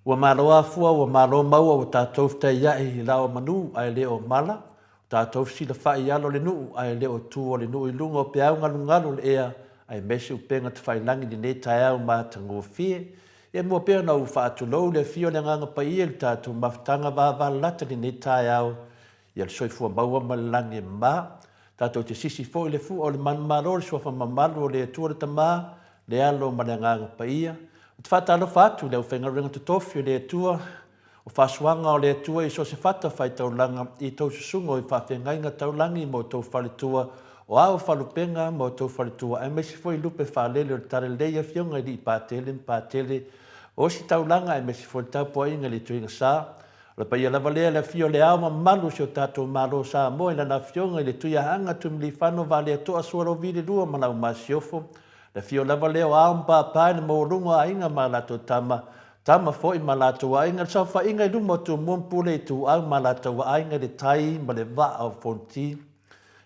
Ua malo afua, ua malo maua, ua tatou fetaiaʻi i la o manu ae le o mala, ua tatou fesilafaʻi i alo o le nuu ae le o tu o le nuu i luga o peau galugalu o le ea aemaise upega tafailagi i lenei taeao matagofie. Ia mua pea ona ou faatulou le afio o le Agaga Paia i le tatou mafutaga vavalalata i lenei taeao ia le soifua maua ma le lagi e mama. Tatou te sisi foi i le fua o le manumalo i le suafa mamalu o le Atua le Tama, le Alo ma le Agaga Paia. Ou te faatalofa atu i le aufaigaluega totofi o le Atua, o faasoaga o le Atua i so o se fata faitaulaga i tou susuga o i faafeagaiga taulagi ma outou faletua, o ao falupega ma outou faletua, aemaise foi lupe faalele o le Talalelei i Afioga i Alii Patele ma Patele o Ositaulaga aemaise foi le tapuaiga i le Ituaiga Sa. O le paia lava lea i le afio o le Ao mamalu o si o tatou Malo o Samoa i lana Afioga i le Tuiaana Tuimalealiifano Vaaletoa Sualauvi le Lua ma lau Masiofo. Le afio lava lea o Ao ma Papa i le maualuga o aiga ma a latou tama, tama foi ma latou aiga, le saofaiga i luma o Tumua ma Pule Ituau ma latou aiga i le tai ma le vaa o Fonoti.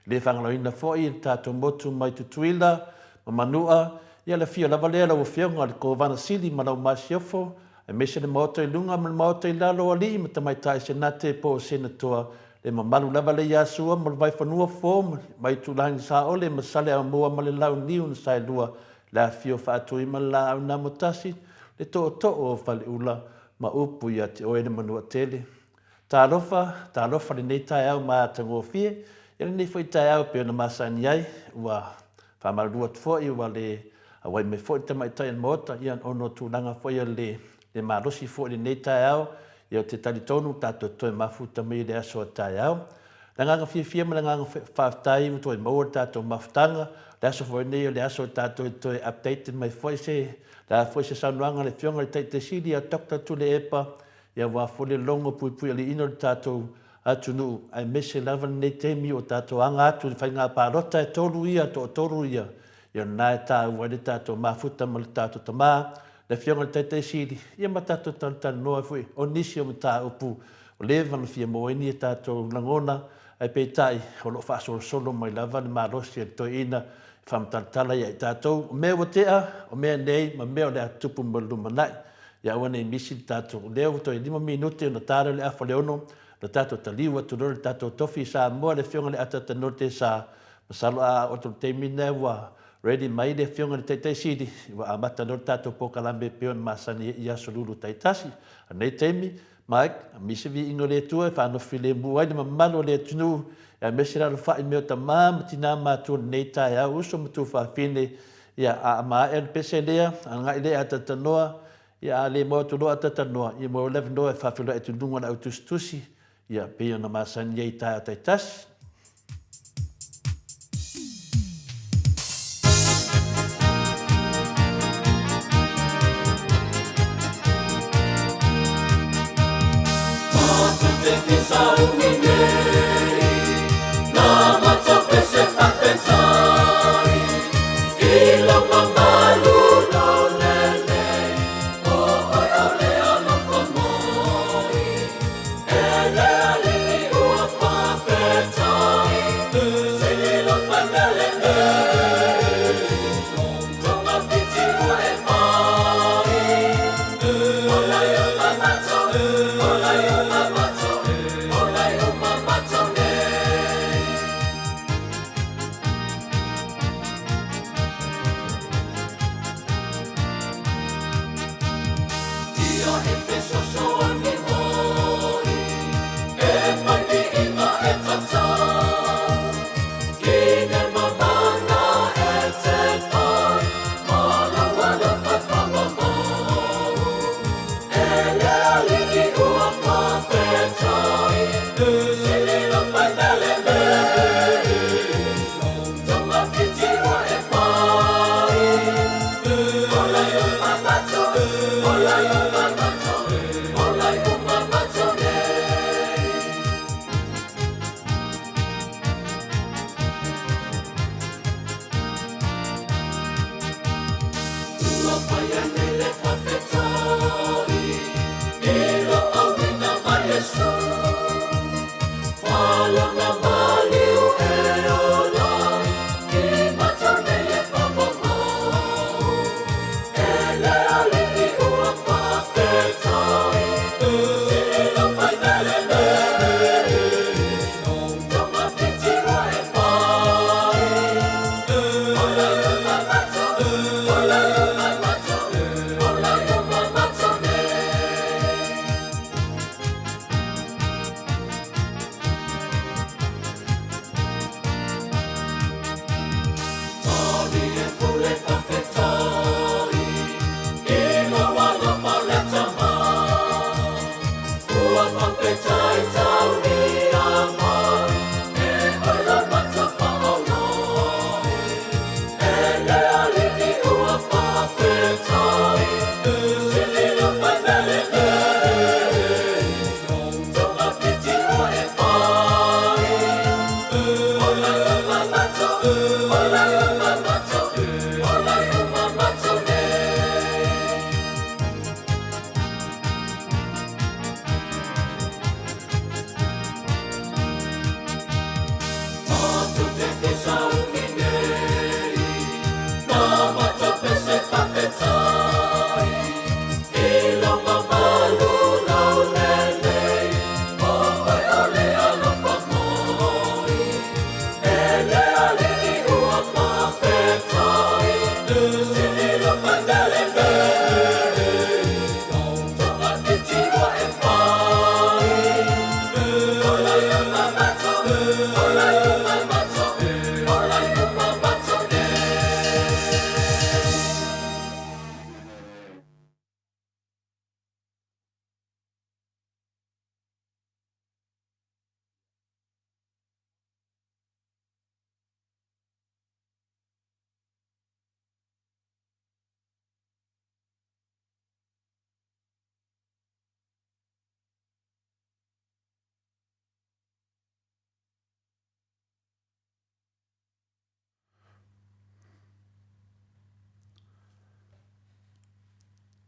E le faagaloina foi le tatou motu mai Tutuila ma Manua, ia le afio lava lea lau Afioga i le Kovana Sili ma lau Masiofo, aemaise le Maota i luga ma le Maota i lalo o alii ma tamaitai Senate po o Senatoa, le mamalu lava lea ia Sua ma le Vaifanua Fo ma Itulagi Saole ma Saleaaumua ma le Launiu na Saelua, le afifio Faatui ma le Laau Namotasi, le Tootoo o Faleula ma upu ia te oe le Manuatele. Talofa, talofa lenei taeao matagofie, ia lenei foi taeao e pei ona masani ai, ua faamalulu atu foi ua le auai mai foi le tamaitai o le Maota, ia ona o tulaga foi o le le malosi foi i lenei taeao, ia ou te talitonu tatou te toe mafuta mai i le aso a taeao. Le agaga fiafia ma le agaga faafetai ua toe maua le tatou mafutaga, o le aso foi lenei o le aso tatou te toe update mai foi se, le a foi se saunoaga a le Afioga i le Taitaisili ia Doctor Tuilaepa Ia aua foi le logo puipuialiiina o le tatou atunuu aemaise lava lenei taimi o tatou aga atu i le faiga palota e tolu ia, toatolu ia, ia lena e taua ai le tatou mafuta ma le tatou tama, le Afioga i le Taitai Sili, ia ma tatou talatalanoa ai foi o nisi o mataupu. Ua leva ona fia maua ai ni a tatou lagona, ae peitai, o lo o faasolosolo mai lava le malosi a le toeaina e faamatalatala ia i tatou, o mea ua tea, o mea nei, ma mea o le a tutupu mo le lumanai. Ia aua ne i misi le tatou leo, ua toe lima minute ona ta lea o le afa o le ono, ona tatou taliu atu loa i le tatou tofi i Samoa, le Afioga i le Ataata Note sa masalo a oo atu i le taimi lena ua ready mai le Afioga i le Taitai Sili, ua amata loa le tatou polokalame e pei ona masani ai i aso Lulu taitasi. A o lenei taimi, Mike, misi viiga o le Atua e faanofo filemu ai le mamalu o le atunuu, aemaise le alofai mea o tama ma tina matua i lenei taeao, uso ma tuafafine, ia, a maea le pese lea, agai lea e atatanoa, ia, a le maua atu loa atatanoa, ia maua le avanoa e faafeiloai atu i luga o le au tusitusi, ia, pei ona masani ai i taeao taitasi.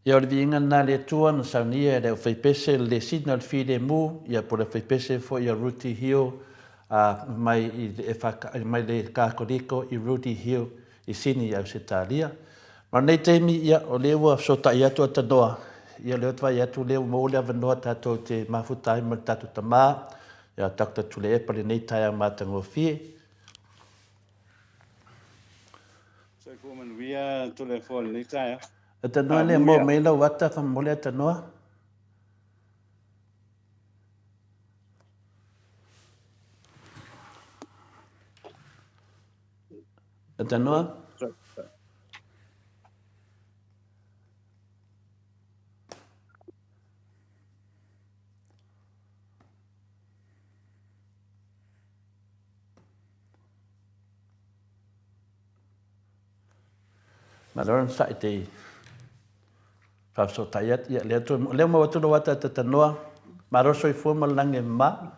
Ia o le viiga lena a le Atua na saunia e le aufaipese le lesina o le filemu, ia po o le aufaipese foi a Ruti Hill a mai i le EFK mai le Katoliko i Rudy Hill i Sini i Ausetalia. Ma o lenei taimi, ia o lea ua fesootai atu a Tanoa, ia o lea ou te vaai atu o lea ua maua le avanoa tatou te mafuta ai ma le tatou tama ia Doctor Tuilaepa i lenei taeao matagofie. Soifua manuia Tuilaepa i lenei taeao. E tanoa lea maua mai lau ata faamolemole a tanoa. E tanoa. Malo le onosai te faafesootai atu. Ia, lea toe, lea maua atu lou ata tatanoa. Malo le soifua ma le lagi e mama.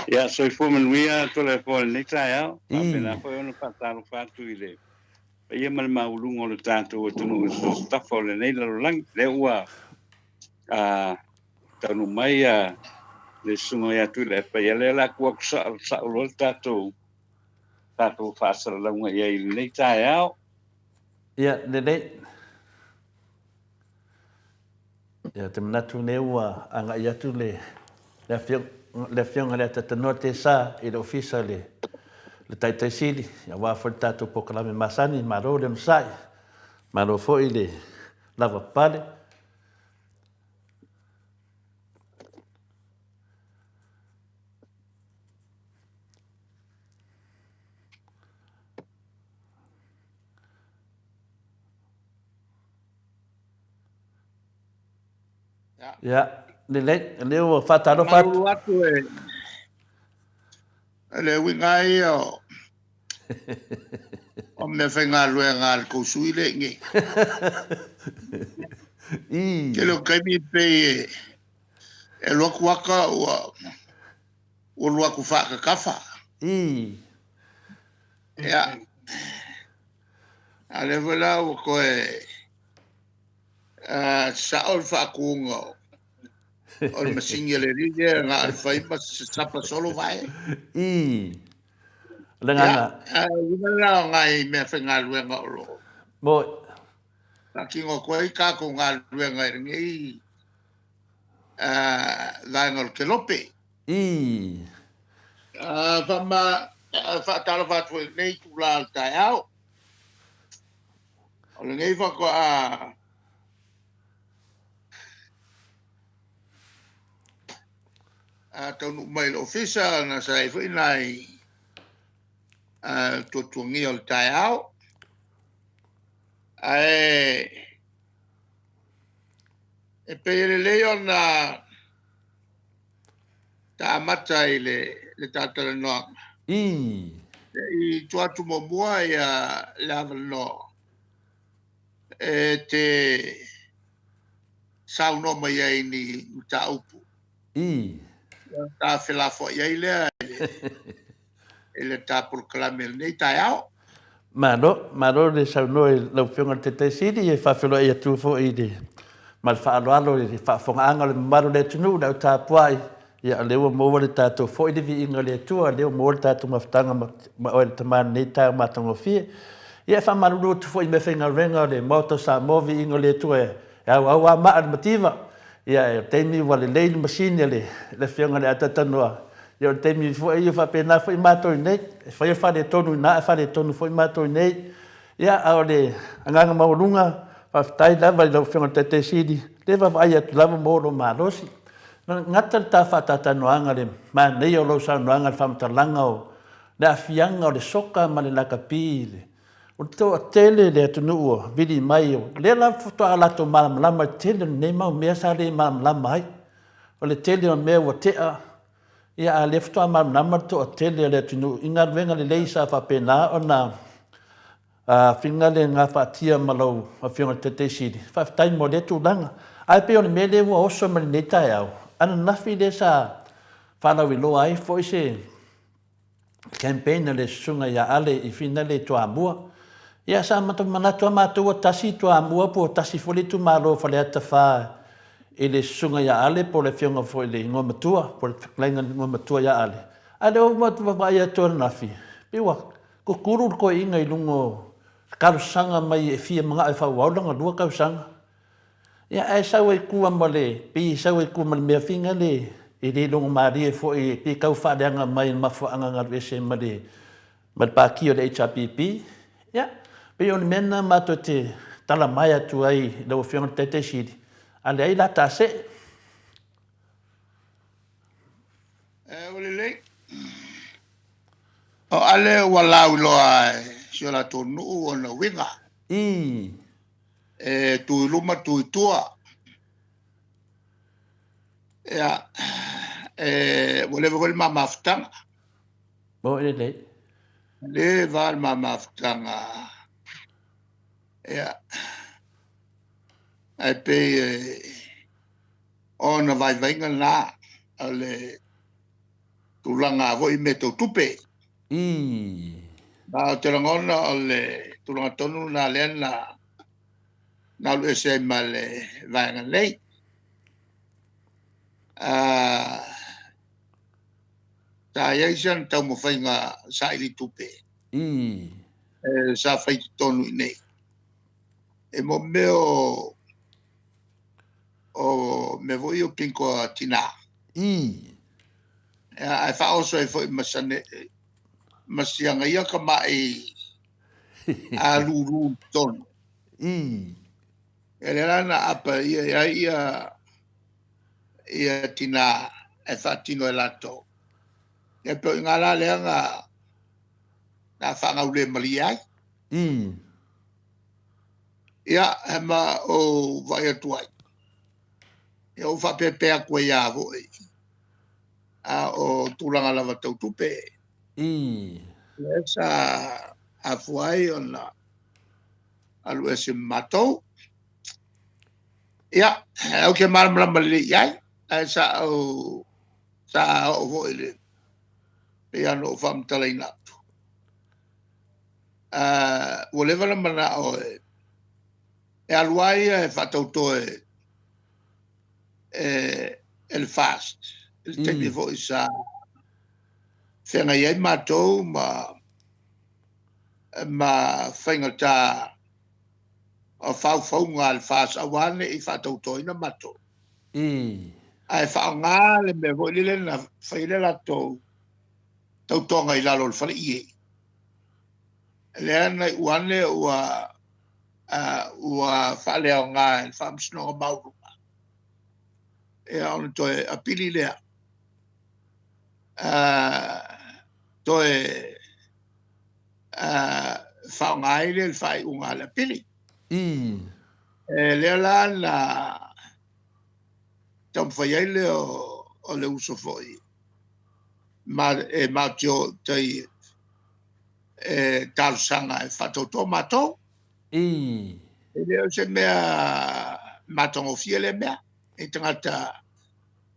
Ia, soifua manuia Toleafoa i lenei taeao. Faapena foi ona faatalofa atu i le paia ma le maualuga o le tatou atunuu i so o se tafa o lenei lalolagi. Lea ua taunuu mai le susuga ia Tuilaepa, ia lea o le a tuu atu sao, sao loa le tatou tatou faasalalauga i ai i lenei taeao. Ia, lelei. Ia, ou te manatu o lea ua agai atu le, le afioga, le afioga i le Atatanoa Tesa i le Ofisa le, le Taitai Sili, aua foi le tatou polokalame masani, malo le onosai, malo foi le lavapapale. Ia, lelei, lea ua faatalofa atu. Malulu atu e le uiga ia o o mea faigaluega a le tou sui le i nei. I. Tele o taimi pei e e alu atu ata ua ua alu atu faatatafa. I. Ia. A lea foi la ua toe sao le faatuga o le masini a le alii lea na o le fai ma sapa solo vae. I. Le agaga. Ia, uiga lena o nai meafaigaluega o lo o Moi. faatino atu ai tatou galuega i lenei vaega o le kelope. I. Faama, faatalofa atu foi i lenei itula o le taeao. O lenei faatoa taunuu mai i le ofisa na sa i foi nai tuatuagia o le taeao. Ae e pei e lelei ona ta amata i le, le talatalanoaga. I. I tua atu muamua ia le avanoa e te saunoa mai ai ni mataupu. I. Ta felafoai ai lea i le ta polokalame i lenei taeao. Malo, malo le saunoa i lau Afioga i le Taitai Sili, e faafeiloai atu foi i le, ma le faaaloalo i le faafofogaaga o le mamalu o le atunuu, le au tapuai, ia o lea ua maua le tatou foi le viiga o le Atua, o lea ua maua le tatou mafutaga ma, ma oe le Tama i lenei taeao matagofie. Ia e faamalulu atu foi i meafaigaluega o le Maota o Samoa, viiga o le Atua e E auau lava maa i le mativa, ia o le taimi ua lelei le masini a le Afioga i le Atatanoa, ia o le taimi foi ia faapena foi matou i inei, e fai o faaletonu i ina ae faaletonu foi matou i inei. Ia a o le agaga maualuga, faafetai lava i lau Afioga i le Taitai Sili, lea e vaavaai atu lava maua lou malosi. Na gata le ta faataatanoaga i le manaia o lau saunoaga i le faamatalaga o le aafiaga o le soka ma le lakapi i le O le toatele le atunuu ua vili mai, o lea la faatoa latou malamalama i le tele o lenei mau mea sa le malamalama ai. O le tele o mea ua tea, ia a o lea faatoa malamalama le toatele o le atunuu i galuega lelei sa faapena ona finga le gafatia ma lau Afioga i le Taitai Sili. Faafetai mo lea tulaga. Ae pei o le mea lea ua oso mai lenei taeao, ananafi lea sa faalauiloa ai foi se campaign a le Susuga ia Ale i Finale i Toamua. Ia, sa manatu lava matou ua tasi Toamua po ua tasi foi le itumalo o Faleata 4 i le Susuga ia Ale po o le Afioga foi i le Igoamatua, po o le Fetalaiga i le Igoamatua ia Ale. A o lea ua vaai atu ananafi, pei ua kukulu le toeaina i luga o talosaga mai e fia manao e faaauau lana lua tausaga. Ia, ae sau ai tua ma le, pei e sau ai tua ma le mea foi lea e le logomalie foi, pei e tau faaleaga mai i le mafuaaga na alu ese ai ma le ma le Pati o le HRPP. Ia, pei o le mea lena matou te tala mai atu ai i lau Afioga i le Taitai Sili, a leai la ta see. E, ua lelei. O Ale ua lauiloa e si o latou nuu ona uiga. I. E tu i luma, tu i tua. Ia, e, ua leva foi le ma mafutaga. Mo e lelei. Leva le ma mafutaga. Ia, ae pei e ona vaivaiga na o le tulaga foi i mea tau tupe. Ii. Ma ou te lagona o le tulaga tonu lena lea na na alu ese ai ma le vaega nei. Uh, sa i ai sana taumafaiga saili tupe. Ii. E, sa fai totonu i nei. E mo mea o o mea foi o pinko a tinā. Ii. Ae faaoso ai foi ma sane ma siaga ia tama'i a lūlū i totonu. Ii. Ia lea la na aapa ia ai ia ia tinā e faatino e latou. Ia pei o i ina la lea na na faagaulemalie ai. Ii. Ia, ma ou vaai atu ai. Ia ou faapeapea atu ai lava foi. A o tulaga lava tau tupe. Ii. Lea sa afua ai ona alu ese ma matou. Ia, ou te malamalama lelei i ai, ae sa ou sa oo foi i le pei lava ona ou faamatalaina atu. Uh, ua leva na manao e, e alu lava ia e faatauto e, e, e le FAST, i le taimi foi sa feagai ai matou ma ma faigata o faufauga a le FAST aua ne i faatautoina matou. Ii. Ae faaaoga le mea foi lele na fai ai le latou tautoga i lalo o le faleie. Lea na iu ane ua ua faaleaoga e le Faamasinoga Maualuga, ia ona toe apili lea, toe faaaoga ai lea le faaiuga a le apili. Ii. E lea la na taumafai ai lea o le uso foi ma e matou te o i tai e talosaga e faatauto matou. Ii. E le o se mea matagofie lea mea i tagata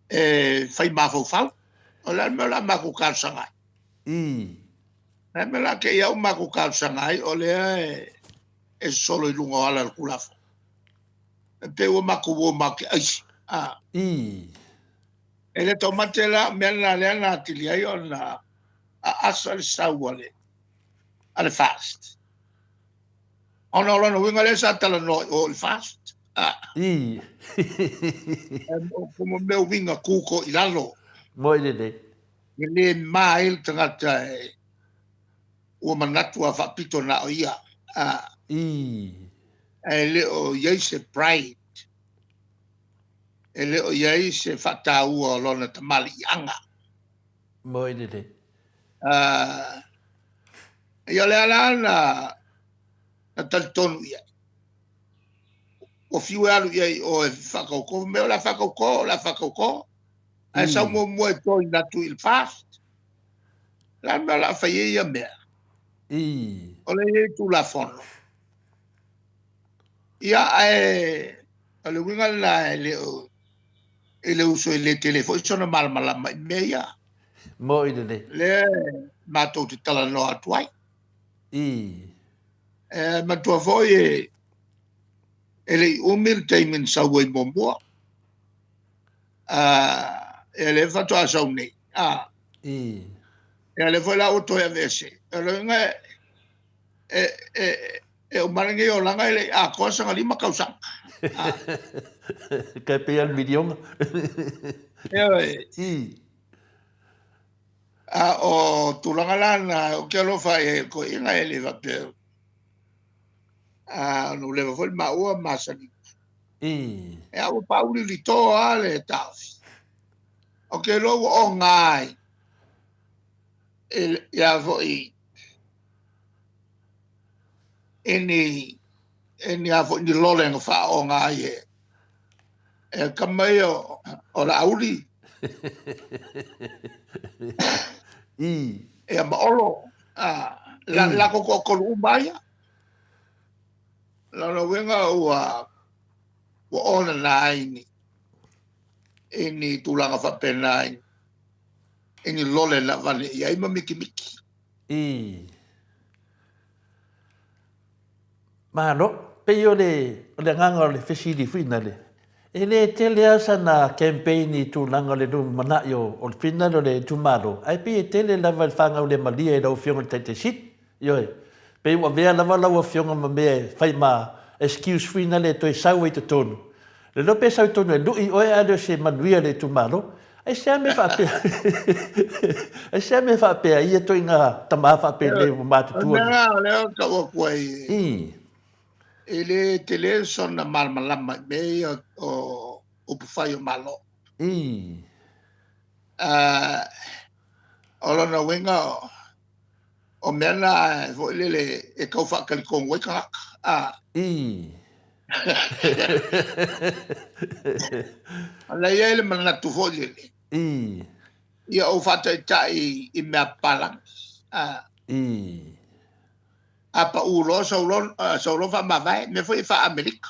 e fai mafaufau. O le a le mea o le a matou talosaga ai? Ii. O le a le mea o le a te i au matou talosaga ai o lea e sosolo i luga o ala o le Tulafono? E pei ua matou o matou te aisi. Ah. Ii. E le taumate la o mea na lea na atili ai ona aasa le sau a le a le FAST. Ona o lona uiga lea sa talanoa i o i le FAST. Ah. Ii. O mo mea uiga kuko i lalo. Moi lelei. E le ma ai le tagata e ua manatu a faapito na o ia. Ah. Ii. Ae le o i ai se pride. E le o i ai se faataua o lona tamaliiaga. Moi lelei. Uh, ia o lea la na, na talitonu i ai. Ua fiu e alu i ai o e whakaukō, me o la whakaukō, o la whakaukō. Ae sau muamua e join atu i le FAST. La mea o la whai e ia mea. Ii. O le iai tulafono. Ia, ae o le uiga lena e le o i le uso e le tele foi sona malamalama i mea ia. Moi lelei. Lea matou te talanoa atu ai. Ii. E matua foi e le i umi le taimi na sau ai muamua. E le faatoa sau nei. Ia lea foi la ua toe aveese. O le uiga e uma lenei olaga e le i atoa sana 5 tausaga. Tai pei lava o le miliona. Ioe. A o tulaga la na, ou te alofa i ai i le toeaina e le faapea, ona ua leva foi le maua masani. Ia ua paauliulito lava le taofi. Ou te iloa ua oga ai ia foi i ni i ni a foi ni lole na faaoga ai e e tama ia o Laauli. Ia ma Olo. Latou toatolu uma ia. Lona uiga ua onana ai ni i ni tulaga faapena i ni lole na avane i ai ma mikimiki. Malo. Pei o le, o le agaga o le fesili foi nale, e le tele lava sana campaign i tulaga o le lumanai o, o le finale o le itumalo, ae pei e tele lava i le fagaulemalie i lau Afioga i le Taitai Sili. Ioe. Pei ua avea lava lau Afioga ma mea e fai ma excuse foi nale e toe sau ai i totonu. Le iloa pe sau i totonu e lui oe ae le o se manuia i le itumalo. Aisea mea faapea Aisea mea faapea ai ia ituaiga tama faapenei ua matutua. O le mea lena o lea ou tau atu ai, e le tele sona malamalama i mea ia o upufai o Malo. O lona uiga o mea na foi lele e tau faatalitonu ai tagata. Ona e i ai le manatu foi lele, ia ou faataitai i mea papalagi. A pau loa sau loa faamavae, mea foi e faa-Amerika.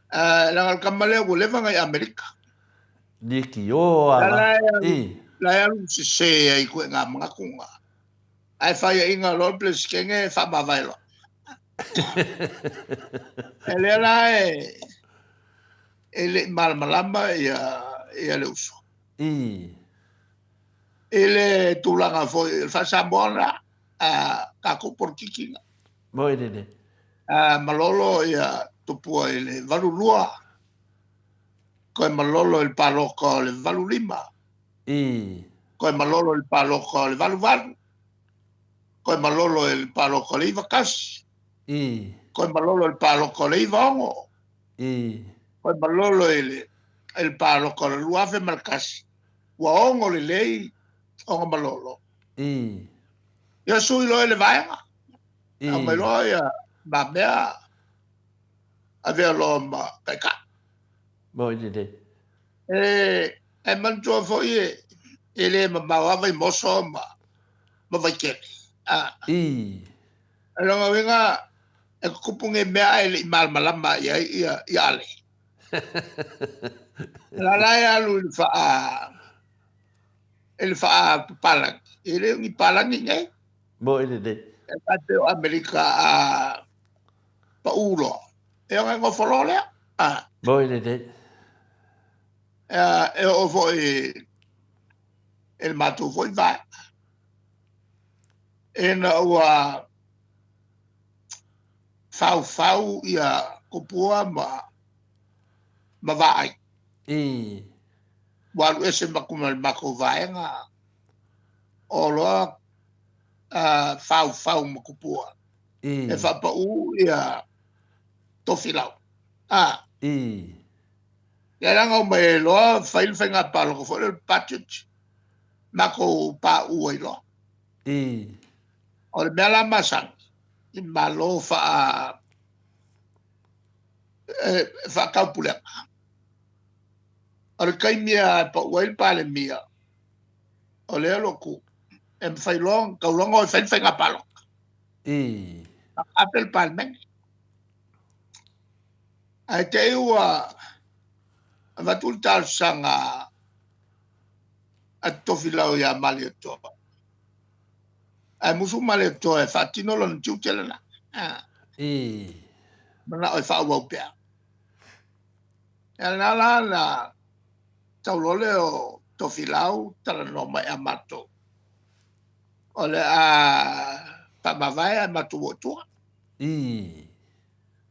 Leaga o le tama lea ua leva ona i Amerika. Nikio ala. La e alu sese ai ituaiga manatu na. Ae faiaina loa le Peresetene e faamavae loa. E lea la e le i malamalama ia le uso. I le tulaga foi o le faa-Samoa na, a tatou polokiki na. Moi lelei. Malolo ia tupua i le 82. Toe malolo i le palota o le 85. Toe malolo i le palota o le 88. Toe malolo i le palota o le 91. Toe malolo i le palota o le 96. Toe malolo i le palota o le 2001. Ua ono lelei ona malolo. Ia sui loa i le vaega. Aumai loa ia ma mea avea loa ma taitai. Moi lelei. E manatua foi e le mamao lava Vaimoso ma Vaitele. O lona uiga e tutupu nei mea ae le i malamalama i ai ia Ale. La la e alu i le faa i le faapapalagi. E le o ni palagi nei. Moi lelei. E tai pei o Amerika a pau loa. E ona nofo loa lea. Moi lelei. E oo foi i le matou foi vaega. Ina ua faufau ia Tupua ma Vaai. Ua alu ese ma le matou vaega o loa faufau ma Tupua. E faapau ia Tofilau. Ia leaga o mai loa fai le faiga palota foi le budget matou pauu ai loa. O le mea la masani i Malo faa faataupulega. O le taimi e pau ai le Palemia, o lea o lo o tu, e mafai loa ona tau loa ona fai le faiga palota. Ape le Palemene. Ae te i ua avatu le talosaga a Tofilau ia Malietoa. Ae musu ma le Atua e faatino lona tiute lena. Ii. Manao e faaauau pea. Ia lena la na tau loa lea o Tofilau talanoa mai ia matou, o le a faamavae ae matou o i tua. Ii.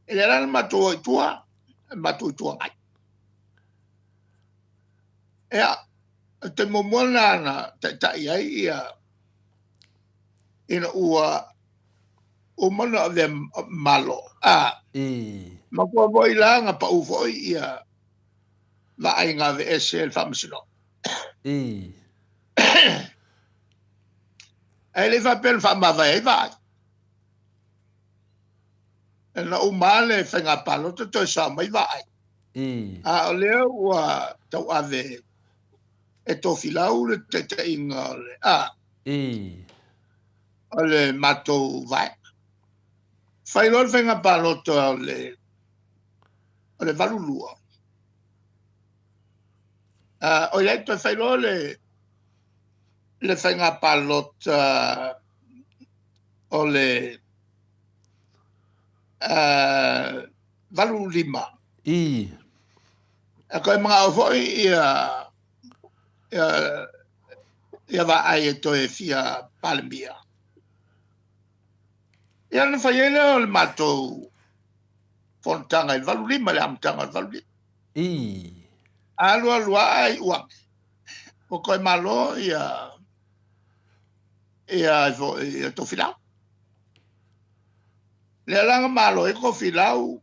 E le la na matou o i tua, e matou Itu Agai. Ia, o le taimi muamua lena na taitai ai ia ina ua uma ona avea Malo. A, Ii. Matua foi la na pau foi ia vaaiga aveese e le Faamasinoga. Ii. Ae le i faapea na faamavae ai vaai. Na uma le faiga palota toe sao mai vaai. Ii. A o lea ua tauave e Tofilau le taitaiga o le a. Ii. O le matou vaega. Fai loa le faiga palota o le o le 82. O i ai toe fai loa le le faiga palota o le 85. Ii. E toe manao foi ia ia ia vaai e toe fia Palemia. Ia ona fai ai lea o le matou fonotaga i le 85, le amataga o le 85. Ii. Alu alu lava iu ane, ua toe malo ia ia foi ia Tofilau. Lea la na malo ai Tofilau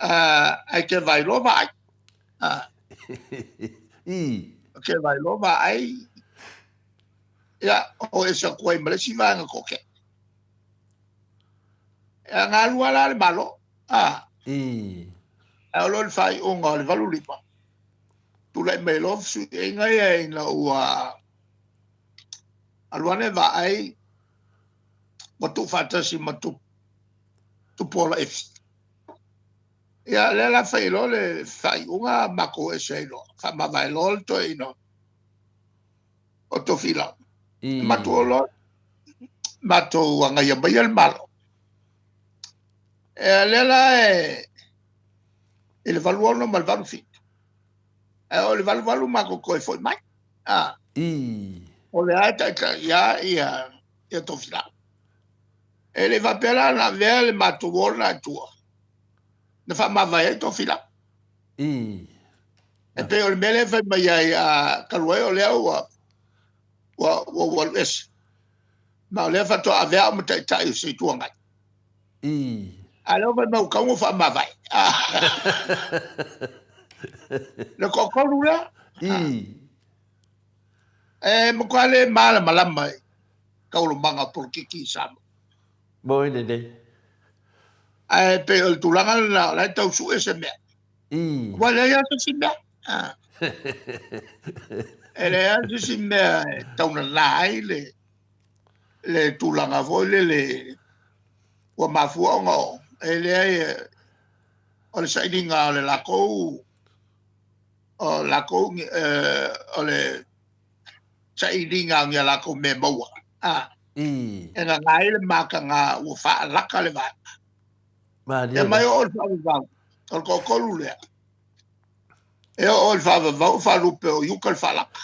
ae te vaai loa vaai. Ii. Te vaai loa vaai. Ia, o ese atu ai ma le isi vaega toatele. Ia, na alu lava la le Malo. Ii. Ae oo loa i le faaiuga o le 85, tulai mai loa fesuiaiga ia ina ua alu ane vaai ua tuufaatasi ma Tupuola Efi. Ia, lea la fai loa le faaiuga matou ese ai loa, faamavae loa le toeaina o Tofilau. Matou o loa, matou agaia maia le Malo. Ia, lea la e i le 86 ma le 87. Ae oo i le 88 matou toe foi mai. O lea e taitai lava ia, ia Tofilau. E le i faapea la na avea le matou ola i tua na faamavae ai Tofilau. E pei o le mea lea e fai mai ai, a talu ai o lea ua ua ua ua alu ese, ma o lea faatoa avea au ma taitai o se Itu Agai. A o lea ua fai mai ua tatau ona ou faamavae. Le toatolu lea. E matua le malamalama i taualumaga o polokiki i Samoa. Moi lelei. Ae pei o le tulaga lena o la e tau sue se mea. Ua leai lava se isi mea. E leai lava se isi mea e taunana ai le le tulaga foi lele ua mafua ona oo. E leai, o le sailiga o le latou o latou o le sailiga o ni a latou mea maua. E gaga ai le mataga ua faalaka le vaega. Malie. E mai oo le faavavau, o le toatolu lea. E oo le faavavau, faalupe o iuka le faalaka.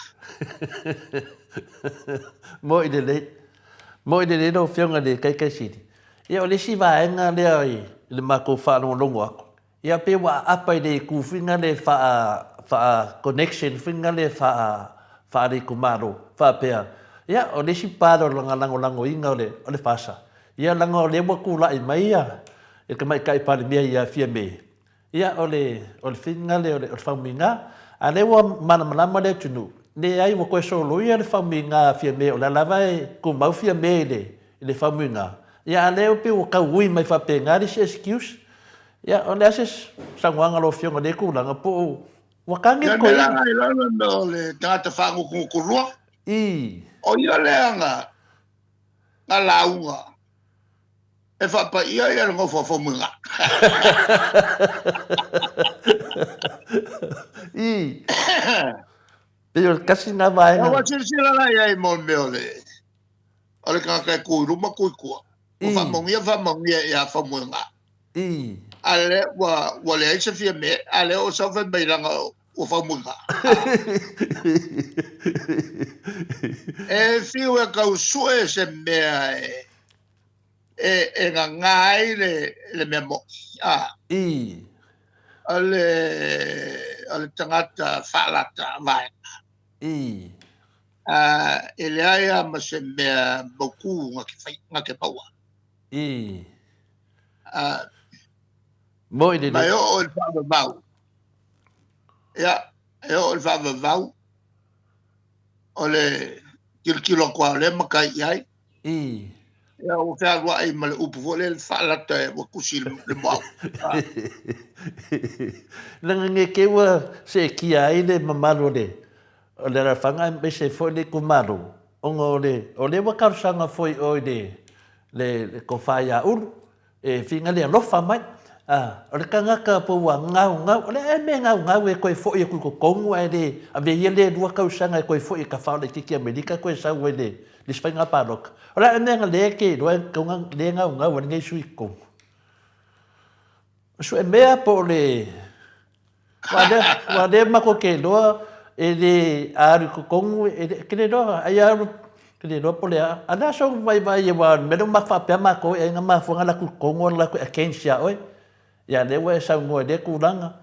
Moi lelei. Moi lelei lau Afioga i le Taitaisili. Ia o le isi vaega lea i le matou faalogologo atu, Ia pei ua aapa i le itu foi lea faa faa connection foi lea faa faale-itumalo faapea, ia o le isi part o lona lagolagoina o le o le FASA, ia leaga o lea ua tulai mai ia le Tamaitai Palemia ia Fiame, ia o le o le thing lea o le faumuiga, a lea ua malamalama le atunuu, leai ua toe soloia le faumuiga a Fiame o lea lava e tumau Fiame i le i le faumuiga, ia a lea pei ua tau ui mai faapena le isi excuse. Ia, o le a se saunoaga a lau Afioga i lea tulaga, po o ua tagi le toeaina? Ia, mea la i lalo o le tagata faagutugutu Ii. O ia lea na, na lauga e faapaia ia le nofo a Faumuiga. Ii. Pei o le tasi lena vaega. Ua silasila la i ai mo le mea o le. O le tagata e tu i luma tu i tua. Ua faamanuia faamanuia ia Faumoega. A lea ua, ua leai se Fiame, a lea ua sau fai mai leaga ua Faumoega. E fiu e tau sue se mea e, e, e gagā ai le, le mea moni. A. O le, o le tagata faalata vaega. E leai lava ma se mea mautu na te fai, na te maua. Moi lelei. Ma e oo i le faavavau, ia, e oo i le faavavau, o le tilotilo atu lava o lea matai i ai. Ia, ua fealuai ma le upu foi lea, le faalata ua tusi le muaau. Leaga ne i te i ua seetia ai le mamalu o le O le alaalafaga aemaise foi le itumalo, ona o le, o lea ua talosaga foi oe i le, le, le tofa ia Ulu, e figa le alofa mai. A, o le tagata po ua gaugau, o le a ea mea e gaugau e toe foi atu i totonu ae le avea ia le lua tausaga e toe foi e tafao laitiiti i Amerika toe sau ai le, le isi faiga palota. O le a ea mea na lea e te iloa e tatau ona le gaugau ai lenei sui i totonu? O sue mea po o le Aua lea matou te iloa e le a alu i totonu e le ke le iloa ai alu ke le iloa po o le a. A o le a sou vaivai aua o le mea lea ua matou faapea matou e ai na mafua ona alu atu i totonu alu atu against ia oe. Ia lea ua e saunoa i lea tulaga.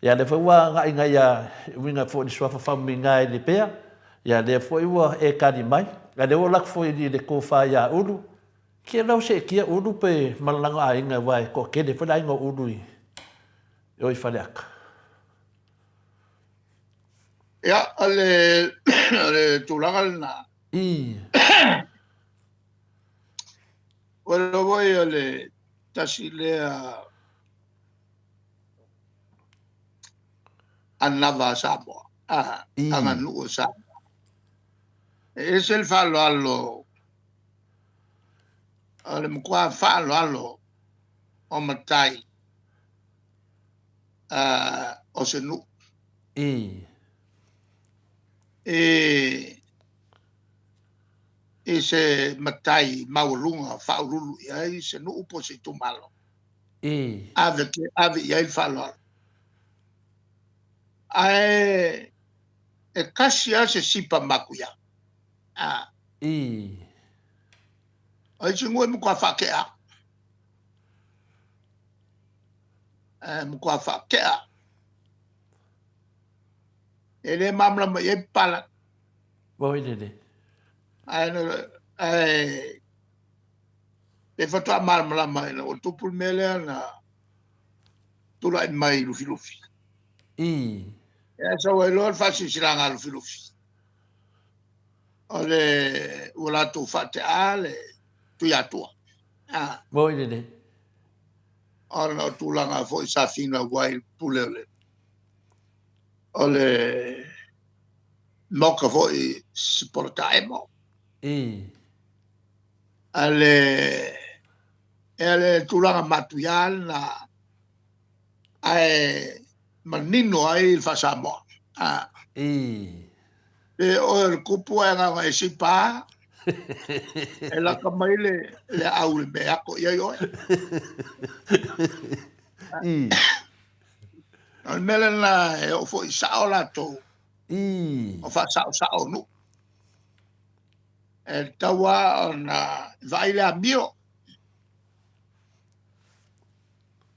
Ia lea foi ua agai nai a e uiga foi i le suafa Faumuina i Lepea. Ia lea foi ua e tali mai. A lea ua alu atu foi i le tofa ia Ulu. Ke lau seetia Ulu pe ma le laga aiga aua e toatele foi le aiga o Ulu i o i Faleata. Ia, o le, o le tulaga lena. I. Ua iloa foi o le tasi lea anava a Samoa, a, aganuu a Samoa. E ese le faaaloalo, o le matua faaaloalo o matai o se nuu. I, i se matai maualuga faauluulu i ai se nuu po o se itumalo. Ave, ave i ai le faaaloalo. Ae e tasi lava se sipa matuia. A. O isi nuu e matua faatea. E matua faatea. E le malamalama i ai papalagi. Oi lele. Ae, ae pe faatoa malamalama ina ua tupu le mea lea na tulai mai i Lufilufi. Ia sau ai loa le faasilasilaga a Lufilufi. O le ua latou faatea le Tuiatua. Ah. Moi lelei. Ona o tulaga foi sa finau ai le pule o le o le Maoka foi Sipola Taemo. A le e le tulaga matuia lena ae manino ai le faa-Samoa. Ah. Pe oe o le kupu ae agaga e sipa, e laka mai le, le au le mea ako i ai oe. O le mea lena e oo foi sao latou. O faasaosao nuu. E tatau lava ona vaai le amio.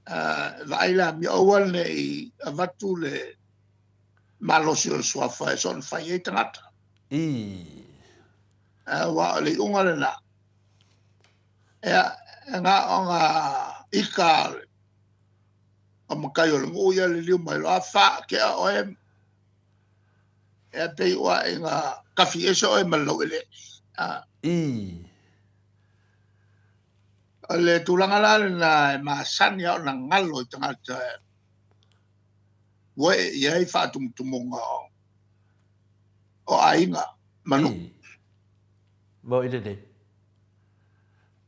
Vaai le amio, aua ne i avatu le malosi o le suafa e soona fai ai tagata. Aua o le iuga lena, ia, e na o na ika o matai o le nuu ia liliu mai loa, faatea oe, ia pei ua ina tafi ese oe ma le laueleele. O le tulaga la lena e masani lava ona galo i tagata ua ee i ai faatumutumuga o aiga ma nuu. Moi lelei.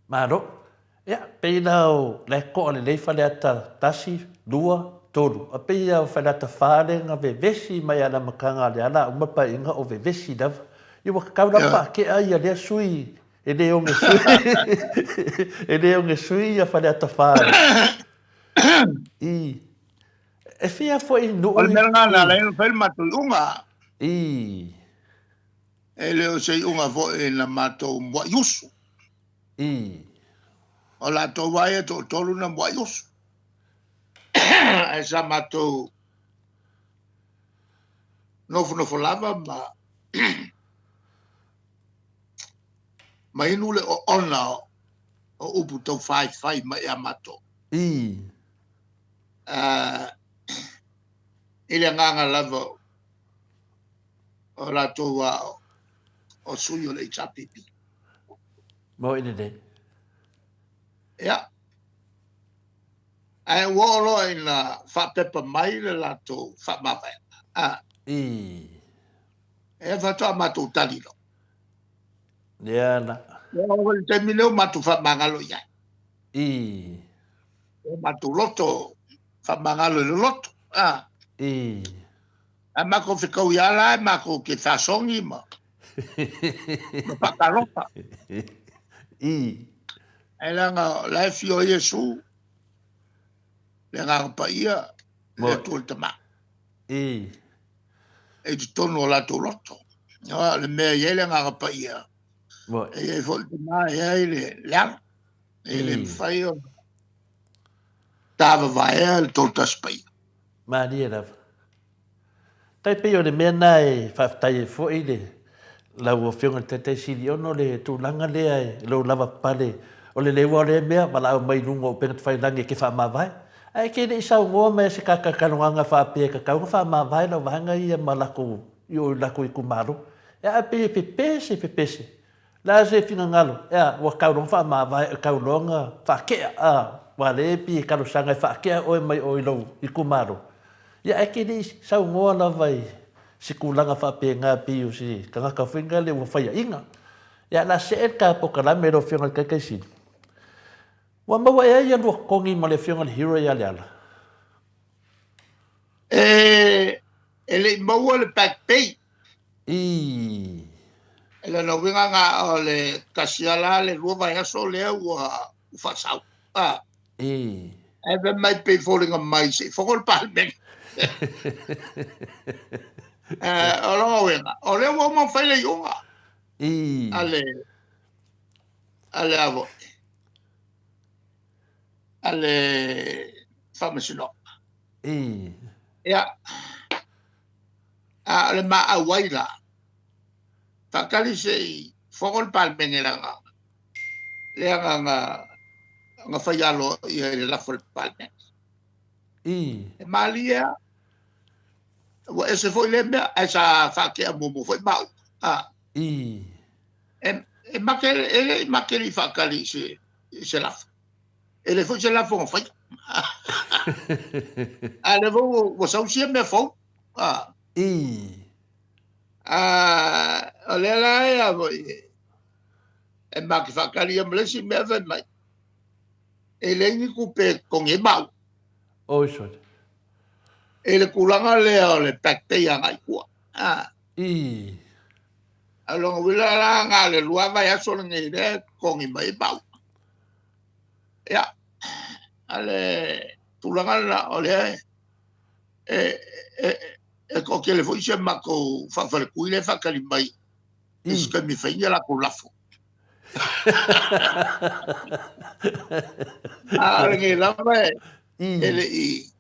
Malo. Ia, pei la o la e toa lelei Faleata 1, 2, 3. A pei lava o Faleata 4 lea na vevesi mai a le amataga a Leala a uma le paeaiga o vevesi lava. Ia ua tatau la ona faatea ia lea sui. E le oge sui, e le oge sui ia Faleata 4 i. E fia foi nuu. O le mea lena na ala ai ona fai le matou iuga. I. E le o se iuga foi na matou muai usu. I. O latou lava ia e toatolu na muai usu. Ae sa matou nofonofo lava ma ma inu le oona o upu taufaifai mai ia matou. I. I le agaga lava o latou a o sui o le HRPP. Moi lelei. Ia. Ae ua oo loa ina faapepa mai le latou faamavaega. A. I. Ia faatoa matou tali loa. Ia la. Ua oo foi i le taimi lea ua matou faamagalo i ai. I. Ua matou loto, faamagalo i le loto. A. I. Ae matou fetaui lava la, matou te fasogi ma ma faatalofa. I. Ae leaga o la e afio ai Iesu, le Agaga Paia, le Atua le Tama. I. E i totonu o latou loto. O le mea e i ai le Agaga Paia, e i ai foi le Tama, e i ai le Alo. E le mafai ona tavavaea le Toatasi Paia. Malie lava. Tai pei o le mea na e faafetai ai foi le lau Afioga i le Taitai Sili ona o le tulaga lea e lou lava pale o le leua o lea mea valaau mai i luga o upega tafailagi e ke faamavae. Ae e ke le i saunoa mai a se kakakanoaga faapea e tatau ona faamavae lau vaega ia ma lakou i o i lakou itumalo. E a pei e pepese pepese Le a se finagalo, ea, ua tau loa faamavae, tau loa na faakea, a, ua le pei e talosaga e faakea oe mai o i lou itumalo. Ia, ae te le i saunoa lava i se tulaga faapena pei o se tagata foi lea ua faiaina. Ia, o le a see le ta polokalame lau Afioga i le Taitaisili. Ua maua ea ia lua totogi ma le Afioga i le Hero ia Leala? E, e le i maua le back pay. I. E lona uiga na o le tasi ala le lua vaiaso lea ua faasau. A. I. Ae fai mai pei foliga mai se i fono le Palemene. O lona uiga, o lea ua uma ona fai le iuga. I. A le, a le a foi, a le Faamasinoga. I. Ia. A o le maau ai la, faatali se i fono le Palemene leaga lea na, na, na fai alo ia i le lafo le Palemene. I. E malie a, ua ese foi lea mea, ae sa faatea muamua foi maau. A. I. E, e make, e le i make le i faatali i se, i se lafo. E le foi se lafo na faia. A lea foi ua sau sia mea fou. A. I. A, o lea la e a foi, e make faatali ia ma le isi mea fai mai. E leai ni tupe e totogi ai maua. Oi sole. E le tulaga lea o le back pay agai i tua. A. I. A o lona uiga la na o le lua vaiaso lenei lea e totogi mai ai maua. Ia, a le tulaga lena o lea e, e, e toatele foi si a matou faafaletui lea e faatali mai i se taimi e fai ni a latou lafo. A o lenei lava e, e le i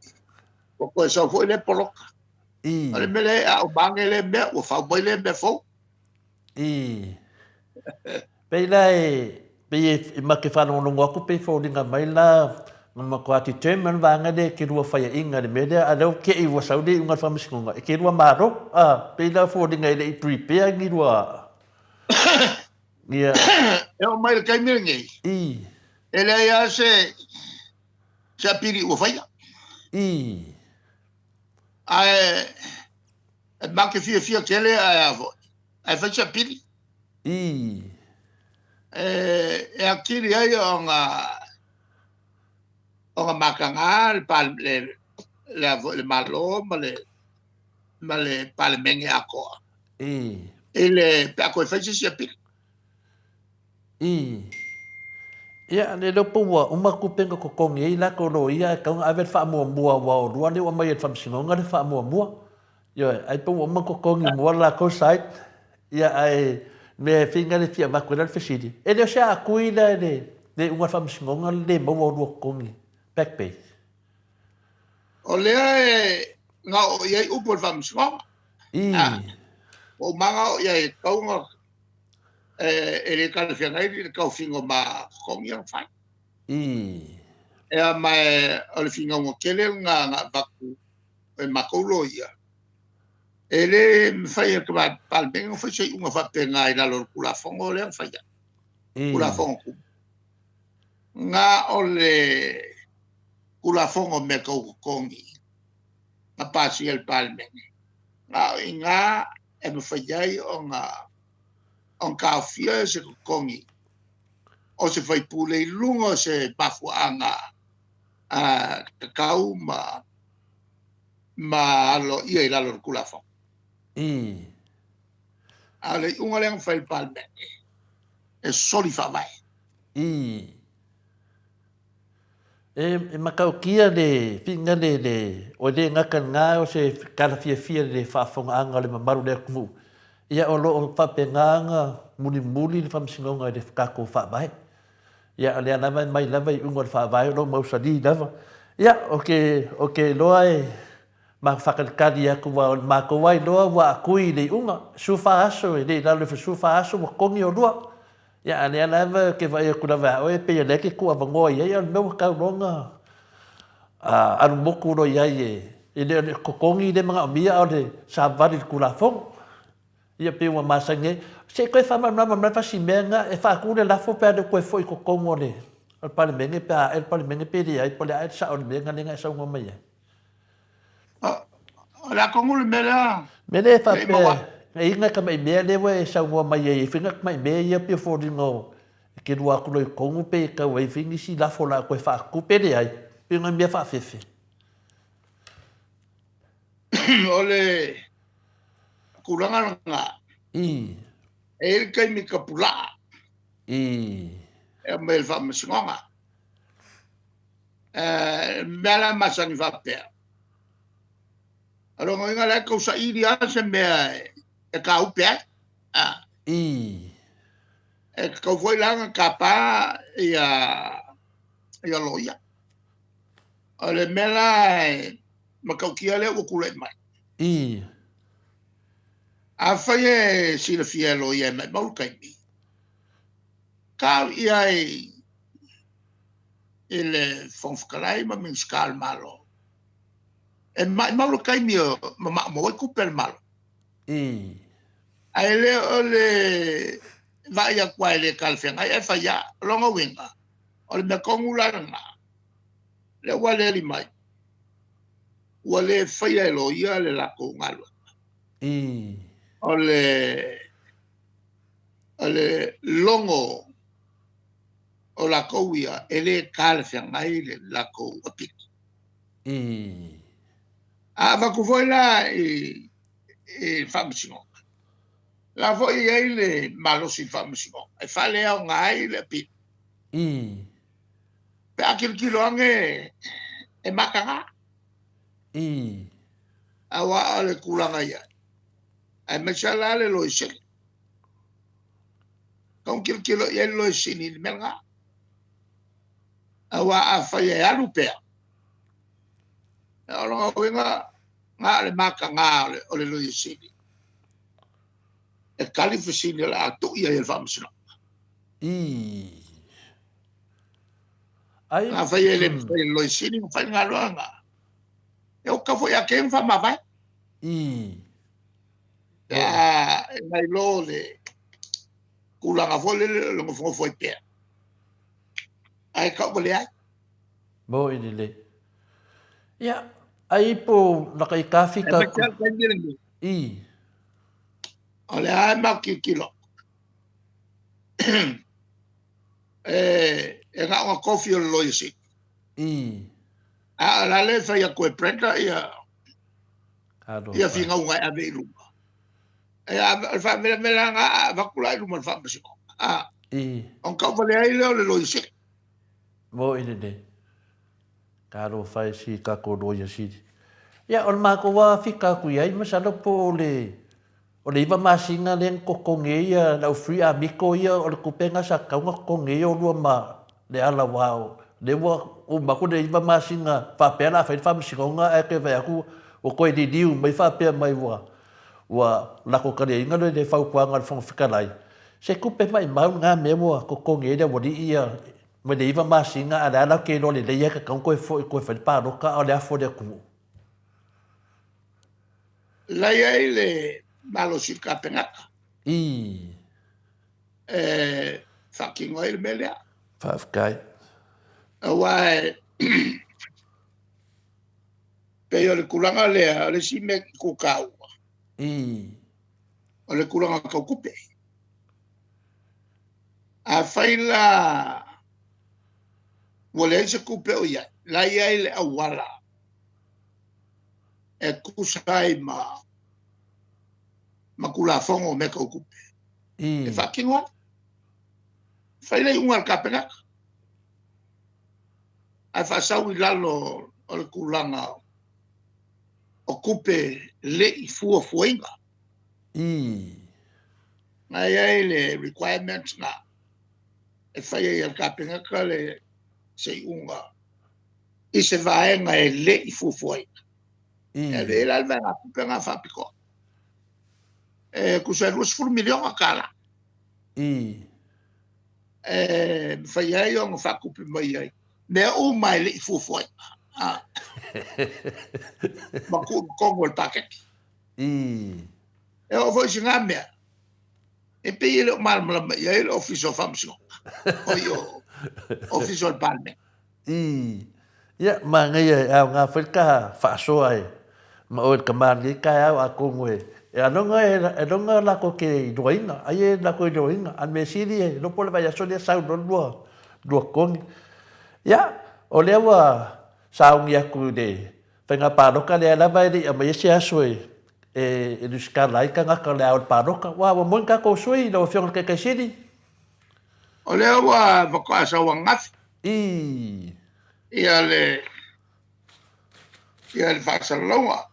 ua toe sau foi lea poloka. O le mea lea, a uma ane lea mea, ua fau mai lea mea fou. I. Pei la e, pei e ma te faalogologo atu pei foliga mai la na matua determine le vaega lea e te lua faiaina i le mea lea, a o lea ua te i ua sau le iuga a le faamasinoga, e te lua malo. A, pei la foliga e le i prepare ni lua, ia. E oo mai i le taimi lenei, I. e leai lava se, se apili ua faia. I. Ae, e ma te fiafia tele ae a foi, ae fai se apili. I. E, e atili ai ona, ona mataga le, le, le, le, le Malo ma le, ma le Palemene atoa. I. I le, pe a toe fai se isi apili. I. Ia, le iloa po ua uma tupe na totogi ai latou loia ae tatau ona ave le faamuamua aua o lua lea ua aumai e le Faamasinoga le faamuamua. Ioe, ai pe ua uma ona totogi mua le latou side, ia ae mea e fia le fia avatu ai la le fesili, e le o se aatui la i le iuga a le Faamasinoga le le maua o lua totogi back pay? O lea e gaoo i ai upu o le Faamasinoga. I. Ua uma lava gaoo i ai e tatau ona e le talafeagai le taofiga o ma totogi ia na fai. I. Ea ma o le finauga tele lena na avatu e matou loia, e le mafai e le Palemene ona fai se iuga faapena i lalo o le Tulafono lea na fai ai, Tulafono Tumau. Na o le Tulafono o Mea Tau Totogi na pasia e le Palemene, na o i ina e mafai ai ona taofia se totogi o se faipule i luga o se mafuaaga tatau ma aloaia i lalo o le Tulafono. A o le iuga lea na fai e le Palemene, e soli faavae. E matautia le fiiga le le o le gata lena o se tala fiafia i le faafofogaaga a le mamalu o le atunuu, ia o lo o faapena ona mulimuli le Faamasinoga i le tatou Faavae. Ia o lea lava e mai lava iuga o le Faavae o lo o mausali lava. Ia ou te ou te iloa e faatalitali atu aua o le matou lava iloa ua atui i le iuga, 14 aso e le i lalo ifo i le 14 aso ua totogi oulua. Ia a o lea lava ou te vaai atu lava ia oe e pei o lea e te tuuavanoa i ai, a o le mea ua tau loa ona alu motu loa i ai e le o le totogi lea e manaomia a o le savali i le Tulafono. Ia pei ua masani ai. Se i toe faamalamalama mai fa si mea lena, e faatu le lafo pe a le toe foi i totonu o le Palemene pe a ae le Palemene pe leai, po o le a ea le sao o le mea lena lea na e saunoa mai ai. O le a tonu le mea lea? Mea lea e faapea, e i ai nai tamai mea lea ua e saunoa mai ai, e fai nai tamai mea ia pei o foliga o e te lua atu loa i totonu pe e tau ai foi nisi lafo o le a toe faatu pe leai, pei o nai mea faafefe. O le tulaga lena, e i ai le taimi tapulaa e aumai e le Faamasinoga. Le mea la e masani faapea, o lona uiga o la e tau saili lava se mea e taupe ai. E tatau foi la ona tapa ia loia. O le mea la e matautia lea ua tulai mai. Afai e silafia e loia e maimau le taimi, tau i ai i le Fofoga Fetalai ma Minisita o le Malo, e maimau le taimi e maumau ai tupe a le Malo. Ae le o le vaai atu lava e le talafeagai ae fai lava. O lona uiga, o le mea tonu la lena, lea ua aliali mai, ua le faia e loia le latou galuega. O le logo o latou ia, e le talafeagai le latou apili. A avatu foi la i le Faamasinoga, o la foi e i ai le malosi i le Faamasinoga e faaleaoga ai le apili. Pe a tilotilo ane e mataga. Aua o le tulaga i ai, aemaise lava la le Loia Sili. Tau tilotilo i ai le Loia Sili i le mea lena. Aua afai e alu pea, o lona uiga na o le mataga o le Loia Sili e tali fesili o le a tuu i ai e le Faamasinoga. Afai e le mafai e le Loia Sili ona fai le galuega, e ua tatau foi ia te ia ona faamavae. Pe a e nai lo le tulaga foi lele o le nofonofo ai pea, ae tauvalea ai. Moni lelei. Ia, ai po laka i kafi ka. E mai taimi lenei. O lea e mau tilotilo. E na o na tofi o le Loia Sili. A o le a le fai atu e Brenda ia ia finauga e ave i luma. E o le faamelamelaga a avatu la i luma o le Faamasinoga. I. Ona tauvalea ai lea o le Loia Sili. Moʻi lenei. Talofa e si tatou Loia Sili. Ia, o le matou lava fika atu i ai, masalo po o le o le iva masina lea na totogi ai ia le au free amigo ia, o le tupe lena sa tatau ona totogi ai oulua ma Leala aua o lea ua uma atu le iva masina faapea o le a fai le faamasinoga ae toe vaai atu ua toe liliu mai faapea mai ua ua latou taliaina le fautuaga a le Fofoga Fetalai. Se tupe maimau lena mea ua totogi ai le aualii ia mai le iva masina a o lea latou te iloa lelei lava e tatau ona toe foi e toe fai le palota a o le afu a le atunuu. La e i ai le malosi i le Kapenata. Ii. E faatino ai le mea lea. Faafetai. Aua e pei o le tulaga lea, o le isi mea e tu taua. Ii. O le tulaga tau tupe. Afai la ua leai se tupe o i ai, la e i ai le auala e tusa ai ma ma Tulafono o mea tau tupe. E faatino ai. Fai le iuga a le Kapeneta. Ae faasau i lalo o le tulaga o tupe le i fuafuaina. Na i ai le requirements na e fai ai e le Kapeneta le se iuga i se vaega e le i fuafuaina. E ave i ai la le vaegatupe lena faapitoa. E tusa e $20 miliona tala. E mafai ai ona faatupe mai ai mea uma e le i fuafuaina. Ma tuu i totonu o le paketi. E oo foi i sina mea, e pei e le o malamalama i ai le Ofisa o Faamasinoga, oi o Ofisa o le Palemene. Ia, manaia e aoga foi le ta faasoa e ma oe le tama lenei taeao atonu e aloga e aloga latou te iloaina, ai e latou iloaina, a o le mea sili e iloa po o le vaiaso lea sau loa le lua totogi. Ia, o lea ua sauni atu i le faiga palota lea lava e le i aumaia se aso e e lusitala ai tagata o le a o le palota. Ua ua moni tatou sui lau Afioga i le Taitai Sili? O lea ua faatoa sau ananafi. I. Ia le ia le faasalalauga.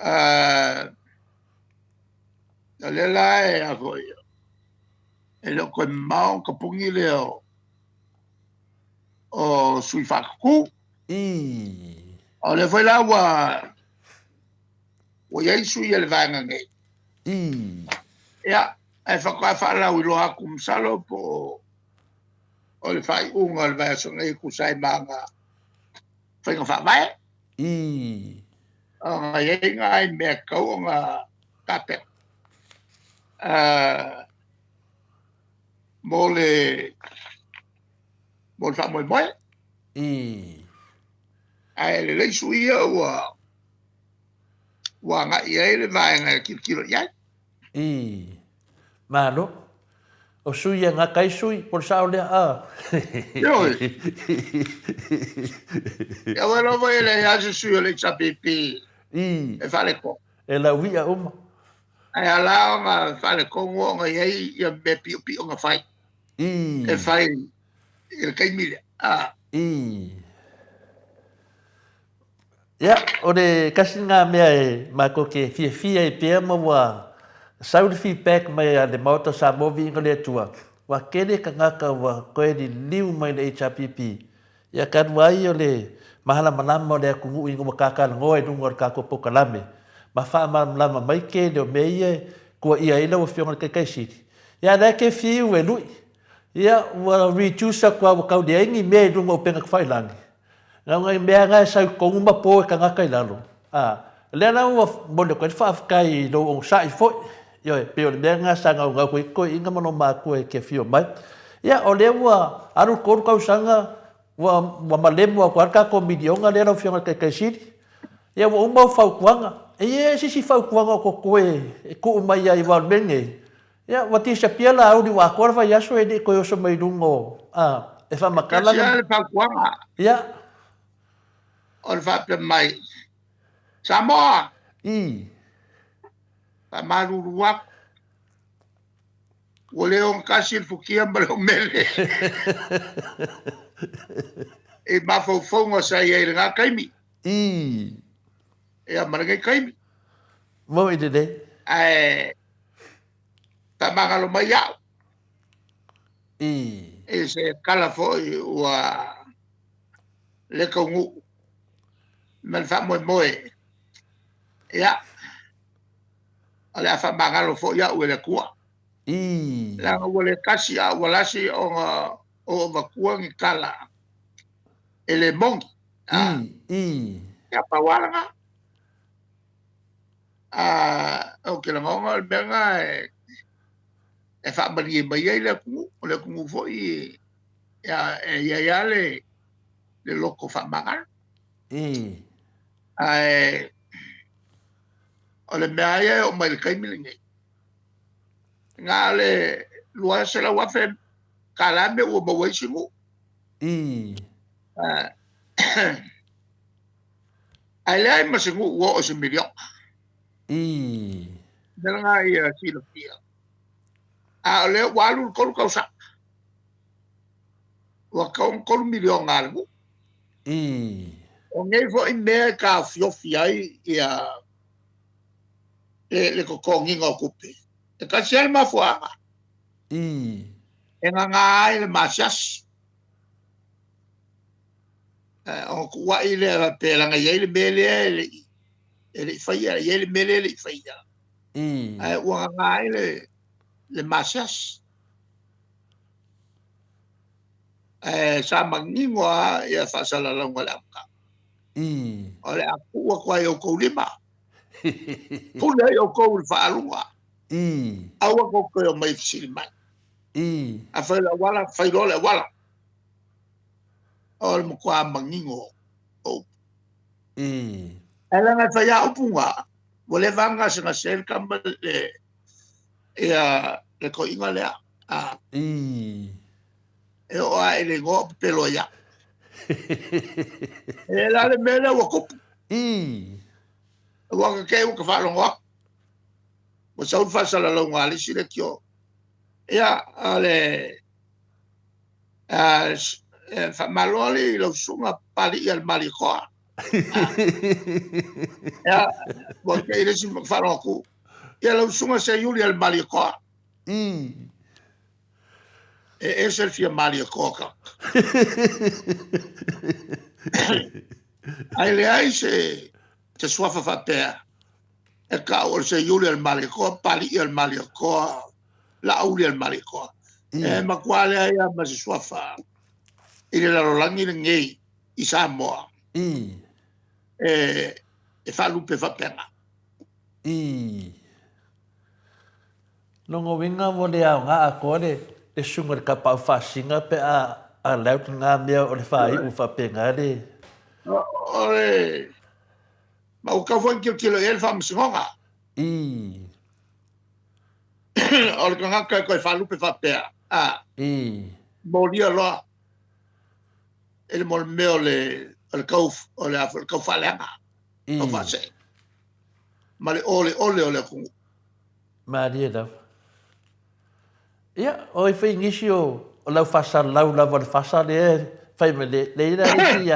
Uh, o lea la e a foi, e le o toe mamao ona tapuni lea o, o sui faatutu. Ii. O lea foi la ua ua i ai sui a le vaega nei. Ii. Ia, ae faatoa faalauiloa atu masalo po o o le faaiuga o le vaiaso nei e tusa ai ma ana faiga faavae. Ii. Ona e i ai nai mea e tatau ona tapena. Uh, mo le mo le faamoemoe. Ii. Ae lelei sui ia ua ua agai i ai le vaega e tilotilo i ai. Ii. Malo. O sui e gata ai sui, po o le sao lea, a? Ioe. Ia ua lava e leai lava se sui o le HRPP Ii. e faaletonu. E lauia uma. Ae ala ona faaletonu ona e i ai ia mea piopio na fai. Ii. E fai i le taimi lea. A. Ii. Ia, o le tasi lena mea e matou te fiafia ai pea ma ua sau le feedback mai a le Maota o Samoa Viiga o le Atua, ua tele tagata ua toe liliu mai le HRPP. Ia, talu ai o le malamalama o le atunuu ina ua tatalanoa i luga o le tatou polokalame ma faamalamalama mai tele o mea ia e tuuaia ai lau Afioga i le Taitai Sili. Ia, a o lea e te fiu e lui. Ia, ua reduce atu lava ua tau leai ni mea i luga o upega tafailagi. Na o nai mea na e sau i totonu ma po e tagata i lalo. A, lea la ua momoli atu ai le faafetai i lou onosai foi. Ioe, pei o le mea lena sa naunau atu ai toeaiina ma lou matua e te afio mai. Ia, o lea ua alu le 3 tausaga, ua, ua malemo atu lava le tatou miliona lea lau Afioga i le Taitai Sili. Ia, ua uma au fautuaga. E i ai se isi fautuaga o totoe e tuu mai ai aua o le mea lenei, Ia, ua disappear Laauli ua atoa le vaiaso e le i toe oso mai i luga o, a, e faamatala Tasi lava le fautuaga. Ia. O le faapea mai, Samoa! I. Faamalulu atu. Ua le ogatasi le futia ma le omele i mafaufauga sa i ai i lena taimi. Ia ma lenei taimi. Moni lelei. Ae faamagalo mai au. I se tala foi ua le taunuu ma le faamoemoe. Ia, o le a faamagalo foi au e le Atua. Leaga ua le tasi a ua lasi ona ou avatua ni tala e le moni. Ia, pau lava lena. Ou te lagona o le mea lena e faamalie mai ai le atunuu. O le atunuu foi e i ai lava le loto faamagalo. Ae o le mea ia e oo mai i le taimi lenei, na o le $200,000 mea ua maua ai isi nuu. Ae leai ma se nuu ua oo i se miliona. Mea lena ia silafia. A o lea ua alu le 3 tausaga, ua tatau ona 3 miliona a le nuu. O nei foi mea e taofiofi ai ia le totogiina o tupe, e tasi lava le mafuaaga. E gaga ai le masiasi. Ona tuuai lea faapea leaga e i ai le mea lea e le i e le i faia, e i ai le mea lea e le i faia. Ae ua gaga ai le masiasi. Ae sa manino lava ia faasalalauga i le amataga. O le a tuu atu lava i outou lima, pule ai outou i le faaaluga. Aua tou te omai e fesili mai. Afai o le auala, fai loa le auala. O le matua manino o upu. Ae leaga e fai lava upu na, ua leva lava ona gasegase ai le tama le, ia, le toeaina lea. E oo lava i le igoa o pepelo ai au. E la le mea lea ua tupu. Ua ka te i ua ta faalogo atu. Ua sau le faasalalauga a le isi leitio. Ia, o le faamalo alii i lau susuga Papalii a le Malietoa. Ia, ua te i le isi faalogo atu. Ia, lau susuga Seiuli a le Malietoa. E ese le fia Malietoa tagata. Ae leai se se suafa faapea e tau o le Seiuli a le Malietoa, Papalii a le Malietoa, Laauli a le Malietoa. E matua leai lava ma se suafa i le lalolagi lenei i Samoa e faalupe faapena. Lona uiga ua le aoga atoa le susuga i le tapaau faasina pe a allowed na mea o le faaiu faapena le. O le Ma ua tau foi ona tilotilo i ai le Faamasinoga. O le tagata e toe faalupe faapea, a. Molia loa i le mea o le o le tau o le a foi le tau faaleaga, tau faasee ma le oleole o le atunuu. Malie lava. Ia, o ai foi nisi o lau faasalalau lava o le fasa lea e fai mai, leai la le isi,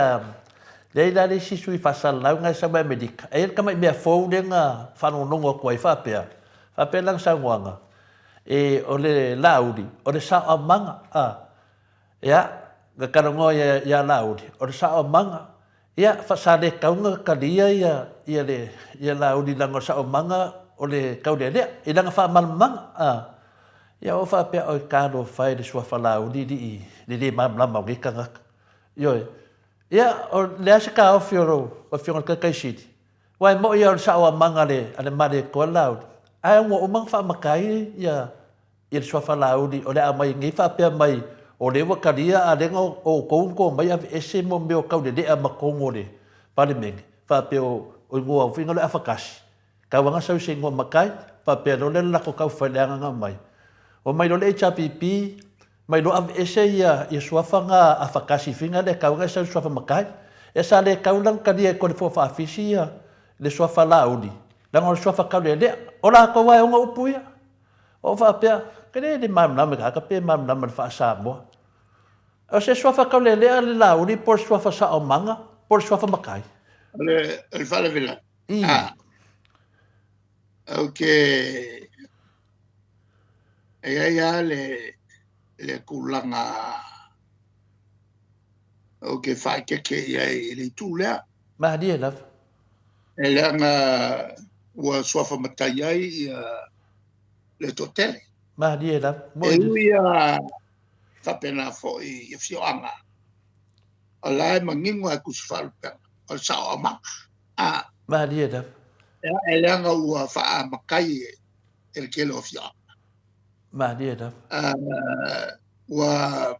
leai la le isi sui faasalalau na e sau mai Amerika. E i ai le tamai mea fou lea na faalogologo atu ai faapea, faapea lana saunoaga, e, o le Laauli, o le saoamaga, a. Ia, na talanoa ia Laauli, o le saoamaga, Ia, sa le tatau ona talia ia, ia le, ia Laauli leaga o le saomaga o le taulealea, i lana faamalamalamaga, a. Ia ua faapea, oi, talofa e i le suafa Laauli i le le malamalama o nei tagata. Ioe. Ia, o le a se taofi o lau Afioga i le Taitai Sili? Aua e moni lava o le saoamaga a le, a le Malietoa le Laauli, ae ua uma ona faamatai ia, ia le suafa Laauli o le a aumai nei faapea mai o lea ua talia a lea na outou na omai aveese mo mea o taulelea ma totonu o le Palemene faapea o igoa o faiga o le afatasi tau lava na sau i se igoa matai faapea loa lea le latou taufai leaga na aumai omai loa le HRPP mai loa aveese ia ia suafa na afatasi i faiga lea tau na sau i suafa matai e sa le tau la na talia e Toleafoa Faafisi ia le suafa Laauli leaga o le suafa taulelea o latou lava e ona upu ia. Ua ou faapea, Ke le le malamalama i ka haka pe malamalama i le faa-Samoa. O se suafa kaulelea le Laauli po o le suafa saomaga po o le suafa matai? O le, o le faalavelave. I. Ah. Ou te e i ai lava le, le tulaga ou te faaeteete i ai i le itu lea. Malie lava. E leaga ua suafa matai ai ia le toatele. Malie lava. E ui lava faapena foi i afioaga, o la e manino lava i tusi faalupega, o le saoaomaga. A. Malie lava. E leaga ua faamatai e le tele o afioaga. Malie lava. Ua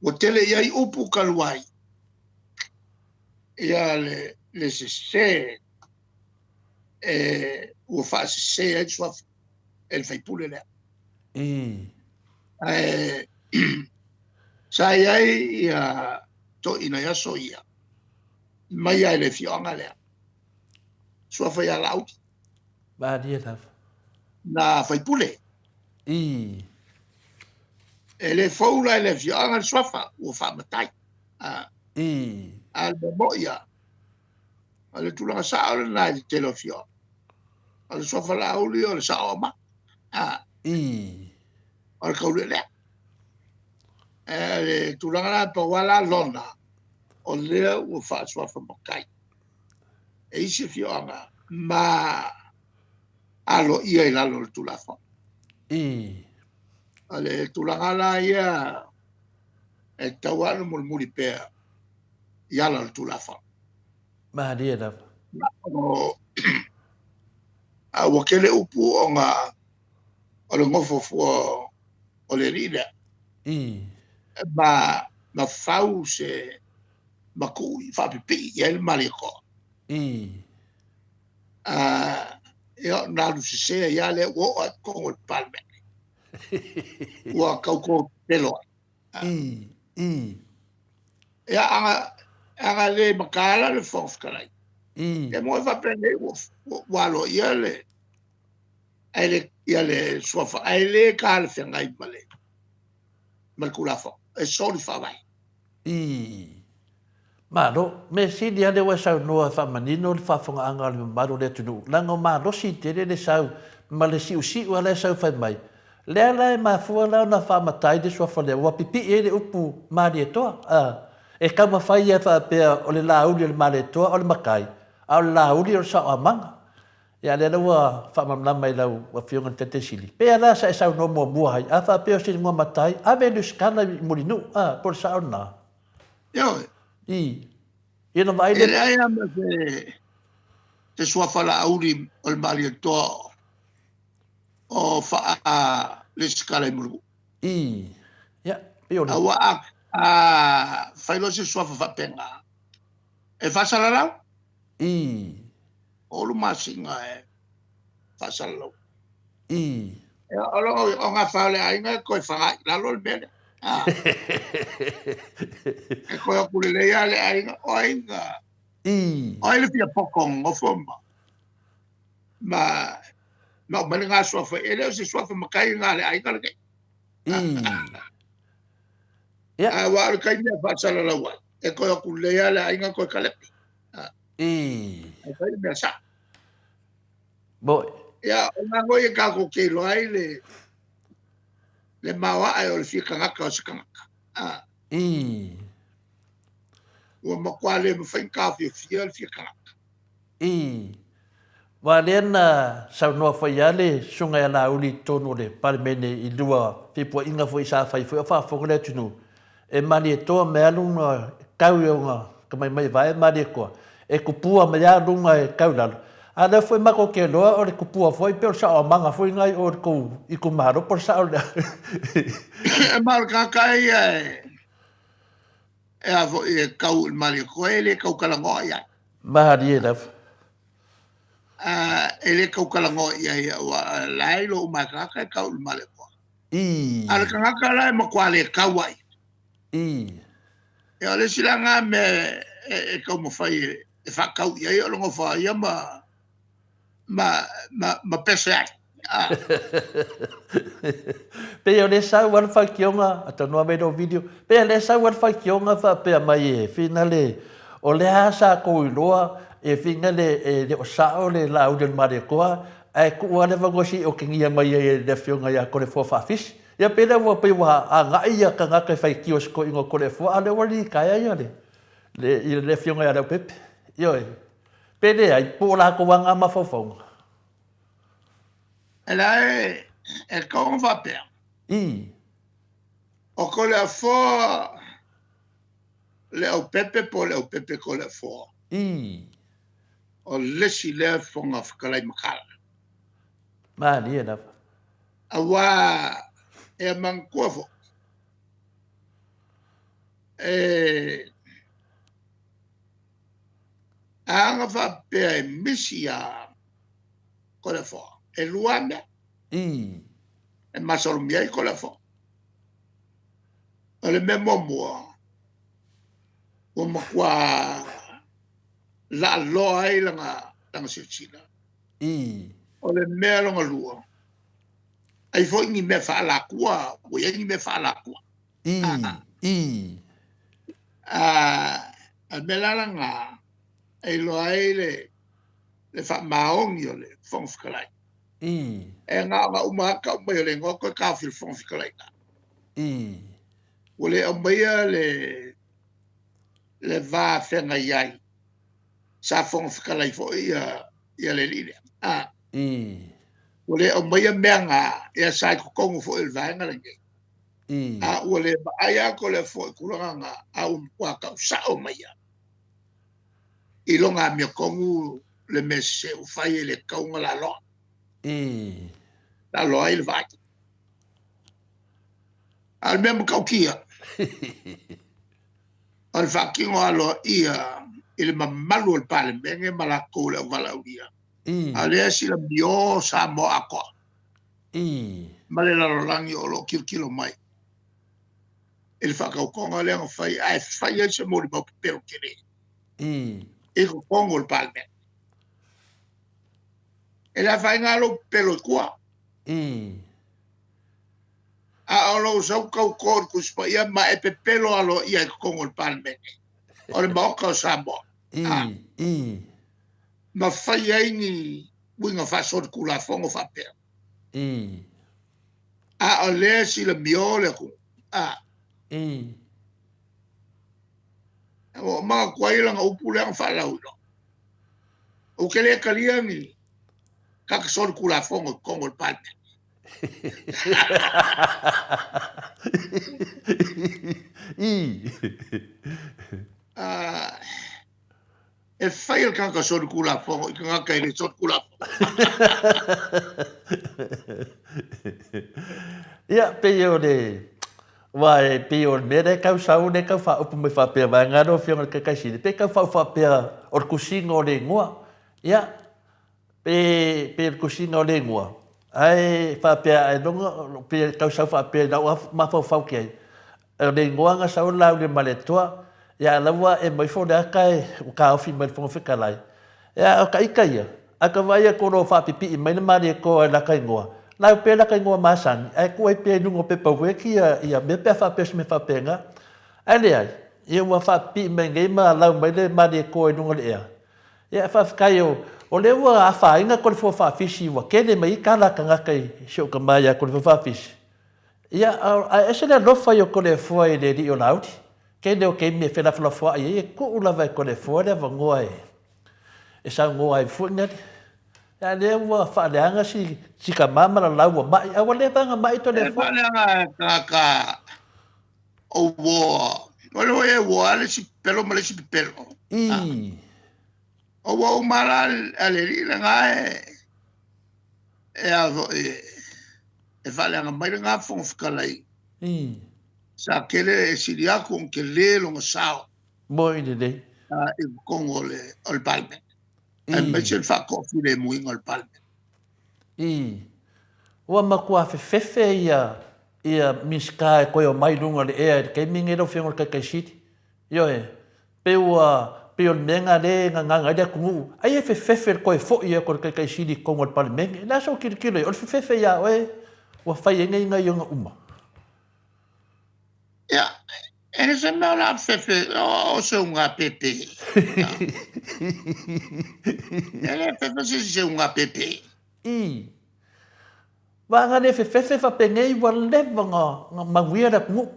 ua tele i ai upu talu ai ia le, le sese e, ua faasese ai le suafa e le faipule lea. Ae sa i ai ia toeaiina i aso ia, mai lava i le afioaga lea, suafa ia Laauli. Malie lava. Na faipule. E le fou la i le afioaga le suafa, ua faamatai. A le mea moi lava, o le tulaga sao lena i le tele o afioaga. O le suafa Laauli o le saoaomaga. O le taulealea. Le tulaga la pau lava la lona, o lea ua faasuafa matai e isi afioaga ma aloaia i lalo o le Tulafono. O le tulaga la ia e tatau lava ona mulimuli pea i ala o le Tulafono. Malie lava. O, a ua tele upu ona o le nofo fua o le alii lea. Ma, ma fau se ma tuu faapipii i ai le Malietoa. Ia, na alu sese ai lava lea ua oo lava i totonu o le Palemene. Ua tauto pelo ai. Ia, ana, ana le mataala le Fofoga Fetalai, e moe faapenei ua, ua aloaia le, ae le, ia le suafa, ae le talafeagai ma le, ma le Tulafono, e soli faavae. Ii. Malo. Mea sili lava lea ua e saunoa e faamanino le faafofogaaga a le mamalu o le atunuu, leaga o malosi tele le sau ma le siusiu lava la e sau fai mai. Lea la e mafua la ona faamata ai le suafa lea, ua pipii ai le upu Malietoa. A, e taumafai ia faapea o le Laauli o le Malietoa o le matai, a o le Laauli o le saoamaga. Ia, lea la ua faamalamalama i lau Afioga i le Taitai Sili. Pea la sa e saunoa muamua ai, a faapea o se igoa matai, ave le usitala i Mulinuu, a, po o le sao lena? Ioe. I. Ia ona vaai lea. E leai lava ma se, se suafa Laauli o le Malietoa o faa lesitala i Mulinuu. I. Ia, pei o le. Aua a, a fai loa se suafa faapena, e faasalalau. I. olu masina e faasalalau. I. O lo o gafa o le aiga e toe faga'i i lalo le mea lea. E toe o atu lelei lava le aiga, o ai na, I. o ai le fia poto nonofo ma, ma, ma aumai lena suafa, e le o se suafa matai lena a le aiga lenei. I. Ia. Aua o le taimi e faasalalau ai, e toe o atu lelei lava le aiga toe kalepe. I. Ai fai le mea sao. Moi. Ia, o ngā ngoi e kākou te iloa ai le, le maoae o le fia tagata o se tagata. A. I. Ua matua le mawhai na tāwhiawhia le fia tagata. I. Aua lea na saunoa foi ia le Susuga ia Laauli i totonu o le Palemene i lua fepuaiga foi sa fai foi a o faafofoga le atunuu, e Malietoa mai lava luga e tau i ona tamaimai vae Malietoa, e tupua mai lava luga e tau i lalo. A o lea foi matou te iloa o le tupua foi pei o le saoamaga foi lena i o i le tou itumalo po o le sao lea. E ma o le tagata ia e a foi e tau i le Malietoa e le tau talanoa i ai. Malie lava. E le tau talanoa i ai aua la e iloa uma e tagata e tau i le Malietoa. I. A o le tagata la e matua le tau ai. I. Ia o le isi la lena mea e taumafai e faatau i ai o le nofo a ia ma ma ma ma pese ai. Ah. Pei o lea sau lava le faitioga, atonu ave lou video, pei o lea sau lava le faitioga faapea mai e finale, o lea lava sa tou iloa e finale e le o sao le Laauli o le Malietoa, ae tuu lava le avanoa se i otegia mai ai e le Afioga ia Toleafoa Faafisi. Ia pei la ua pei ua agai ia tagata e faitio i se toeaina o Toleafoa, a o lea ua litaea ia le le Afioga ia Leaupepe. Ioe. Pe leai, po o latou lava na mafaufauga. E leai, e tatau ona faapea. I. O Toleafoa Leaupepe po o Leaupepe Toleafoa. I. O le isi lea Fofoga Fetalai mataala. Malie lava. Aua e manatua foi, e a na faapea e misi ia Toleafoa, e lua lava mea. I. E masalomia ai Toleafoa. O le mea muamua, ua matua laaloa ai lana, lana silasila. I. O le mea lona lua, ai foi ni mea faaalatua, ua i ai ni mea faaalatua. I. I. A, o le mea la lena, e iloa ai le, le faamaoni o le Fofoga Fetalai. I. E na ona uma lava tau mai o le igoa toe taofi o le Fofoga Fetalai. I. Ua le aumaia le, le va feagai ai sa Fofoga Fetalai foi ia, ia le alii lea. A. I. Ua le aumaia mea na, ia sa i totonu foi o le vaega lenei. I. A ua le vaai lava Toleafoa i tulaga na, a ua matua tau sao mai ia i lona amiotonu le mea sese ua fai e le tatau ona laaloa. I. Laaloa ai le vaai. A o le mea matautia, o le faatino aloaia i le mamalu o le Palemene ma latou le auvalaaulia. I. A o lea e silamio Samoa atoa. I. Ma le lalolagi o lo o tilotilo mai i le faatautoga lea na fai, ae fai ai se molimau pepelo tele. I. I totonu o le Palemene. E le afaina lou pepelo i tua. I. A o lou sau tauto i le Tusi Paia ma e pepelo aloaia i totonu o le Palemene, o le Maota o Samoa. I. I. Ma fai ai ni uiga faasolitulafono faapea. I. A o lea e silamio le atunuu. A. I. Ua ou manatua ai lana upu lea na faalauiloa. Ou te le talia ni tagata solitulafono i totonu o le Palemene. I. A, e fai e le tagata solitulafono i tagata e le solitulafono. Ia, pei o le... Aua e pei o le mea lea e tau sau, lea e tau faaupu mai faapea, vaega lau Afioga i le Taitaisili, pei e tau faaupu faapea o le tusiga o le igoa. Ia, pe, pe o le tusiga o le igoa, ae faapea ailoga, pei e tau sau faapea i lau mafaufau ki ai, O le igoa na sau Laauliamaletoa, ia a la ua ae mai fo le ata e ua taofi mai le Fofoga Fetalai. Ia o ka ika ia, a ka vaai atu o lo o faapipii mai le Malietoa i laka igoa, lau pea laka igoa masani, ae tuu ai pea i luga o pepa weki ia, ia mea pe a faapea o se mea faapena. Ae leai, ia ua faapipii mai nei ma lau mai le Malietoa i luga o le ea. Ia faafetai o, o lea ua afaina Toleafoa Faafisi ua tele mai ai tala a tagata i si ou tama ia Toleafoa Faafisi. Ia, ae ese le alofa i o Toleafoa i le alii o Laauli. Tele o taimi e felafolafoai ai, e tuu lava e Toleafoa le avanoa e saunoa ai foi nale. A lea ua faaleaga si, si tama ma lalau ua mai, a ua leva ona mai E Toleafoa. faaleaga e tagata o uo, o le e uo a le isi pepelo ma le isi pepelo. I. O ua uma la a le alii lena e, e a foi e, e faaleaga mai lena Fofoga Fetalai. I. Sa tele e sili atu ona tele lona sao. Moi lelei. I totonu o le, o le Palemene. Aemaise le faatoafilemuina o le Palemene. I. Ua matua fefefe ia, ia Minisita e toe omai i luga o le ea i le taimi lenei lau Afioga i le Taitaisili. Ioe. Pei ua. pei o le mea lena lea e gagaga ai le atunuu, ai e fefefe le toe foi atu o le Taitai Sili i totonu o le Palemene. O le a sou tilotilo i ai? O le fefefe ia oe ua fai ai nei gaioiga uma? Ia, e le se mea o le a fefe, o se uga pepe. E le fefe se se uga pepe. I. Vaega le fefefe faapenei ua leva ona manuia le atunuu.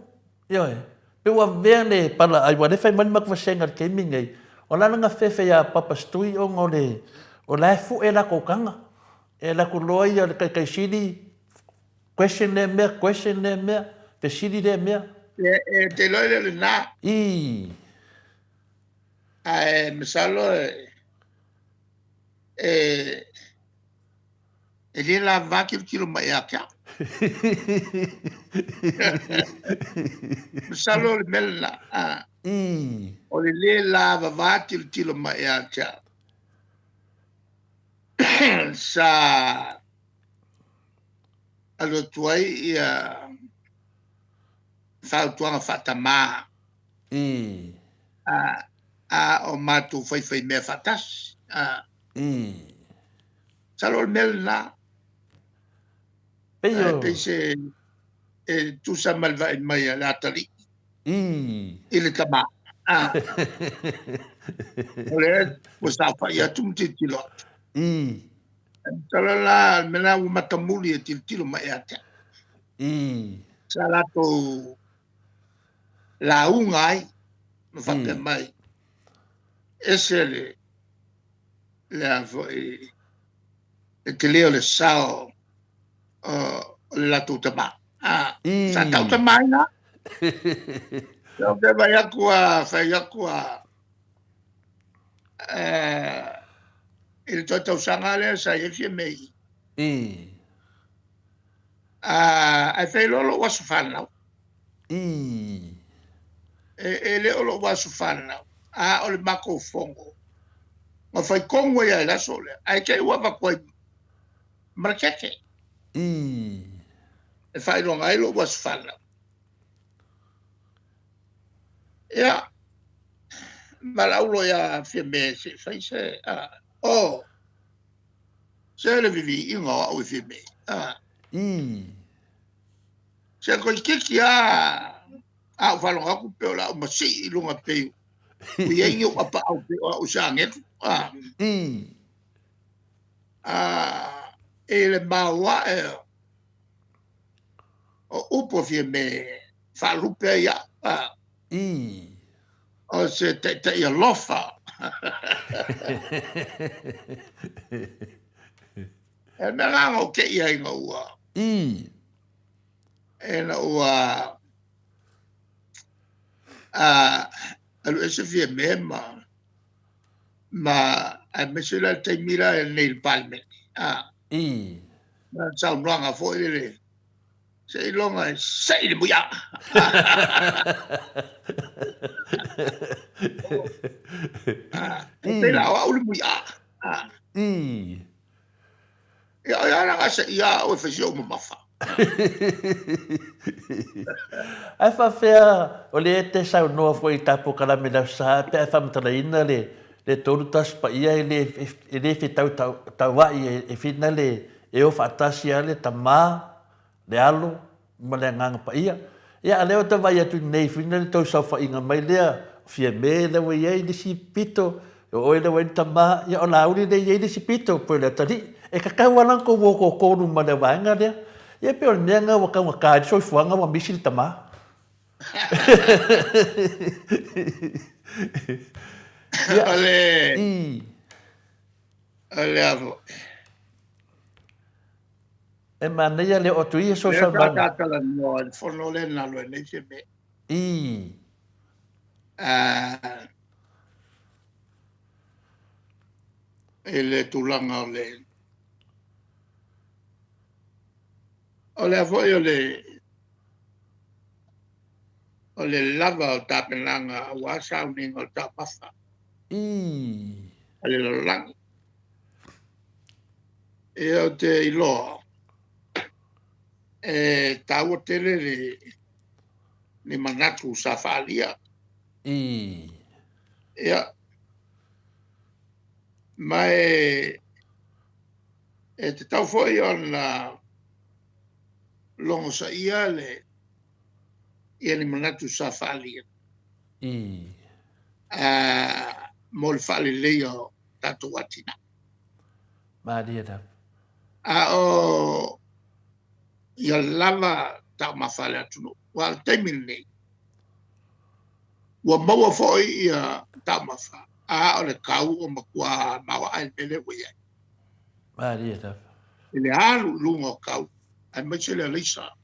Ioe. Pe ua avea le pala ai, ua le fai mai le matou vasega i le taimi lenei, o le a lana fefe ia Papa Stui ona o le, o la e fue latou taga. E alu atu loa ia le Taitai Sili, question lea mea, question lea mea, fesili lea mea. E te iloa e le o lena. I. Ae masalo e E le lavava tilotilo mai ia te au. Masalo o le mea lena. O le le lavava tilotilo mai ia te au. Sa alu atu ai ia fautuaga faatamā. A o matou faifaimea faatasi. Masalo o le mea lena. Pei o... Pei se e tusa ma le vaai mai a le atalii. I le tama. O lea ua saofai atu ma tilotilo atu. Masalo la le mea lena ua matamuli e tilotilo mai ia te au. Sa latou lauga ai ma faapea mai, ese le le a foi le tele o le sao o le latou tama. A, sa tau tama ai na. Ou te vai atu a, fai atu a, i le toe tausaga lea sa i ai Fiamē i. Ae fai loa lou aso fanau. E le o lou aso fanau, a o le matou fono na fai tonu ai lava i le aso lea, ae te i ua avatu ai ma le keke e faailoga ai lou aso fanau. Ia, valaau loa ia Fiamē se i fai se, oh, se le viviiga o au e Fiamē. Se toeitiiti lava a ou faalogo atu pei o le a ou masii i luga pei ua i ai ni ou apaau pei o au se agelu. I le maoae o upu a Fiamē faalupe ai au. O se taitai alofa. E mea la na ou te i ai ina ua. Ina ua alu ese Fiamē ma ma aemaise la le taimi la nei i le Palemene. Ma le saunoaga foi lele, seiloga e sei le muiā. E pei la o au le muiā. Ia, o ia la ga seia au e fai si ou mamafa. Ae faapefea o lea e te saunoa foi i ta polokalame i le Aso Sa pe a e faamatalaina le le tolu tasi paia e le e le fetau taua'i e whina le e o faatasi a le tama le alo ma le Agaga Paia. Ia, a lea ou te vaai atu nei foi le tou saofaiga mai lea, o Fiamē lea ua i ai le isi pito, o oe lea ua i ai le tama, ia o Laauli lea e i ai le isi pito, pei o le atalii. E tatau lava la ona tou o toatolu ma le vaega lea. Ia pei o le mea lena ua taugata ai le soifuaga ua misi le tama. Ia, o le, o le a foi. E manaia le oo atu i ia saunoaga. Lea sa ta talanoa i le fono lea na alu ai nei Fiamē. I le tulaga o le o lea foi o le o le lava o tapenaga aua sauniga o le taumafa a le lalolagi. Ia, ou te iloa e taua tele le ni manatu sa faaalia. Ia, Ma e e tatau foi ona logosaia le ia ni manatu sa faaalia mo le faaleleia o tatou atinae. Malie lava. A o ia lava taumafa a le atunuu. Aua o le taimi lenei, ua maua foi ia taumafa, a o le tau ua matua maoae le mea lea ua i ai. Malie lava. I le alu i luga o tau, aemaise le alaisa.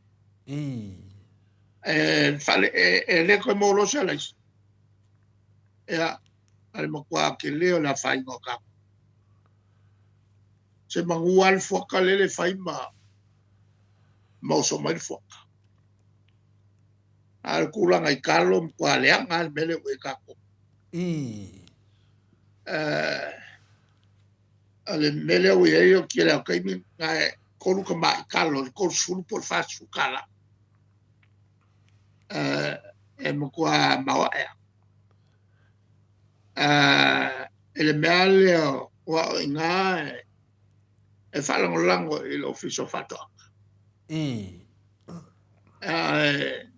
E, fale, e, e le toe maua loa se alaisa. Ia, a le matua tele o le afaina o tatou. Se manu lava le fuata lele fai ma ma oso mai le fuata. A o le tulaga i talo, matua leaga lava le mea lea ua i ai tatou. O le mea lea ua i ai, o le tele lava o taimi na e 3 tamai talo i le 30 po o le $40. E matua maoae lava. I le mea lava lea aua o i ina e faalagolago i le Ofisa o Faatoaga. Ae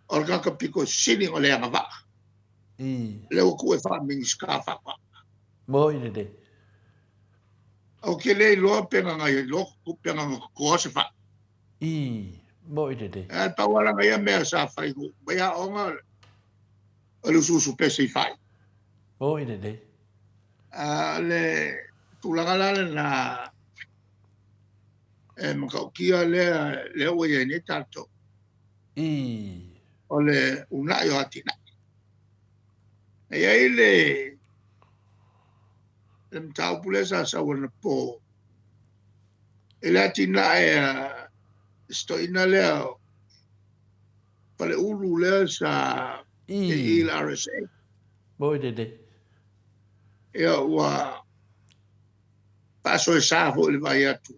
o le tagata pito sili ona le agavaa, lea ua tuu e faa-Minisita o Faatoaga. Moni lelei. Ou te le iloa pe na iloa pe na totoa se fai. Moni lelei. Ae pau lava lana ia mea sa fai ua uma i aoga o le usuusu pese i fai. Moni lelei. A o le tulaga la lena e matautia lea lea ua i ai nei tatou. O le uunai o atinae. E i ai le le mataupu lea sa sau anapo i le atinae a si toeaina lea o Faleulu lea sa i le RSA. Moni lelei. Ia ua faasoesa foi le vaai atu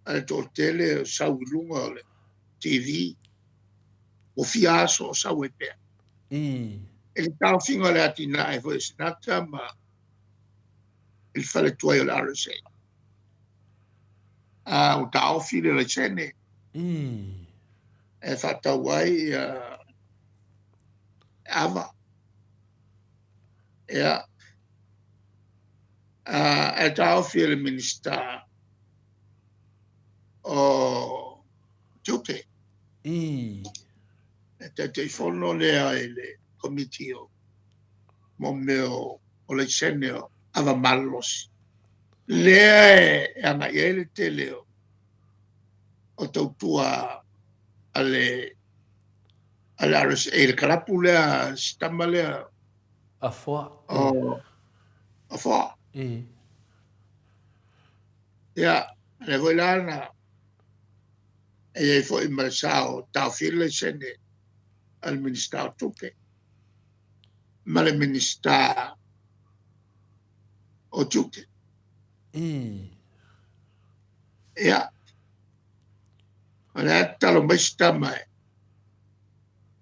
a le toatele o sau i luga o le TV ua fia aso o sau ai pea. I le taofiga o le atinae foi a Senata ma i le fale tuai o le RSA. A ua taofi le laisene e faatau ai ia ava. Ia, ae taofi e le Minisita o Tiute. E Taitaifono lea i le Komiti o mo mea o laisene o ava malolosi. Lea e agai ai le tele o tautua a le a le RSA, le kalapu lea, si tama lea. Afoa. O Afoa. Ia, lea foi la na e i ai foi ma le sa o taofia le laisene a le Minisita o Tupe ma le Minisita o Tiute. Ia, o lea tatalo mai si tama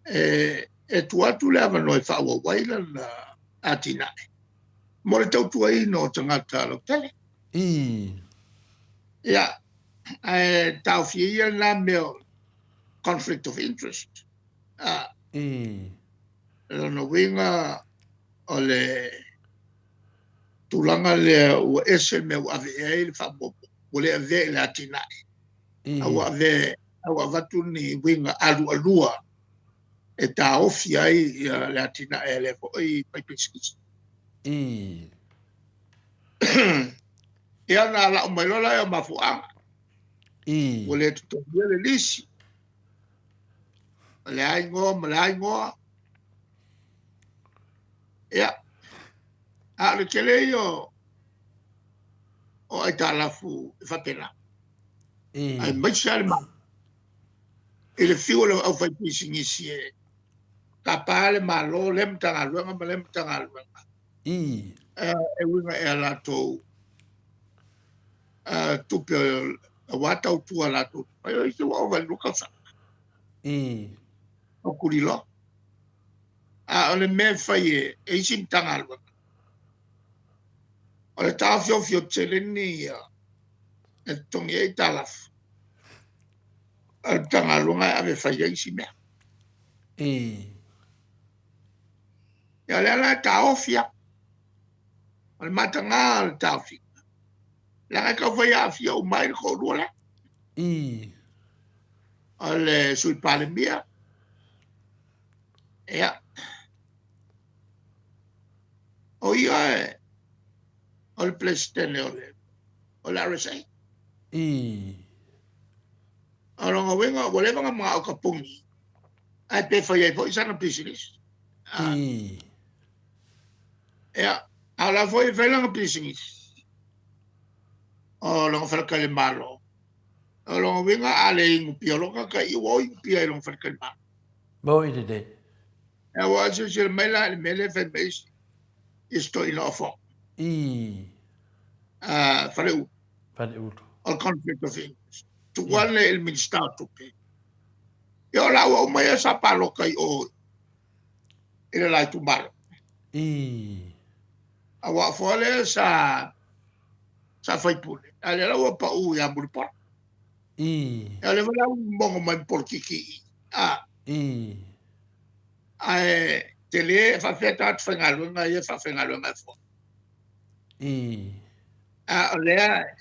e e tuu atu le avanoa e faaauau ai lana atinae mo le tautuaina o tagata lautele. Ia, ae taofia ia lena mea o conflict of interest. Lona uiga o le tulaga lea ua ese le mea ua ave i ai le faamuamua, ua le avea i le atinae, a ua ave a ua avatu ni uiga alualua e taofi ai ia le atinae a lea foi faipisinisi. Ia ona lau mai loa lea o mafuaaga. Ua le totogia le lisi. O le a igoa ma le a igoa. Ia, a o le tele ia o o aitalafu e faapena. Aemaise lava le Malo i le fiu o le aufaipisinisi e tapa le Malo lea Matagaluega ma lea Matagaluega e uiga i a latou tupe aua tautua latou te fai. O isi ua ova i le 2 tausaga o tuliloa. A o le mea e fai e isi Matagaluega, O le taofiofi o seleni ia e totogi ai aitalafu a le Matagaluega e ave e fai ai isi mea. Ia o lea la e taofi lava. O le mataga o le taofiga, leaga e tau fai aafia uma ai le toalua lea. O le Sui Palemia, ia, o ia e, o le Peresetene o le, o le RSA. O lona uiga ua leva ona manao e tapuni, ae pe fai ai foi sana pisinisi. Ia, a o la foi e fai lana pisinisi, o lona faletalimalo. O lona uiga a le inu pia loka tai ua o inu pia i lona faletalimalo. Moni lelei. Ia ua silasila mai la i le mea lea e fai mai i si toeaina o Afoa. Faleulu. Faleulu. O le conflict of interest. Tuu ane i le Minisita o Tupe. Ia o laua uma ia sa palota i o i le la itumalo. Aua o Afoa lea sa sa faipule, a o lea la ua pau ia Mulipola. Ia o lea foi la ua momono mai ma polokiki i i. A. Ae tele e faapefea tagata faigaluega ia e faafaigaluega e Afoa. A o lea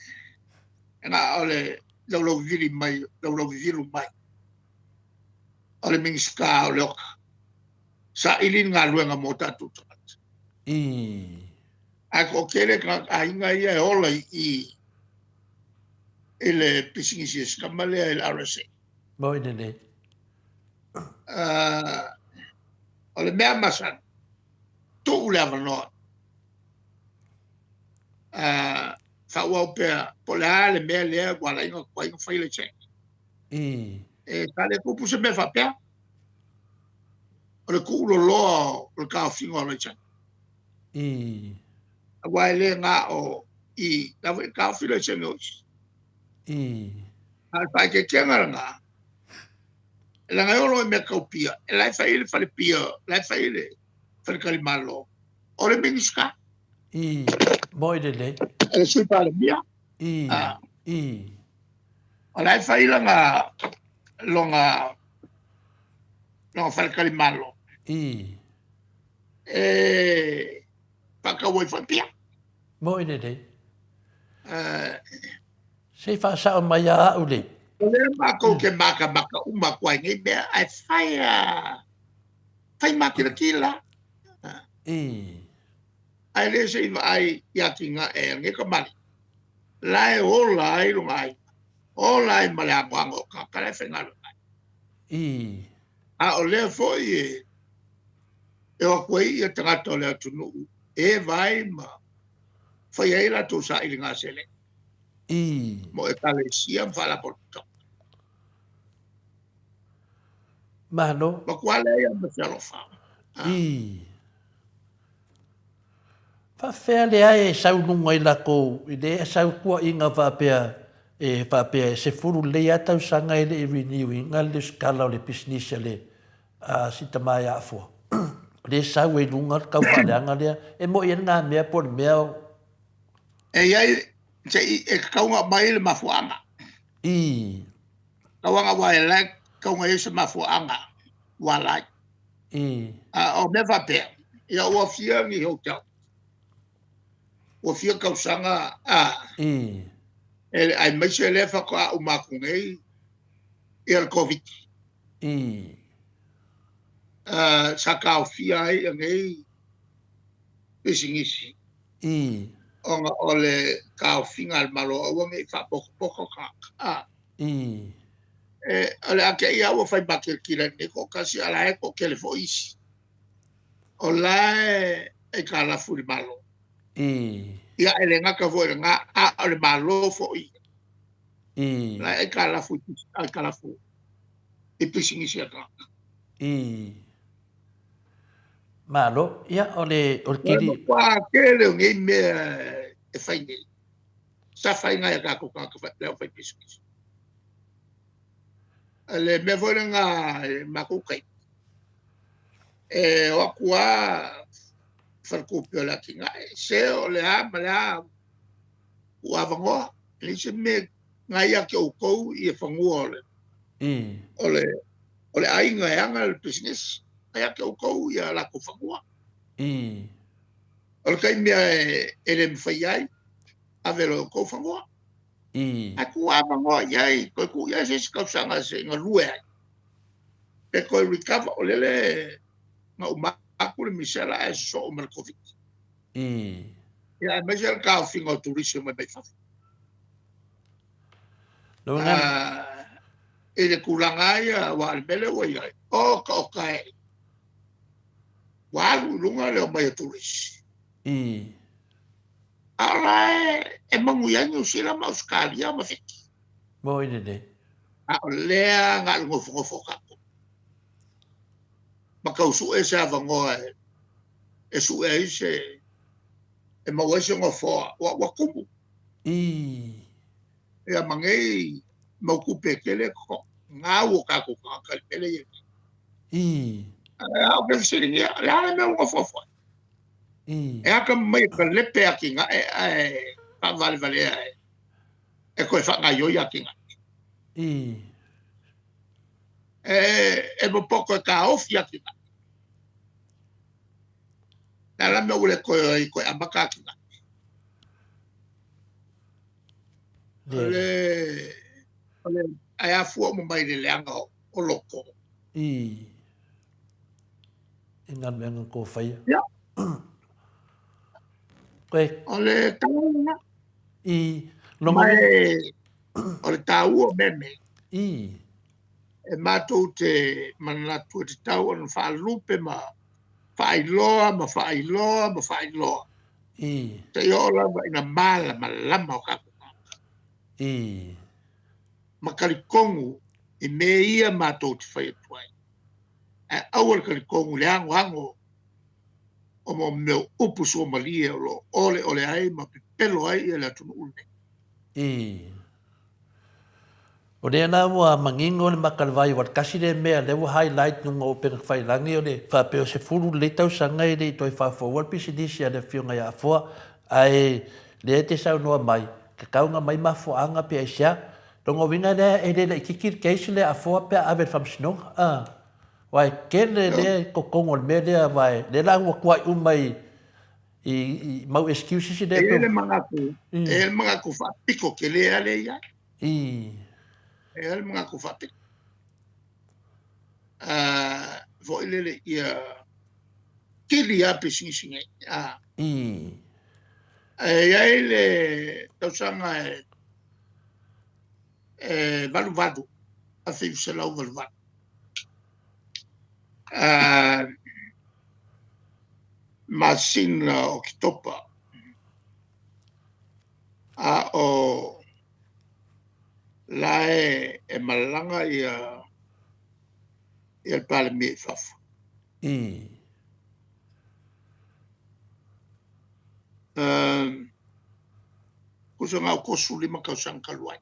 na o le laulauvivili mai, laulauvivilu mai o le Minisita o Leoka, saili le galuega mo tatou tagata. Ae toatele tagata aiga ia e ola i i i le pisinisi a si tama lea i le RSA. Moni lelei. O le mea masani, tuu le avanoa. Faaauau pea, po o le a le mea lea ua ala ai ona tuai ona fai laisene. E sa le tupu se mea faapea. O le tuuloloa o le taofiga o laisene. Aua e le na o i, la foi e taofi laisene o isi. A o le faaeteetega lena, leaga e oo i mea tau pia, e la e fai i le fale pia, la e fai i le faletalimalo, o le Minisita. Moni lelei. Le Sui Palemia. O la e fai lana lona lona faletalimalo. E faatau ai foi pia. Moni lelei. Se i faasao mai ia au le. O lea matou te matamata uma atu ai nei mea, ae fai a fai makilatila. Ae le se i vaai i atinae a lenei kamali'i, la e ola ai lona aiga, ola ai ma le anoano o tagata la e faigaluega ai. A o lea foi e e o atu ai ia tagata o le atunuu e eva ai ma fai ai latou sailiga seleni mo ekalesia ma faalapotopotoga. Malo. Matua leai lava ma se alofa. Faafefea lea e sau i luga i lakou i le sau tuuaiga faapea e faapea e 10 lelei a tausaga e le i renew ina le lesitala o le pisinisi a le a si tama ia Afoa. O lea e sau ai i luga le tau faaleaga lea e moi ai lena mea po o le mea o. E i ai se i e tatau ona aumai le mafuaaga. Tauaga aua e la e tatau ona i ai se mafuaaga ua ala ai. A o mea faapea, ia ua fia ni hotel, ua fia tausaga a, e, aemaise lea faatoa uma atu nei ia le Koviti. Sa taofia ai ia nei pisinisi ona o le taofiga a le Malo aua ne i faapotopoto tagata. A. E, o le a te i lava ua fai makilatila i lenei toatasi, a o la e toatele foi isi o la e aitalafu i le Malo. Ia, e le gata foi i lena, a o le Malo foi ia. La e aitalafu i, aitalafu i pisinisi a tagata. Malo. Ia, o le, o le kili. O le matua tele o nei mea e fai nei. Sa fai nai a tatou tagata lea o fai pisinisi. Le mea foi lena i le matou taimi, e o atu lava Faletupe o le Atinae, se o le a ma le a ua avanoa. E leai se mea na ia te outou ia fanua o le, o le, o le aiga e ana le pisinisi. Na ia te outou ia latou fanua. O le taimi e le mafai ai, ave loa e outou fanua. Ae tuu avanoa i ai, toe tuu i ai se isi tausaga se i galue ai, pe toe recover. O lele na uma atu le misela ae sosoo ma le Koviti. Ia, aemaise le taofiga o turisi mai mai fafo. I le tulaga ia, aua o le mea lea ua i ai, oka oka e, ua alu i luga le omai o turisi. A o la e manuia ai Niu Sila ma Ausetalia ma Fiti. Moi lenei. A o lea na o le nofonofo o tatou. Ma tau sue se avanoa e sue ai se, e maua ai se nofoa ua tumu. Ia ma nei mau tupe e tele e totogi. Gau o tatou tagata i le mea lea e i ai nei. A ou te fesiligia, o le a le mea ua nofonofo ai? E atamamai e talepe atinae ae faavalevalea e toe faagaoioi atinae. E popoto e taofi atinae. O le a la le mea ua le toe o ai e toe amata atinae? O le, o le, ae afua uma mai i le leaga o loto. I galuega tou faia. Ia. Koe. O le tala lena. I longa. Ma e, o le taua o mea nei. E matou te manatu e tatau ona faalupe ma faailoa ma faailoa ma faailoa. Seia oo lava ina malamalama o tatou tagata. Ma talitonu i mea ia matou te fai atu ai. Ae aua le talitonu i le anoano o mea o upu suamalie o lo o oleole ai ma pepelo ai le atunuu lenei. O lea la ua manino le maka o le vai, aua o le tasi lea mea lea ua highlight luga o upega tafailagi o le faapea o 10 lelei tausaga e le i toe faafoua le pisinisi a le Afioga ia Afoa, ae lea e te saunoa mai, tatau ona aumai mafuaaga pe aisea. Lona uiga lea e le laitiiti le case lea a Afoa pe a ave i le Faamasinoga. Aua e tele lea i totonu o le mea lea aua lea la ua tuai uma i i mau excuses lea. E i ai le manatu, e i ai le manatu faapito tele lava lea e i ai. E i ai le manatu faapito. Foi lele ia kili lava pisinisi nei. E i ai le tausaga e 88, 1988. Masina o Oketopa, a o la e malaga ia le Palemia i fafo. Tusa na o 35 tausaga talu ai.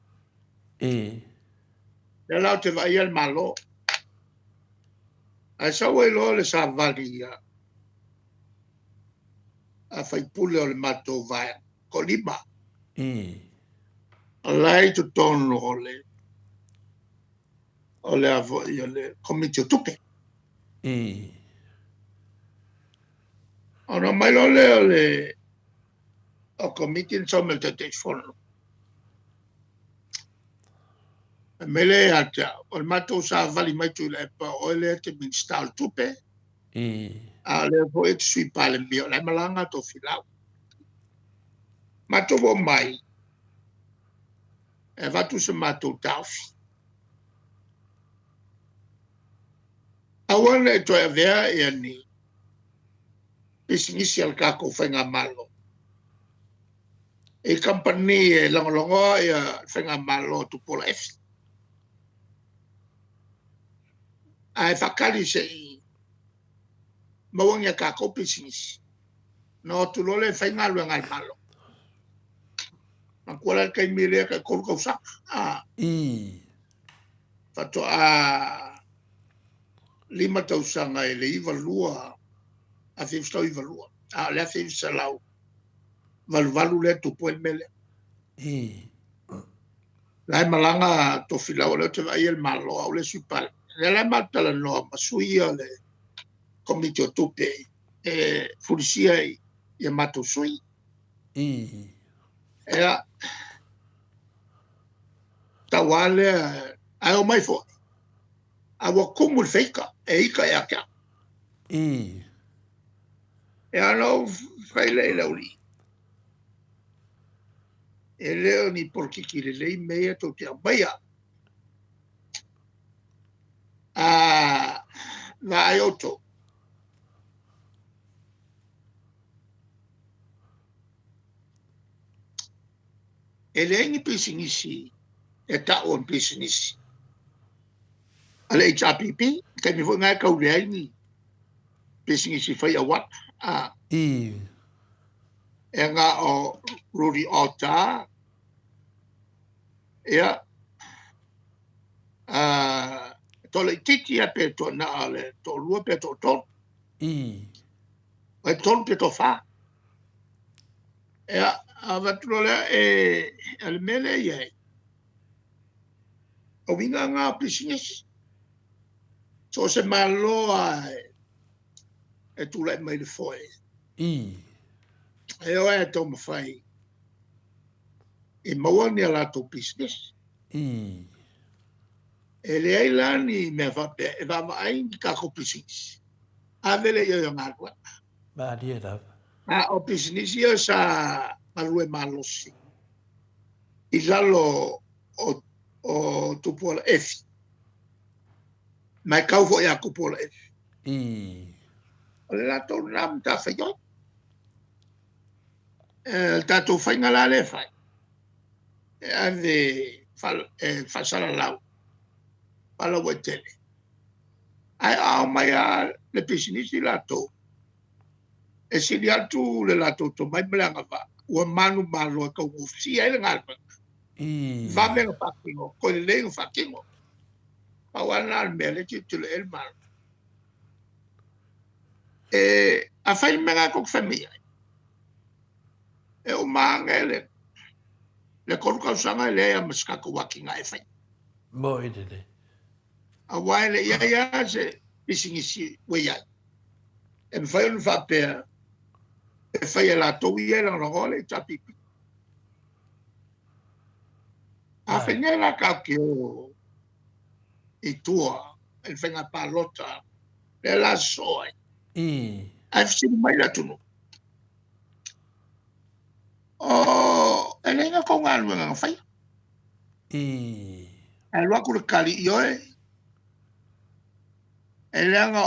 Lea la ou te vaaia le Malo. Ae sau ai loa le savali a faipule o le matou vaega, toalima. O la e i totonu o le o le a foi o le Komiti o Tupe. Ona omai loa lea o le o Komiti na sau mai le Taitaifono. Fai mai lea ia te au, o le matou savali mai Tuilaepa, o oe lea e te Minisita o le Tupe, a o lea foi e te Sui Palemia, o la e malaga Tofilau. Matou omai e avatu se matou taofi. Aua ne i toe avea ia ni pisinisi a le tatou faigamalo i kamupani e lagolagoa ia le faigamalo a Tupuola Efi. Ae faatali se i maua ni a tatou pisinisi, ona o atu loa lea e fai galuega a le Malo. Manatua la le taimi lea tai 3 tausaga. Faatoa 5 tausaga i le 92, 1992. A o le 1988 lea tupu ai le mea lea. La e malaga Tofilau, o lea ou te vaaia le Malo, au le Sui Palemia. Lea la e matou talanoa ma sui ia o le Komiti o Tupe e fulisia i a matou sui. Ia, tau lava lea, ae omai foi, a ua tumu le feita, e ita ia te au. Ia ona ou fai lea i le aualii, e le o ni polokiki lelei mea ia tou te aumaia. A vaai outou, e leai ni pisinisi e tau o ni pisinisi a le HRPP, taimi foi lena e tau leai ni pisinisi fai auala. A. E na o Rudy Altar, ia, a, toalaitiiti ia pe toa na o le toalua pe toatolu. O tolu pe toafa. Ia, avatu loa lea, e, o le mea lea e i ai, o uiga na o pisinisi. So o se Malo lava e tulai mai le foe. E o e taumafai e maua ni a latou pisinisi. E leai la ni mea faapea e vaavaai ni tatou pisinisi. Ave lea i ai o galuega. Malie lava. A o pisinisi ia sa galue malosi i lalo o Tupuola Efi. Ma e kau foi ia Tupuola Efi. O le latou lena matafaioi. E, le tatou faiga la lea e fai, e ave e faasalalau faalauaitele, ae ao mai lava le pisinisi latou, e sili atu le latou tomai ma le agavaa, ua manumalo e taugofie ai le galuega, vave ona faatino, toe lelei ona faatino. Pau lava lena o le mea lea e tilotilo i ai le Malo. E, a fai le mea lena tou te fai mai ai, e uma ane le 3 tausaga e leai lava ma se tatou atinae e fai. Moi lelei. Aua e le i ai lava se pisinisi ua i ai. E mafai ona faapea e fai e latou ia e lagolagoa le HRPP. A fai nei la tatou te o i tua i le faiga palota lea la sosoo ai. Ae fesili mai le atunuu, o e leai ni tou galuega na faia. Ae alu atu le tali, ioe, e leaga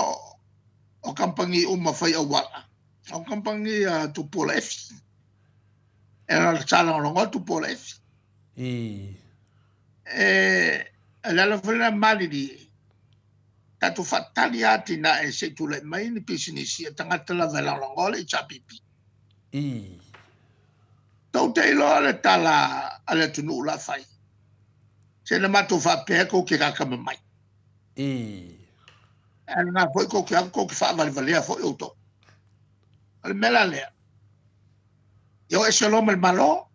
o kamupani uma fai auala, o kamupani a Tupuola Efi. E sa lagolagoa Tupuola Efi. E le ala foi lena malilie, tatou faatali lava atinae se i tulai mai ni pisinisi a tagata lava e lagolagoa le HRPP. Tou te iloa le tala a le atunuu la fai, se na matou faapea tou te kakamamai. Ae lena foi tou te atu tou te faavalevalea foi outou. O le mea la lea, ia o ese loa ma le Malo.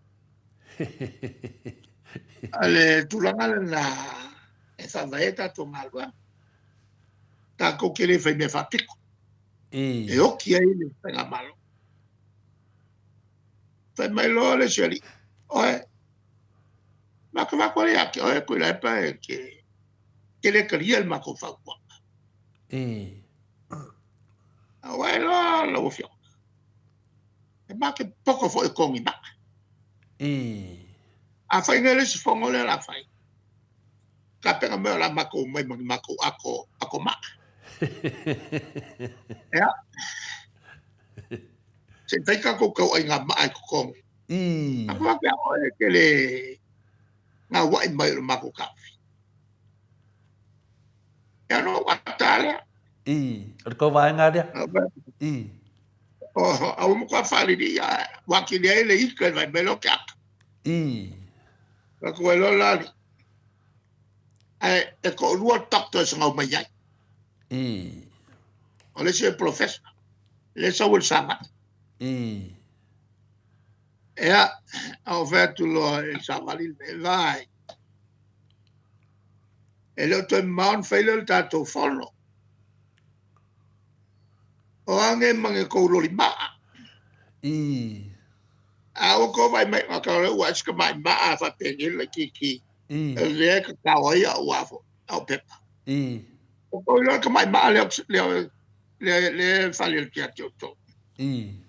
O le tulaga lena e faavae ai tatou galuega. Tatou te le fai mea faapito. E oti ai le faigamalo. Fai mai loa le isi alii, oe, matou vaku ale ia te oe Tuilaepa e te le talia le matou fautuaga. Aua e loa lau afioga, e ma te poto foi e togi maa. A fai nei le isi fono lea o le a fai, tapena mai o le a matou omai ma ni matou ato, ato maa. Ia. Se i fai tatou tauaiga maa i totonu. A faapea oe e te le gauai mai o le matou taofi. Ia ona ou ata lea. O le tou vaega lea. A ua matua faalili ia, ua atili ai le ika i le vaimea lea o ke ata. Atu ai loa la alii. Ae e toalua doctors na omai ai. O le isi e professor, lea e sau i le Savaii. Ii. Ea, a ou fai atu loa i le savali lenei, vaai, e le o toe mamao ona fai lea o le tatou fono. O a nei ma ni tou loli maa? Ii. A ua tou vaai mai ka o lea ua ai si tamai maa faapenei le laitiiti Ii. lea e tatao ai au a foi, au pepa. Ii. Ua tou iloa le tamai maa lea lea lea lea e fale atu ia te outou. Ii.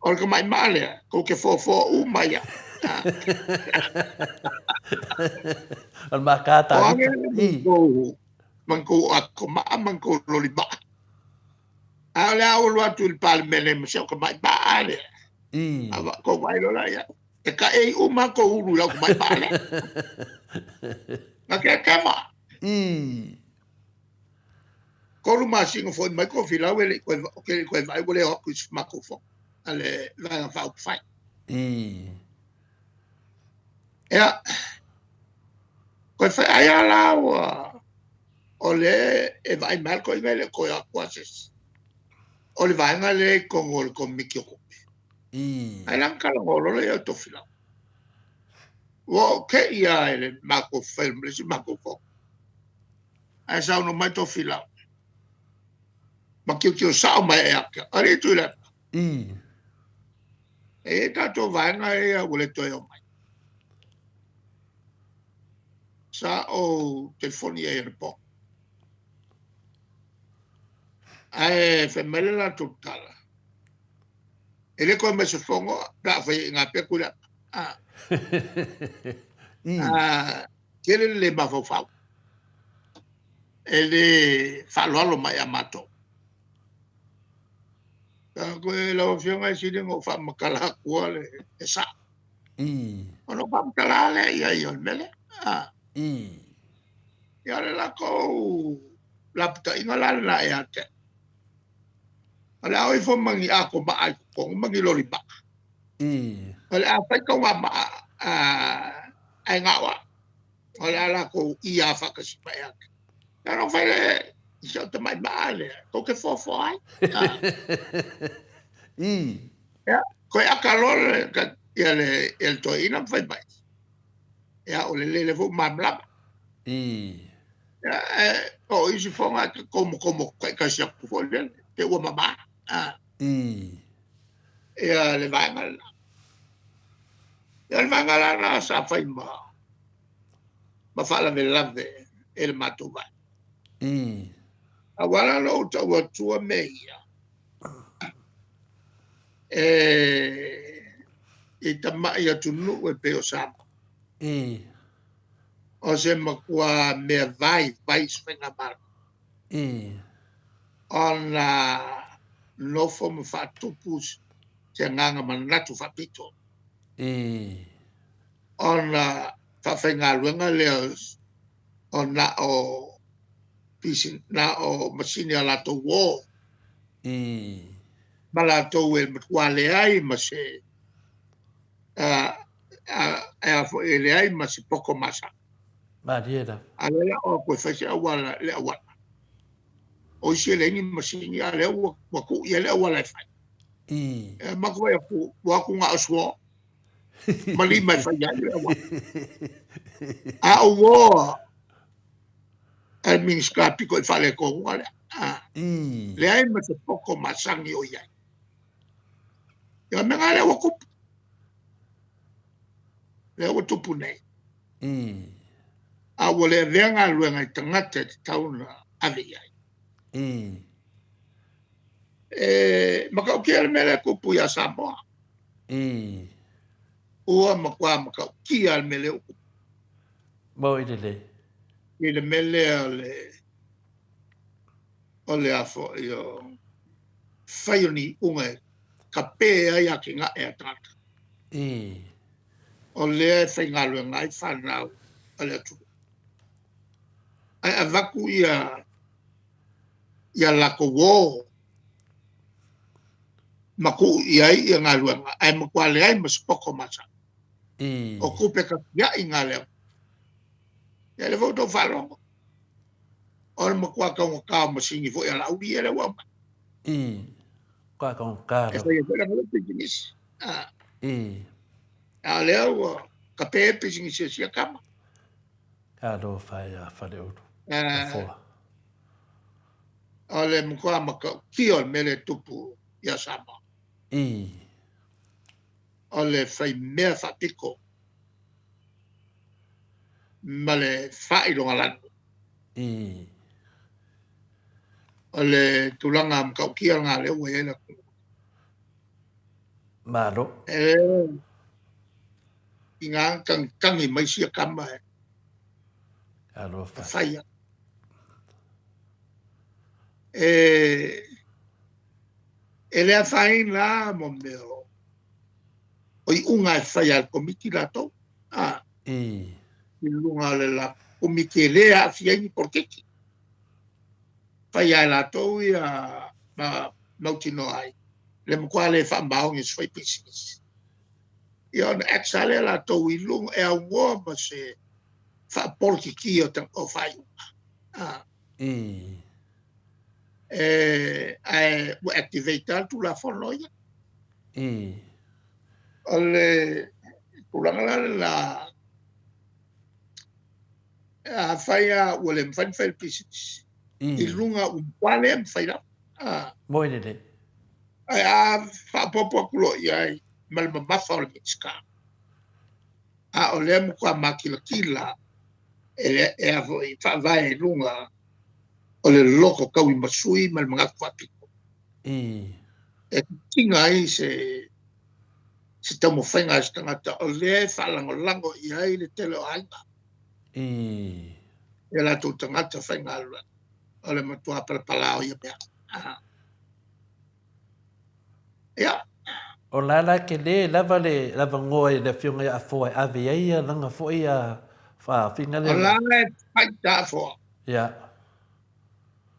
O le tamai maa lea, tou te foafoa uma ai lava. O le maka O a tālita. nei Ii. tou ma ni tou ato maa ma ni tou loli maa. A o le a ou alu atu i le Palemene ma si au tamai maa lea. Ii. A tou vaai loa la ia, e taei uma lava tou ulu i lau tamai maa lea. Na kekema. Ii. 3 masina foi mai Tofilau e le i toe, ou te le i toe vaai ua le o atu i se matou fono a le Vaega Faaupufai. Ii. Ia, toe fai ai lava la ua o lea e vaai mai lava le toeaina e le o toe o atu lava se isi. O le vaega lea i totonu o le Komiti o Tupe. Ii. Ae la ona talanoa loa lea o Tofilau. Ua ou te i lava i le matou fai ma le isi matou fono. Ae saunoa mai Tofilau. Ma tilotilo sao mai ia te au. Alii Tuilaepa. Ii. E i ai tatou vaega ia ua le toe omai. Sa ou telefoni i ai anapo. Ae fai mai le latou tala, e le toe aumai se fono pe a fai ai i ina pea Tuilaepa. Ah. Ii. Ah, tele le le mafaufau. E le faaaloalo mai ia matou. Koe lau Afioga e sili ona ou faamatala atua le sao. Ii. Ona ou faamatala lea i ai o le mea lea. Ah. Ii. Ia o le latou lapataiga la lena ia te au. O le a o ifo ma ni ato maa i totonu ma ni loli maa. Ii. O le a fai tauga maa ae na o au. O le a latou ia faatasi mai ia te au. Ia ona fai lea i si au tamai maa lea, tou te foafoa ai. Ii. Ia, koe aka loa le, ia le, ia le toeaina ma fai mai. Ia, o le lele foi ua malamalama. Ii. Ia, e, o isi foga e komokomo taitasi atu foi lele, te ua mamā. Ah. Ii. Ia, le vaega lena. Ia, le vaega la lena sa fai ma, ma faalavelave e le matou vaega. Ii. Aua la na ou tau atua mea ia, e, i tamai atunuu e pei o Samoa. Ii. O se matua mea vaivai se faigamalo. Ii. Ona nofo ma faatupu se agaga manatu faapito. Ii. Ona faafaigaluega lea o na o pisi, na o masini a latou uō. Ii. Ma latou e matua leai ma se a foi e leai ma se poto masani. Malie lava. A lea la o atu e fai se auala le auala. O isi e leai ni masini, a lea ua tuu i ai le auala e fai. Ii. E matou vaai atu, ua o atu na o suo ma lima e fai ai le auala. A o uō a le Minisita pito i faaletonuga lea. Ii. Leai ma se poto masani o i ai. Ia mea nga lea ua tupu. Lea ua tupu nei. Ii. A ua le avea galuega i tagata e tatau ona ave i ai. Ii. E matautia le mea lea e tupu ia Samoa. Ii. Ua matua matautia le mea lea ua tupu. Mo i lelei. I le mea lea o le o le a foi o fai o ni iuga e kape ai atinae a tagata. Ii. O lea e faigaluega ai fanau a le atunuu. Ae avatu ia ia latou o ma tuu i ai ia galuega, ae matua leai ma se poto masani. Ii. O tupe tafiai ngā lea. Ia lea foi ua tou faalogo. O le matua taugata o masini foi a Laauli ia lea ua aumai. Ii. Matua taugata E lava. fai ai foi lana lea pisinisi. A, I. a o lea ua kape pisinisi a sia kama. Talofa e a Faleulu. A, Afoa. o le matua matautia o le mea lea e tupu ia Samoa. I. O le faimea faapito ma le faailogalanu. I. O le tulaga matautia lena lea ua i ai le atunuu. Malo. E i ngā tangitagi mai sia kama e Alofa. whaia. E, e le afaina mo mea o o iuga e fai a le komiti latou. A, I. i luga o le la komiti e le aafia ai ni poloketi. Fai a e latou ia ma mautinoa ai le matua le faamaoni o se faipisinisi. Ia ona act lava lea latou i luga e aunoa ma se faapolokiki o, o faaiuga. A, I. e, ae ua activate lava le Tulafono ia. I. O le tulaga la lena, afai lava ua le mafai ona fai le pisinisi, i I. luga ua matua le mafai lava. A, Moi lelei. ae a faaopoopo atu loa i ai ma le mamafa o le Minisita, a o lea matua makilatila e, e a foi faavae i luga o le loto tauimasui ma le manatu faapito. I. E tiga ai se se taumafaiga a se tagata o lea e faalagolago i ai le tele o aiga. I. E latou tagata faigaluega. O le matua palapala o ia mea. Ah. Ia. O la la tele lava le lavanoa i le afioga ia Afoa e ave ai ia lana foi a faafiga O lea. la e faita Afoa. Ia.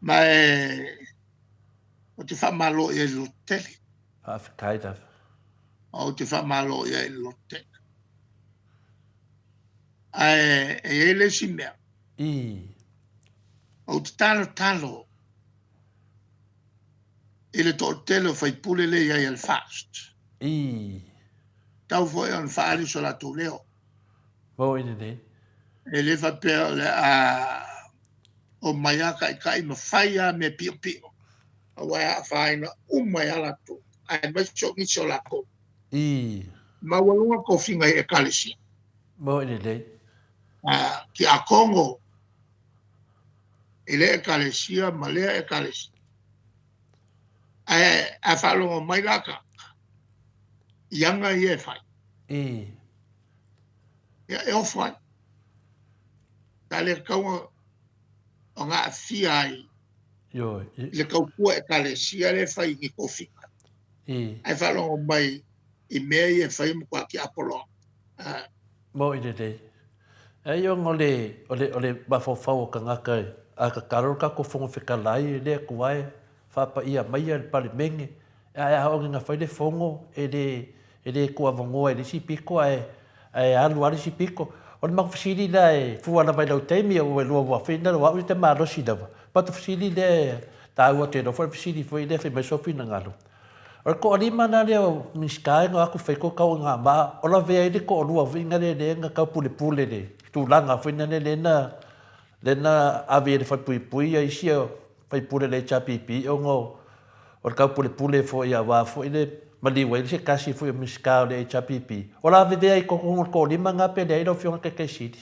Ma e ou te faamalo i ai i le loto tele. Faafetai lava. Ou te faamalo i ai i le loto tele. Ae e i ai le isi mea. I. Ou te talotalo i le toatele o faipule lea i ai a le FAST. I. Tau foi ona faaali so latou leo. Moi lelei. E le faapea o le a omai a taitai ma fai a mea piopio, aua e aafaina uma ai a latou, aemaise o nisi o latou. I. Maualuga tofiga i ekalesia. Moi lelei. A, tiakono i le ekalesia ma lea ekalesia. Ae a faalogo mai la tagata i aga ia e fai. I. Ia e ofo ai. Sa le tatau ona aafia ai Ioe. i le tautua ekalesia lea e fai i ni tofiga. I. Ae faalogo mai i mea ia e fai e matua tiapoloa. A. Moi lelei. Ai ona o le, o le, o le mafaufau o tagata e, a tatalo le tatou Fofoga Fetalai e le Atua e faapaia maia le Palemene, ae a oo ina fai le fono e le, e le tuuavanoa i le isi pito ae, ae alu lava le isi pito. O le matou fesili lea e fua lava i lau taimi, ua lua ua fina o au e te malosi lava. Matou fesili lea e taua tele foi le fesili foi lea fai mai sou finagalo. O le toalima la lea o Minisita e na o atu fai tou tauagama, o lavea ai le toalua foi lea lea na taupulepule le tulaga foi lea lea na lea na ave i ai le falepuipui ia isi faipule o le HRPP ona o le taupulepule foi aua foi le maliu ai se tasi foi o Minisita o le HRPP. O lavevea ai totonu o le toalima lena pe leai lau Afioga i le Taitai Sili?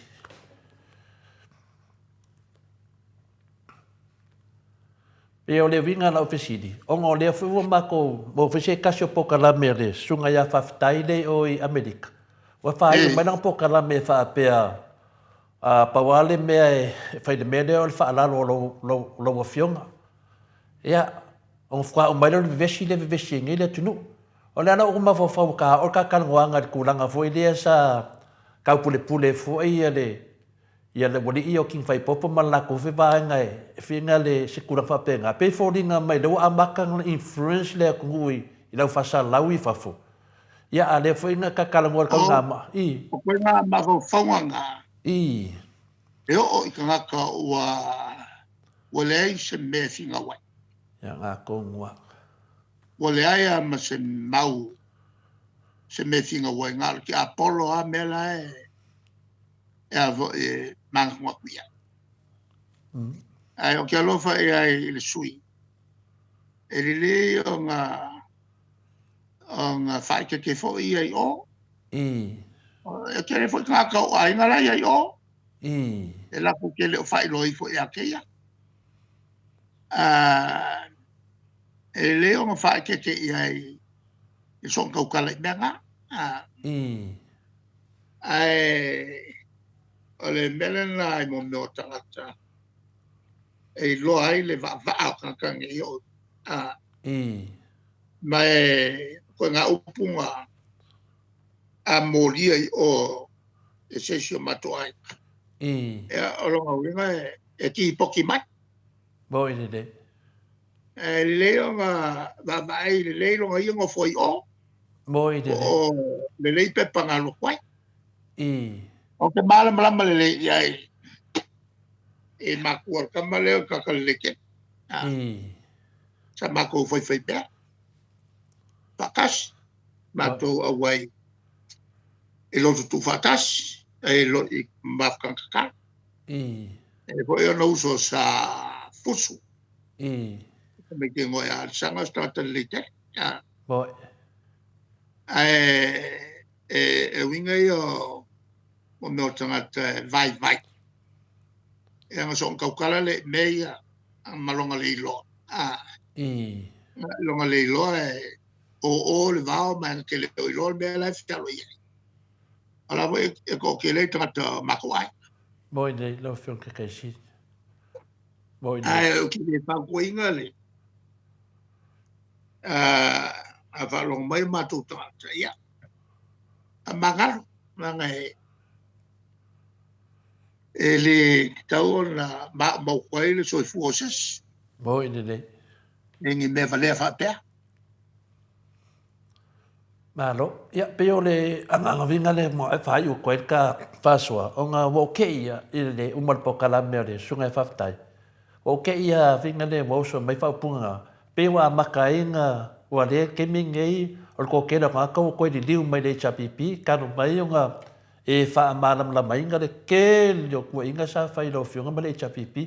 Pei o le uiga o lau fesili, ona o lea foi ua matou maua foi se tasi o polokalame a le Susuga ia Faafetai lea i o i Amerika, ua faaiu mai lana polokalame e faapea, a, pau lava le mea e fai i le mea lea o le faalalo o lou, lou, lau Afioga. Ia, ona faatoa uma ai lea o le vevesi lea e vevesi ai nei le atunuu. O le ala o ou mafaufau ua tao'o le ta talanoaga i le tulaga foi lea sa taupulepule foi le Ia le ualii ia o King Faipopo ma le latou foi vaega e fia le se tulaga faapena. Pei e foliga mai lea ua amata ona influence le atunuu i le au faasalalau i fafo. Ia a lea foi na talanoa i le tauga ma i. O koe ngā mafaufauga ngā. I. E oo i tagata ua ua leai se mea e finau ai. Ia ngā tonu a. Ua leai a ma se mau se mea finau ai, na o le tiapolo a mea la e e a foi e manatunatu i ai. Ae ou te alofa i ai i le sui, e lelei ona ona faaeteete foi ia i o. E tele foi tagata o aiga la ia i o. E latou te le o faailoa ifo ia te ia. E lelei ona faaeteete i ai i soona tautala i mea na. Ae o le mea lena i mea o tagata e iloa ai le vaavaa o tagata nei o ma e koe upu na a molia i o e se isi o matou aiga. Ia, o lona uiga e tipoti mai. Moi lelei. E lelei ona vaavaai lelei lona ia nofo i o. Moi lelei. O lelei pepa na alu atu ai. O te malamalama lelei i ai e makua o le tama lea o le tagata lelei tele. Sa matou faifai mea faatasi, matou auai i lotu tuufaatasi, e i mafutaga tatalo. E foi ona uso sa fusu. Tamaiti e igoa ia Alesana, o se tagata lelei tele. Ae e uiga ia o mea o tagata e vaivai. E ana soona tautala lea i mea ia ma lona le iloa. Lona le iloa e o le vao ma e na te le o iloa le mea la e fealo i ai. O la foi e toatele ai tagata o matou aiga. Moi lelei lau Afioga Tataisini. Moi lelei. Ae ou te le fautuaina le a faalogo mai o matou tagata, ia, a magalo, leaga e le tatau ona maumau ai le soifua o se isi. Moi lelei. I ni mea valea faapea. Malo. Ia, pei o le agaga uiga lea e faaiu atu ai le ta faasoa, ona ua ou tei ia i le uma o le polokalame a le Susuga ia Faafetai, ua ou tei ia uiga lea ua oso mai faaupuga na, pei ua amata ai na, ua lea le taimi lenei o le toatele o tagata ua toe liliu mai le HRPP talu mai ona e faamalamalamaina le tele o tuuaiga sa fai i lau Afioga ma le HRPP.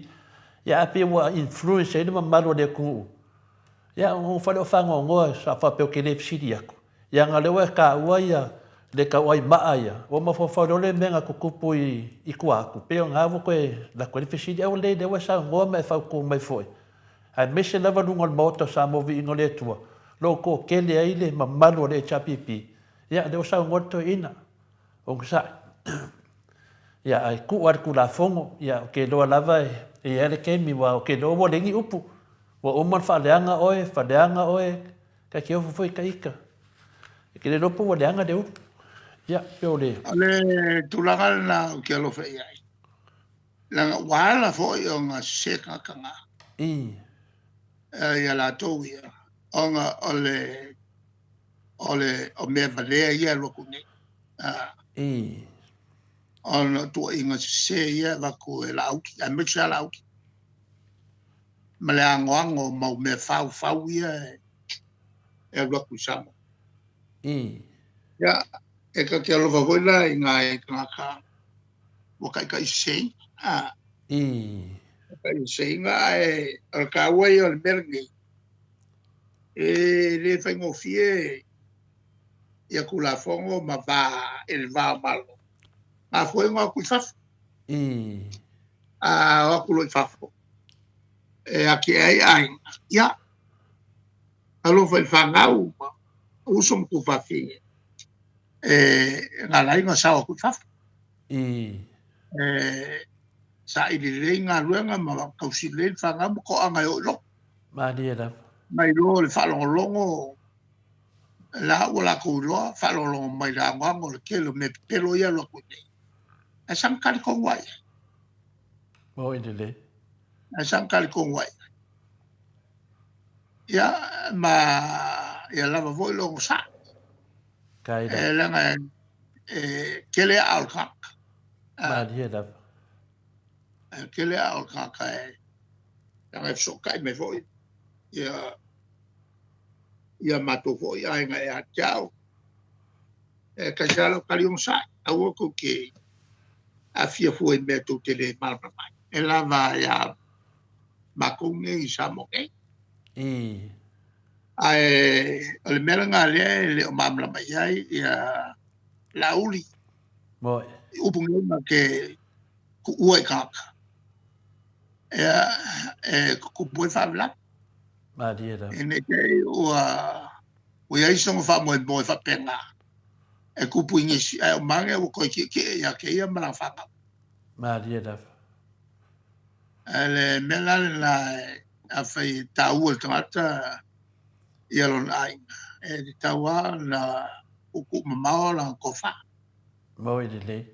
Ia ae pei ua influence ai le mamalu o le atunuu. Ia, ua fai lea o faanoanoa sa faapea ou te le fesili atu. Ia ona o lea ua e taua ia le tauai maa ia, ua mafaufau loa le mea na tutupu i tua atu, pei o lena ua toe lako ai le fesili, aua lelei lea ua e saunoa ma e fautua mai foi, aemaise lava luga o le Maota o Samoa Viiga o le Atua, lo o toatele ai le mamalu o le HRPP, ia lea ua saunoa le toeaina, onosai. Ia, ae tuu lava le Tulafono, ia ou te iloa lava e i ai le taimi, aua ou te iloa ua leai ni upu. Ua uma ona faaleaga oe, faleaga oe, ta te ofo foi ta ita. E te le iloa po ua leaga le ulu. Ia, pe o le... O le tulaga lena ou te alofa i ai, leaga ua ala foi ona sese tagata na. Ia latou ia, ona o le, o le, o mea valea ia e alu atu nei. Ona o tuuaiga sese ia e avatu e Laauli, aemaise lava Laauli. Ma le anoano o mau mea faufau ia e alu atu i Samoa. Ia, e ta te alofa foi la i nai tagata ua taitaiseseina. Taitaiseseina, ae o le taua ia o le mea lenei, e le faigofie ia Tulafono ma va i le va o Malo. Mafua ai ona o atu i fafo. A o atu loa i fafo, e atiae ai aiga, ia, alofa i fanau ma uso ma tuafafine, e na ala ai ona sao atu i fafo. E saili lelei galuega ma tausi lelei le fanau ma toaga e oo i loko. Malie lava. Mai loa le faalogologo, la ua latou iloa, faalogologo mai le anoano o le tele o mea pepelo ia alu atu i nei. Ae saga talitonu ai. Moi lelei. Ae saga talitonu ai. Ia, ma ia lava foi le onosai. Kai E leaga e tele aa o le tagata. Malie lava. E tele aa o le tagata e leaga e fesootai mai foi ia Ia matou foi aiga ia te au. E kasi lava lau tali onosai, aua tou te aafia fua i mea tou te le malamalama ai. E lava ia matou nei i Samoa nei. Ae o le mea lena lea e le o malamalama i ai ia Laauli. I upu nei ma te tuua i tagata. Ia, e tutupu ai faalavelave. Malie lava. Ina ne i te i ua i ai sona faamoemoe faapena e tupu i nisi, ae o mane ua toe tietie ia te ia ma lana fanau. Malie lava. Ae le mea la lena, afai e taua i le tagata ia lona aiga, e tatau lava ona tuutuumamao lana tofa. Moi lelei.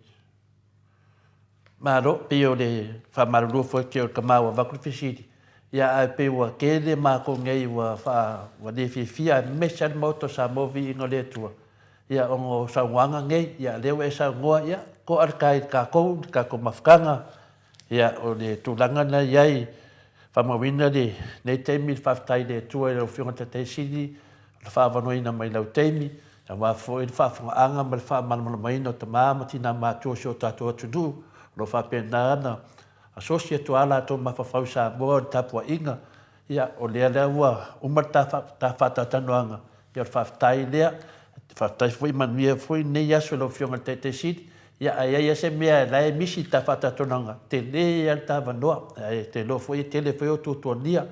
Malo, pei o le faamalulu foi te o le tama ua avatu le fesili, ia ae pei ua tele matou nei ua faa, ua le fiafia aemaise lava le Maota o Samoa viiga o le Atua, ia ona o saunoaga nei, ia lea ua e saunoa, ia to'a le tai i tatou, le tatou mafutaga, ia o le tulaga lena e i ai, faamauina lenei taimi le faafetai i le Atua i lau Afioga i le Taitai Sili, o le faaavanoaina mai i lau taimi, Aua foi le faafofogaaga ma le faamalamalamaina o tama ma tina matua o si o tatou atunuu, o lo o faapena ona asosi atu a latou mafaufau i Samoa o le tapuaiga, ia, o lea la ua uma le ta faatalatalanoaga, ia o le faafetai lea. Faafetai foi, manuia foi lenei aso i lau Afioga i le Taitai Sili, ia a i ai lava se mea la e misi i le ta faatalatalanoaga, tele lava le ta avanoa, ae ou te iloa foi e tele foi ou tuatuagia.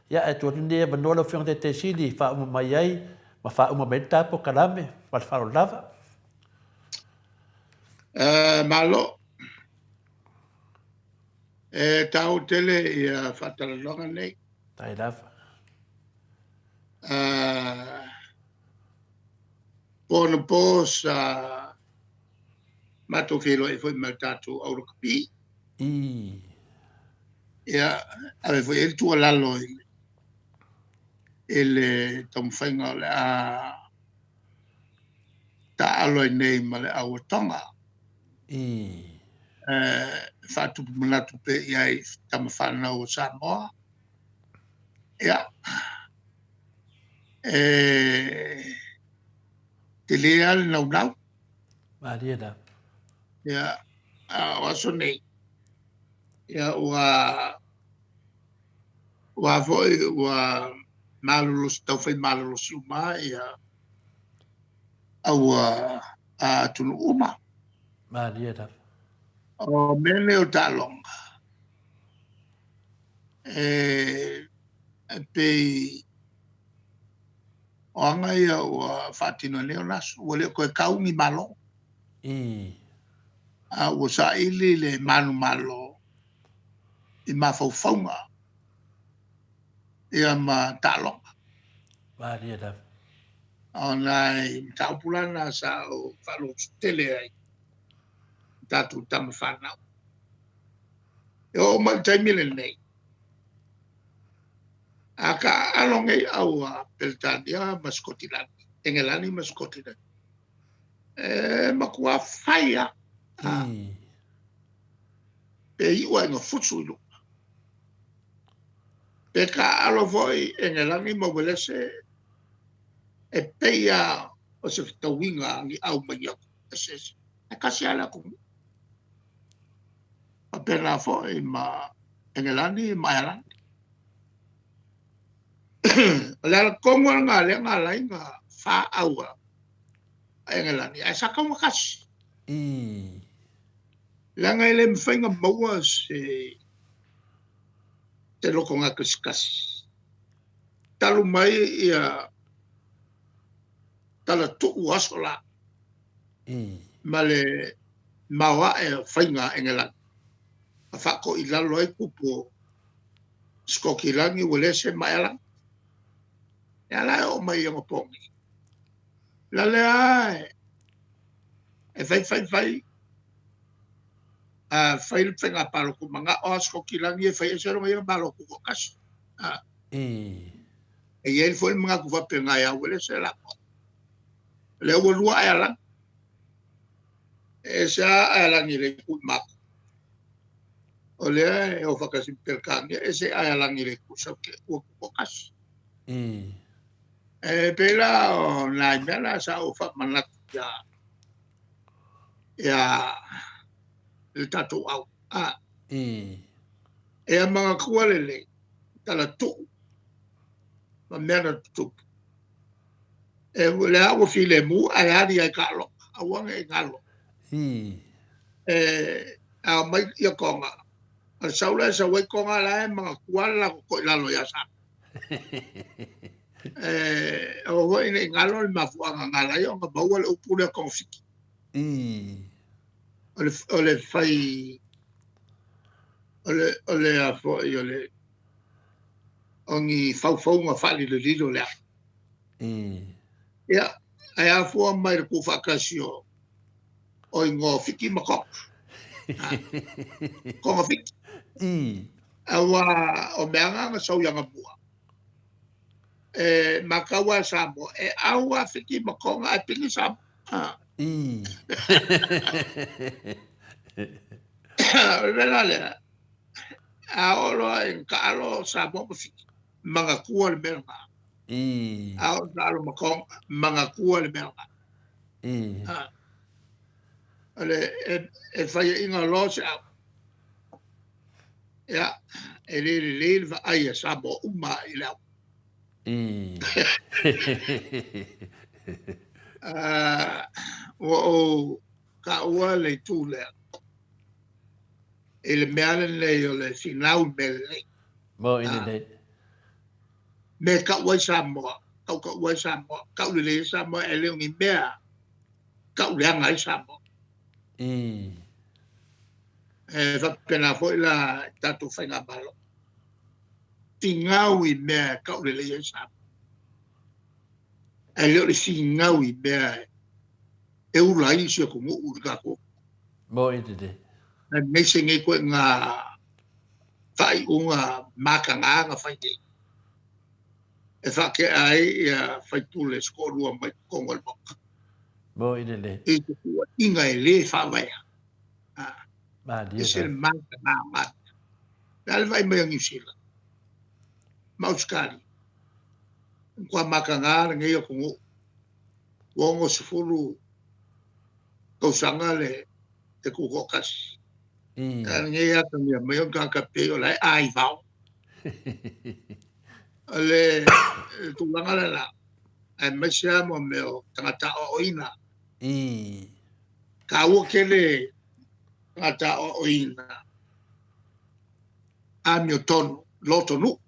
Ia, ae tuu atu lenei avanoa lau Afioga i le Taitai Sili e faauma mai ai ma faauma mai ai le ta polokalame. Ma le faaaloalo lava. Malo. E taua tele ia faatalanoaga nei. Tai lava. Po na po sa matou feiloai foi ma le tatou au lakapi. Ia, ave foi i ai le tuualalo i le i le taumafaiga o le a taaalo ai nei ma le au atoga. E faatupu manatu pea i ai i tama fanau o Samoa. Ia, e tele lava le naunau. Malie lava. Ia, a o aso nei, ia ua Ua foi ua malolosi taufai malolosi uma ia aua atunuu uma. Malie lava. O mea nei o taaloga, e pei o aga ia ua faatino ai nei ona aso, ua le o toe kau ni malo. A ua saili le manumalo i mafaufauga ia ma taaloga. Malie lava. O nai mataupu la na sa ou faaloto tele ai i tatou tama fanau. E oo mai i le taimi lenei, a taaalo nei au a Peretania ma Sikotilani, Engelani ma Sikotilani, e matua fai lava. Pe iu lava ina fusu i luga. Pe taaalo foi Engelani ma Uelese, e pei lava o se fetauiga ni au mai atunuu eseese, ae tasi lava le atunuu. Faapena foi ma Engelani ma Aealani. O le ala tonu lava lena lea na ala ai ona fa au a Engelani, ae sa tatau ona tasi. Leaga e le mafai ona maua se loto gasegase talu mai ia talatuu aso la ma le maoae o faiga a Engelani na faatoilalo ai tupu o Sikokilani, Uelese ma Aealani. Ia la e oo mai i onapo nei. La lea e fai fai fai a fai le faiga palota manao lava Sikokilani e fai ese lona ia Malo Tutoatasi. E i ai foi le manatu faapena ia Uelese latou. O lea ua lua Aealani. E ese lava Aealani i le itu i matou. O lea e o faatasi ma Peretania, ese Aealani i le itu i Saute, ua tutoatasi. E pei la o nai mea la sa ou faamanatu ia ia le tatou au. A. I. E a manatua lelei, talatuu ma mea na tutupu. E lea ua filemu ae ali ai taaloga, aua ne i galo. I. E a omai ia Toga, o le sau lea e sau ai Toga la e manatua le latou toilalo ia Samoa. E aua foi ne i galo le mafuaaga na ala ai ona maua le upu lea togafiti. I. O le fai o le a foi o le o ni faufauga faalilolilo lea. Ia, ae afua mai le tuufaatasi o o igoa o Fiti ma Toga. Toga Fiti. Aua o mea na na sau i anamua. E matau a Samoa, e au a Fiti ma Toga ae pigi Samoa. O le mea la lea, a oo loa ina taalo Samoa ma Fiti, manatua le mea lena. A oo ina taalo ma Toga, manatua le mea lena. O le e faiaina loa se au. Ia, e le lelei le vaai a Samoa uma i le au. Ua ou taua le itu lea i le mea lenei o le finau i mea lelei. Mo i lelei. Mea e tau ai Samoa, tautau ai Samoa, tau lelei ai Samoa, e le o ni mea tau leaga ai Samoa. E faapena foi la i tatou faigamalo. Finau i mea e tau lelei ai Samoa. Ae le o le finau i mea e ula ai isi atunuu i le tatou. Mo i lelei. Aemaise nei ituaiga faaiuga mataga na fai nei e faatea ai ia faipule se toalua mai totonu o le Maota. Mo i lelei. I se tuuaiga e le faavaea. Malie. Ese le mataga o mea. Le a le vaai mai a Niu Sila ma Ausetalia. E matua mataga lenei atunuu. Ua 60 tausaga le tutoatasi. A lenei atagia mai o tagata pei o la e aivao. O le tulaga lena, aemaise lava mo mea o tagata aoaoina. Taua tele tagata aoaoina amiotonu, lotonuu.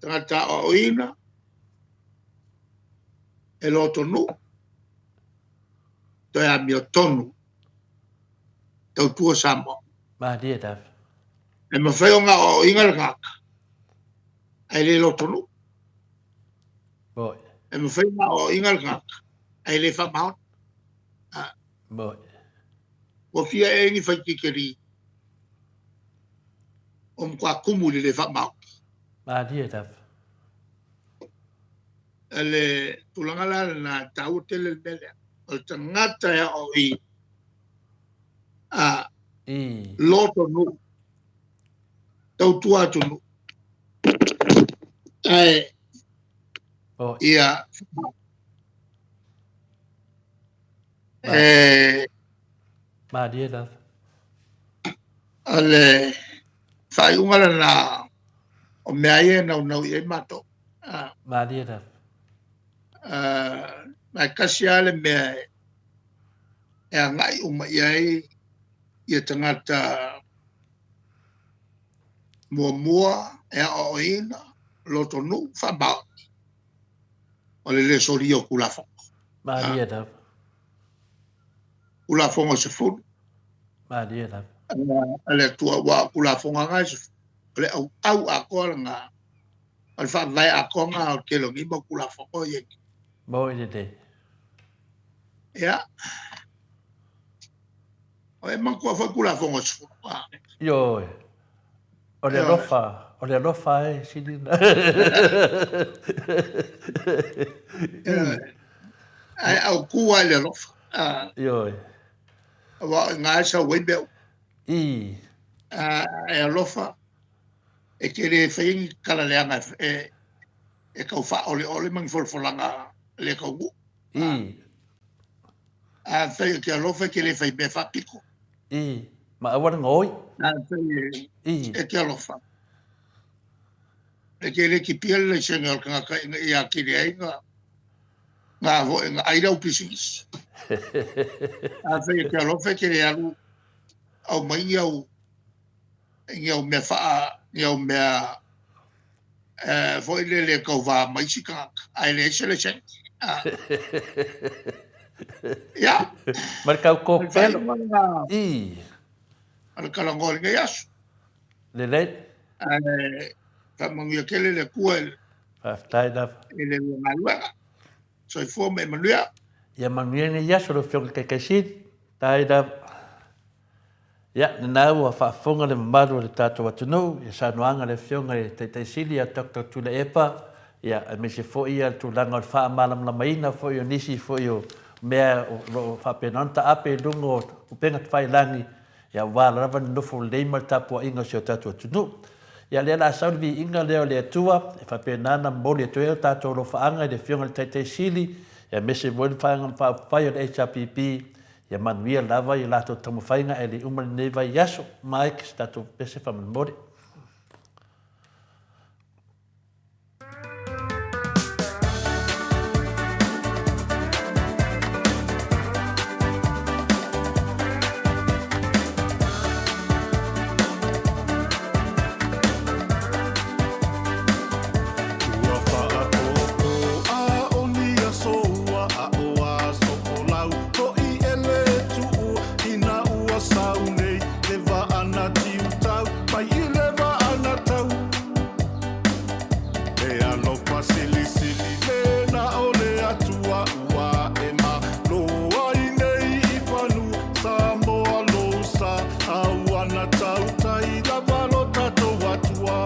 Tagata aoaoina e lotonuu, toe amiotonu, tautua Samoa. Malie lava. E mafai ona aoaoina le tagata, ae le lotonuu. Moi. E mafai ona aoaoina le tagata, ae le faamaoni. Moi. Ua fia ea ni faititeli o matua tumu i le le faamaoni. Malie lava. Le tulaga la lena, e taua tele le mea lea. O le tagata e aoaoina, a lotonuu, tautua atunuu, ae ia e Malie lava. O le faaiuga lena o mea ia e naunau i ai matou. Malie lava. Ae tasi lava le mea e agai uma i ai ia tagata muamua e aoaoina lotonuu faamaoni o le le solia o Tulafono. Malie lava. Tulafono e 10. Malie lava. A le Atua, aua o Tulafono lava e 10, o le auau atoa lena, o le faavae atoa lena o le tele o nei mau Tulafono ia. Moi lelei. Ia. O e manatua foi Tulafono e 10. Ioe. O le alofa, o le alofa e sili na. Ae autu lava i le alofa. Ioe. Aua o i ina e sau ai mea uma. I. E alofa, e te le faia ni tala leaga e e tau faaoleole ma ni folafolaga le taunuu. Afai e te alofa e te le faimea faapito. Ii, ma aua le gaoi. Afai e te alofa, e te le tipia le laisene o le tagata ina ia atili ai na na foi na ai lau pisinisi. Afai e te alofa e te le alu aumai ni au ni au mea faa ni au mea foi lele e tauva ma isi tagata ae leai se laisene. Ia. Ma le tau kopelo. Ii. O le talanoa i lenei aso. Lelei. Ae faamanuia tele le Atua i Faafetai lava. I le galuega. Soifua ma ia manuia. Ia manuia lenei aso lau Afioga i le Taitaisili. Faafetai lava. Ia, lena ua faafofoga le mamalu o le tatou atunuu i saunoaga a le Afioga i le Taitai Sili ia Doctor Tuilaepa, ia, aemaise foi le tulaga o le faamalamalamaina foi o nisi foi o mea o lo o faapena ona taape i luga o upega tafailagi, ia, aua lava le nofo lelei ma le tapuaiga o si o tatou atunuu. Ia, lea o le a sau le viiga lea o le Atua e faapena ona momoli atu ai o tatou alofaaga i le Afioga i le Taitai Sili, ia, aemaise foi le Vaega Faaupufai o le HRPP, Ia manuia lava i latou taumafaiga ae le i uma lenei vaiaso. Mike, se tatou pese faamolemole. Ua faapopo a o ni aso ua aʻo aso folau hoʻi e le tuʻu ina ua sau nei le waa na tiutau mai i le waa na tau E alofa silisili le na o le Atua ua e malo ai nei i fanua Samoa lou sa a ua na tautai lava lo tatou Atua.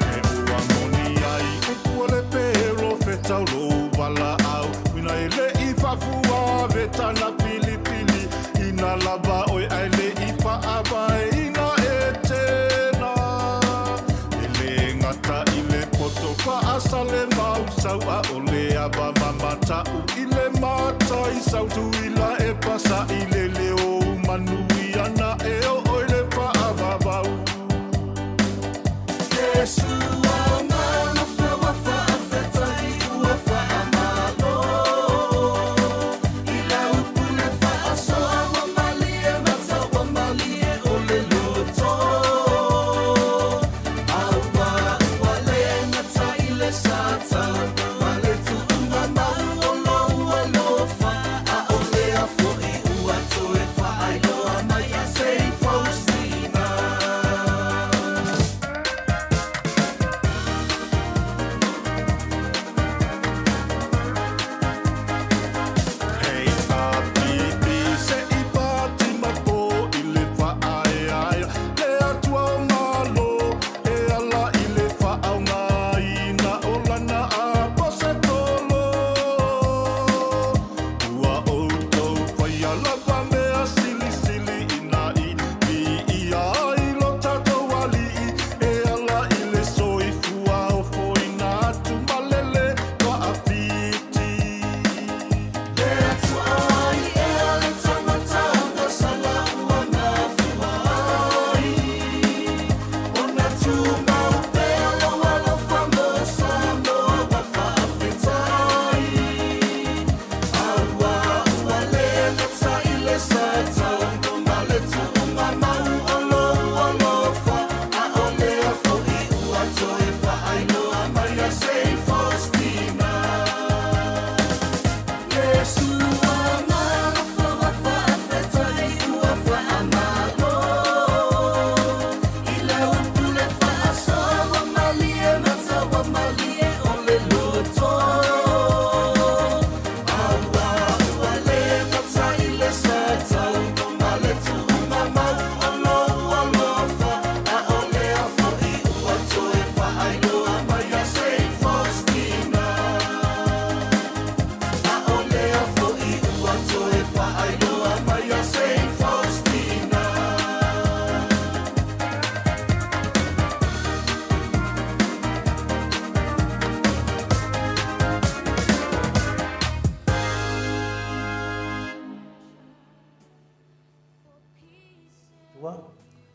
E ua moni ai upu o le perofeta o lou valaau Ina e le i faafua vetana pilipili Ina lava oe ae le i paavae ina e tena E le gata i le poto paasa le mausau ʻAʻole ava mamatau i le matai sau Tuila e pasa i le leo manuia na e oo i le faavavau Hei tāpīpī se i pātima pō i le whaaeaea Le Atua o Malo e ala i le whaaogaina o lana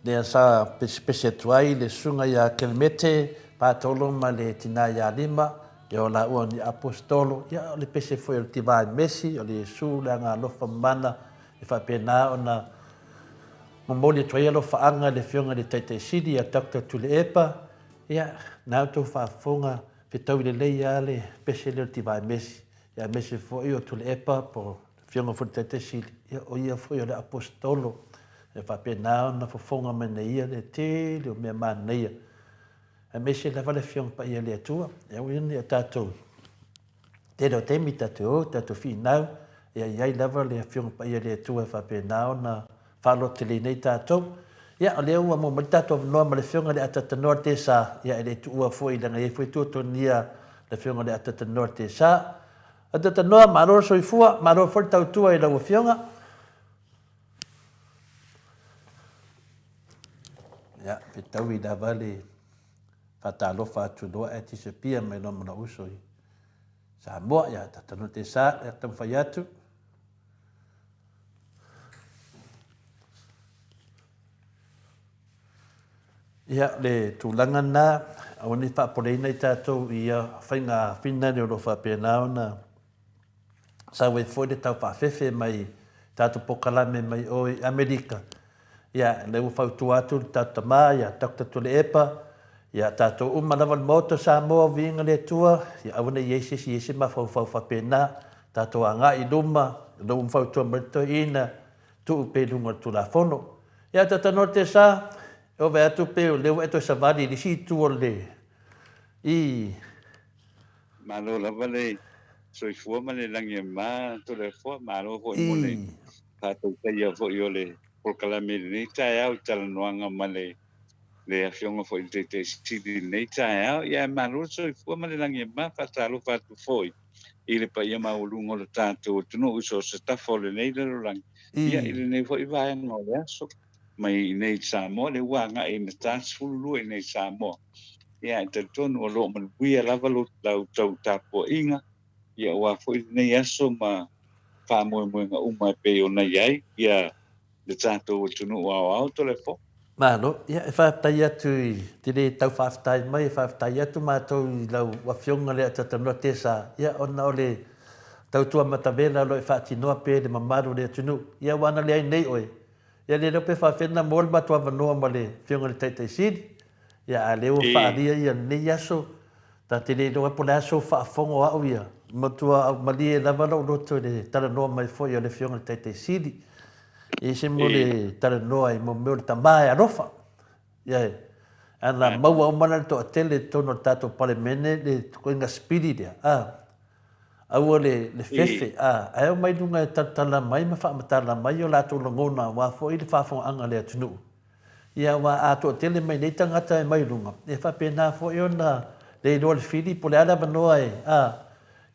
Lea sa pesepese atu ai le susuga ia Kelemete Patolo ma le tina ia Lima, ia o laua ni Aposetolo, ia o le pese foi o le Tiva Mesi, o le Iesu le Agaalofa Mamana, e faapena ona momoli atu ai alofaaga i le Afioga i le Taitai Sili ia Doctor Tuilaepa, ia, na outou faafofoga, fetaui lelei lava le pese lea o le Tiva Mesi, ia aemaise foi o Tuilaepa po o le Afioga foi i le Taitai Sili, ia o ia foi o le Aposetolo, e faapena ona fofoga mai nei ia le tele o mea manaia, aemaise lava le Afioga Paia a le Atua, ia aua ne i o tatou tele o taimi tatou o, tatou finau, ia i ai lava le Afioga Paia a le Atua e faapena ona faalototeleina ai tatou. Ia, o lea ua maua mai le tatou avanoa ma le Afioga i le Atatanoa Tesa, ia e le tuua foi leaga e i ai foi tuatuagia le Afioga i le Atatanoa Tesa. Atatanoa, malo le soifua, malo foi le tautua i lau Afioga. Ia, fetaui lava le faatalofa atu loa ae tisapia mai loa ma lou uso i Samoa. Ia, tatanu te sa, ia taumafai atu. Ia, le tulaga lena, aua ne i faapoleina i tatou i ia faiga finale o lo o faapena ona sau ai foi le taufaafefe mai tatou polokalame mai o i Amerika. Ia, lea ua fautua atu le tatou tama ia Doctor Tuilaepa, ia tatou uma lava le Maota o Samoa, viiga le Atua, ia aua ne i i ai se isi e i ai se mafaufau faapena, tatou agai i luma, o lea ua fautua mai le toeaina, tuu pea i luga o le Tulafono. Ia, Tatanoa Tesa, e ova atu pei o lea ua e toe savali i le isi itu o le i Malo lava le soifua ma le lagi e mama Toleafoa, malo foi mo le faatautaia foi o le polokalame i lenei taeao i talanoaga ma le le Afioga foi i le Taitai Sili i lenei taeao. Ia ae malo le soifua ma le lagi e mama, faatalofa atu foi i le paia maualuga o le tatou atunuu i so o se tafa o lenei lalolagi, ia i lenei foi vaega o le aso mai i inei i Samoa, lea ua agai ina ta 12 i inei i Samoa. Ia, e talitonu o lo o manuia lava lo la outou tapuaiga, ia aua foi lenei aso ma faamoemoega uma e pei ona i ai ia le tatou atunuu aoao. Toleafoa. Malo. Ia, e faafetai atu i te le tau faafetai mai, e faafetai atu matou i lau Afioga lea Tatanoa Tesa, ia, ona o le tautua matavela o lo o e faatinoa pea i le mamalu o le atunuu. Ia, aua ana leai nei oe, ia le iloa pe faafefea ona maua le matou avanoa ma le Afioga i le Taitai Sili. Ia, a lea ua faaalia ia lenei aso, ta te le iloa po o le a sou faafofoga o au ia, matua malie lava lou loto i le talanoa mai foi o le Afioga i le Taitai Sili. E ese mo le talanoa i mo mea o le tama e alofa. Ia, ana maua uma la le toatele i totonu o le tatou Palemene le ituaiga sipili lea, a, aua le, le fefe, a, ae omai luga e talatala mai ma faamatala mai o latou lagona aua foi le faafofogaaga a le atunuu. Ia aua a toatele mai nei tagata e mai luga, e faapena foi ona le iloa le fili po o le a le avanoa e, a,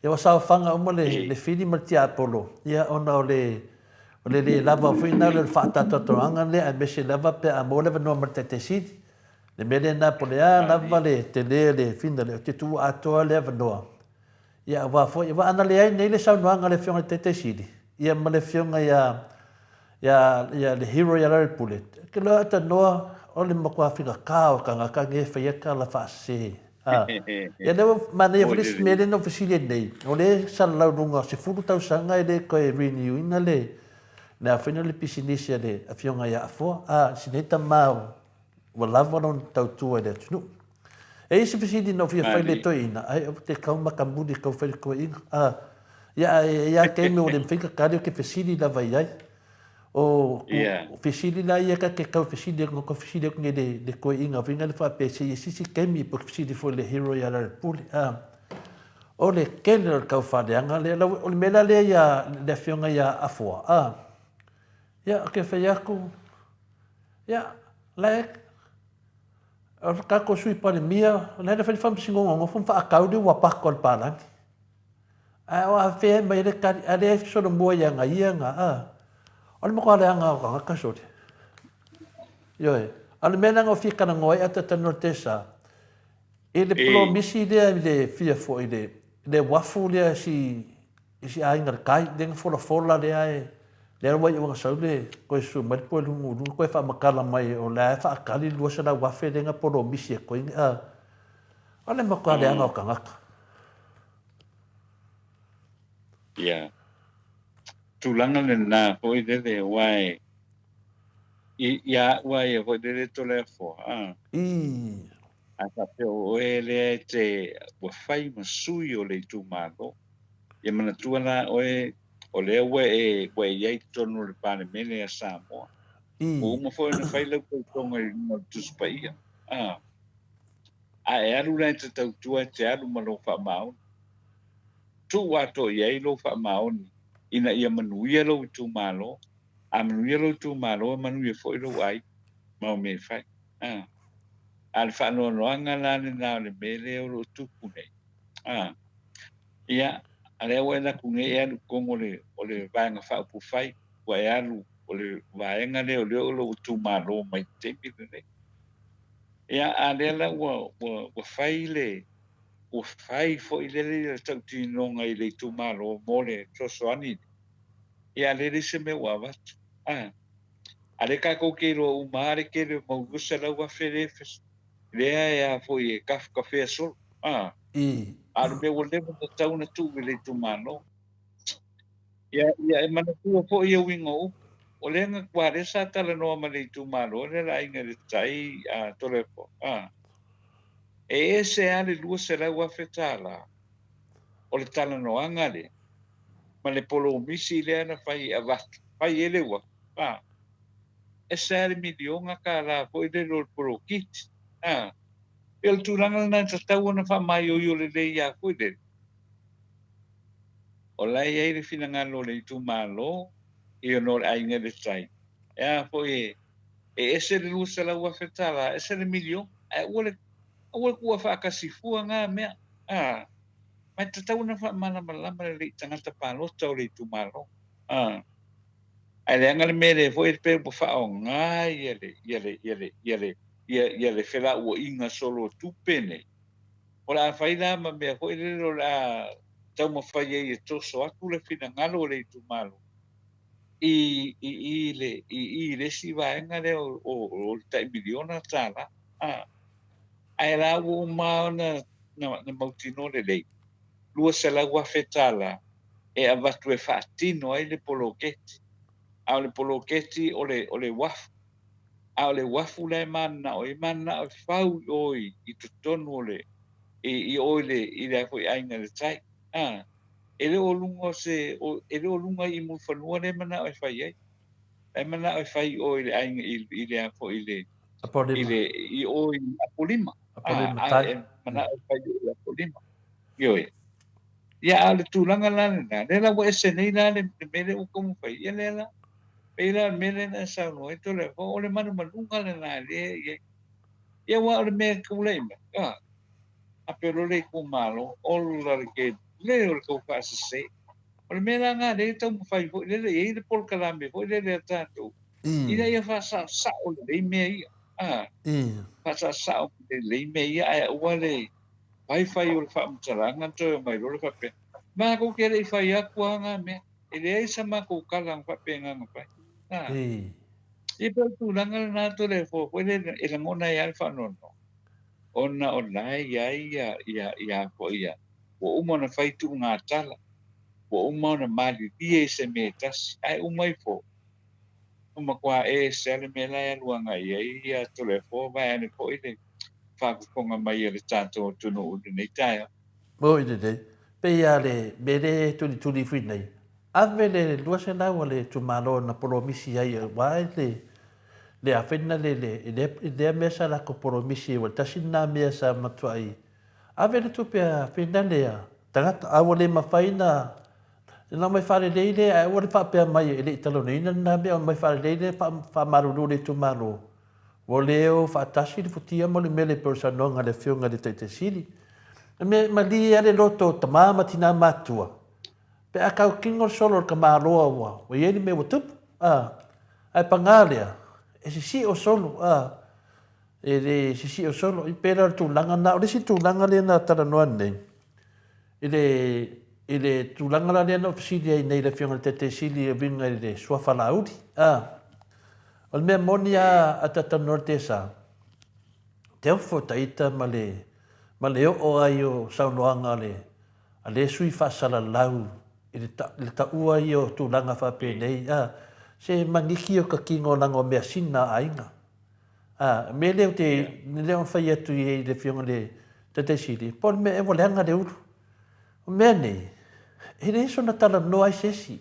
ia ua saofaga uma le, le fili ma le tiapolo, ia ona o le, o le le lava foi lena o le faatatoatoaga lea aemaise lava pe a maua le avanoa ma le Taitai Sili. Le mea lena po o le a lava le tele o le fina lea, ou te tuua atoa le avanoa Ia aua foi, aua ana leai nei le saunoaga a le Afioga i le Taitai Sili, ia ma le Afioga ia, ia, ia le hero ia Lealailepule, ke loa tanoa o le matua faigata o tagata nei e faia tala faasese. A, ia lea ua manaia foi le isi mea lea na ou fesili ai nei, o lea e salalau i luga o 10 tausaga e le toe renew ina le, le a foi le pisinisi a le Afioga ia Afoa. A, si nei tama ua lava lona tautua i le atunuu. E i ai se fesili na ou fia fai i le toeaina, ai ou te kau makamuli e kau fai le toeaina. A, ia ae e i ai taimi ua le mafai ona tali ou te fesili lava i ai. O, yeah. fesili la ia ka te kau fesili atu, kau fesili atu nei le, le toeaina foi na le faapea se i se isi taimi po fesili foi le hero ia Lealailepule. A, o le tele o le tau faaleaga lea, o le mea la lea ia le afioga ia Afoa, a, ia, ou te fai atu, ia, la e, O le tatou Sui Palemia, o lena na fai le faamasinoga nofo ma faatau le uapato a le palagi. Ae o afea e mai ai le tali, a lea e solomua ia na ia na, a. O le matua leaga o tagata sole. Ioe. A o le mea lena na ou fia talanoa ai a talanoa i le Tesa, i le polomisi lea i le fia foi i le uafu lea i si, i si aiga i le tai, lea na folafola lea e. Lea ua iu ina sau le koe susu mai le poe lugu i luga koe faamatala mai o la e faatali le 200,000 lea na polomisi e koe a o le matua leaga o tagata. Ia. Tulaga lena foi lele aua e i ia au a ia foi lele Toleafoa a. Ii. A faapea o oe lea e te ua fai ma sui o le itumalo. Ia manatua la oe o lea ua e ua e i ai i totonu o le Palemene a Samoa. Ua uma foi ona fai lau tautoga i luga o le Tusi Paia. A, a e alu la e te tautua e te alu ma lou faamaoni. Tuu atoa i ai lou faamaoni ina ia manuia lou itumalo. A manuia lou itumalo, e manuia foi lou aiga ma au mea e fai. A, a o le faanoanoaga la lena o le mea lea o lo o tupu nei. A, ia, a lea ua e alu atu nei e alu i totonu o le, o le Vaega Faaupufai, ua e alu, o le vaega lea o lea o lou itumalo mai le taimi lenei. Ia, a lea la ua, ua, ua fai le, ua fai foi lele le tautinoga i le itumalo mo le fesoasoani, ia, a lea e leai se mea ua avatu. A, a lea tatou te iloa uma lava le tele o mau 200,000 lea e lea e a foi e tafetafea solo. A, a o le mea ua leva ona tatau ona tuu i le itumalo. Ia, ia e manatua foi ia uiga o upu. O lea na, aua lea sa talanoa ma le itumalo lea le aiga i le tai a Toleafoa. A, e ese lava le $200,000 o le talanoaga lea ma le polomisi lea na fai e avatu, fai ai le uafu. A, ese lava le miliona tala foi lele o le poloketi. A, pei o le tulaga lena e tatau ona faamaioio lelei lava foi lele. O la e i ai le finagalo o le itumalo ia ona o le aiga i le tai. E a foi e, e ese le $200,000, ese le miliona, ae aua le, aua le tuua faatasi fua na mea. A, ma e tatau ona faamalamalama lelei i tagata palota o le itumalo. A, ae leaga le mea lea foi pei ua faaaoga ia le, ia le, ia le, ia le, ia, ia le felauaiga solo o tupe nei. O le a fai la ma mea foi lele o le a taumafai ai e toso atu le finagalo o le itumalo i i i le i i le isi vaega lea o o o le tai miliona tala. A, ae la ua uma ona na, na mautinoa lelei $200,000 e avatu e faatino ai le poloketi. A o le poloketi o le o le uafu. A o le uafu la e mananao ai, e mananao e fau i o i, i totonu o le, i, i o i le, i le foi aiga i le tai. A, e le o luga o se, o, e le o luga i Mulifanua lea e manao e fai ai. La e manao e fai i o i le aiga, i, i le a foi i le, Apolima. i le, i o i Apolima. Apolima A, tai. a, e manao e fai i o i Apolima. Ioe. Ia, a o le tulaga la lena, lea la ua ese nei la le, le mea lea ua taumafai, ia lea la, pei la o le mea lea na e saunoa ai Toleafoa, o le manumanuga lena lea e i ai. Ia aua o le mea e tulai mai, a, a pei o le itumalo, ola le tele o le tau faasese. O le mea la lena lea e taumafai foi lele, e i ai le polokalame foi lele a tatou, ina ia faasaosao lelei mea ia, a, faasaosao lelei mea ia, ae aua le faifai o le faamatalaga toe omai loa le faapea, matou te le i fai atu lava na mea, e leai sa matou tala na faapena na fai. A, ia pei o le tulaga lena Toleafoa foi lele e lagona ai lava le faanoanoa, ona o la e i ai ia, ia, ia foi ia, ua uma ona fai tuuga tala, ua uma ona malilie i se mea e tasi, ae uma ifo, ua matua ese lava le mea la e alu agai i ai ia Toleafoa vaeane foi le faafofoga mai a le tatou atunuu i lenei taeao. Moi lelei. Pei a le mea lea e tulituli fui nei, ave le 200 a le itumalo na polomisi ai aua le le a fai lena le le i lea mea sa latou polomisi ai ua tasi lena mea sa matuai ave le tupe a fai lena le a tagata a ua le mafai na na aumai faalelei lea ae aua le faapea mai e le i talanoaina lena mea aumai faalelei lea faamalulu le itumalo Ua le o faatasi le futia ma le mele e pei o le saunoaga a le Afioga i le Taitai Sili. E mea malie lava le loto o tama ma tina matutua, pe a tautino le solo o le tamaloa ua i ai le mea ua tupu, a, ae paga lea, e sisio solo, a, e le sisio solo. E pei la o le tulaga lena. O le isi tulaga lea na talanoa nei, i le. i le tulaga la lea na ou fesili ai nei i le Afioga i le Taitai Sili e uiga i le suafa Laauli, a, o le mea moni lava a talatalanoa le TSA, te ofo ta ita ma le, ma le oo ai o saunoaga a le, a lea sui faasalalau i le, ta, le taua ia o tulaga faapenei, a, se maniki o ka kino leaga o measina a aiga. A, o le mea lea ou te, lea na fai atu i le Afioga i le Taitai Sili, po o le mea ea ua leaga le ulu. O mea nei, e leai sona talanoa ai se isi.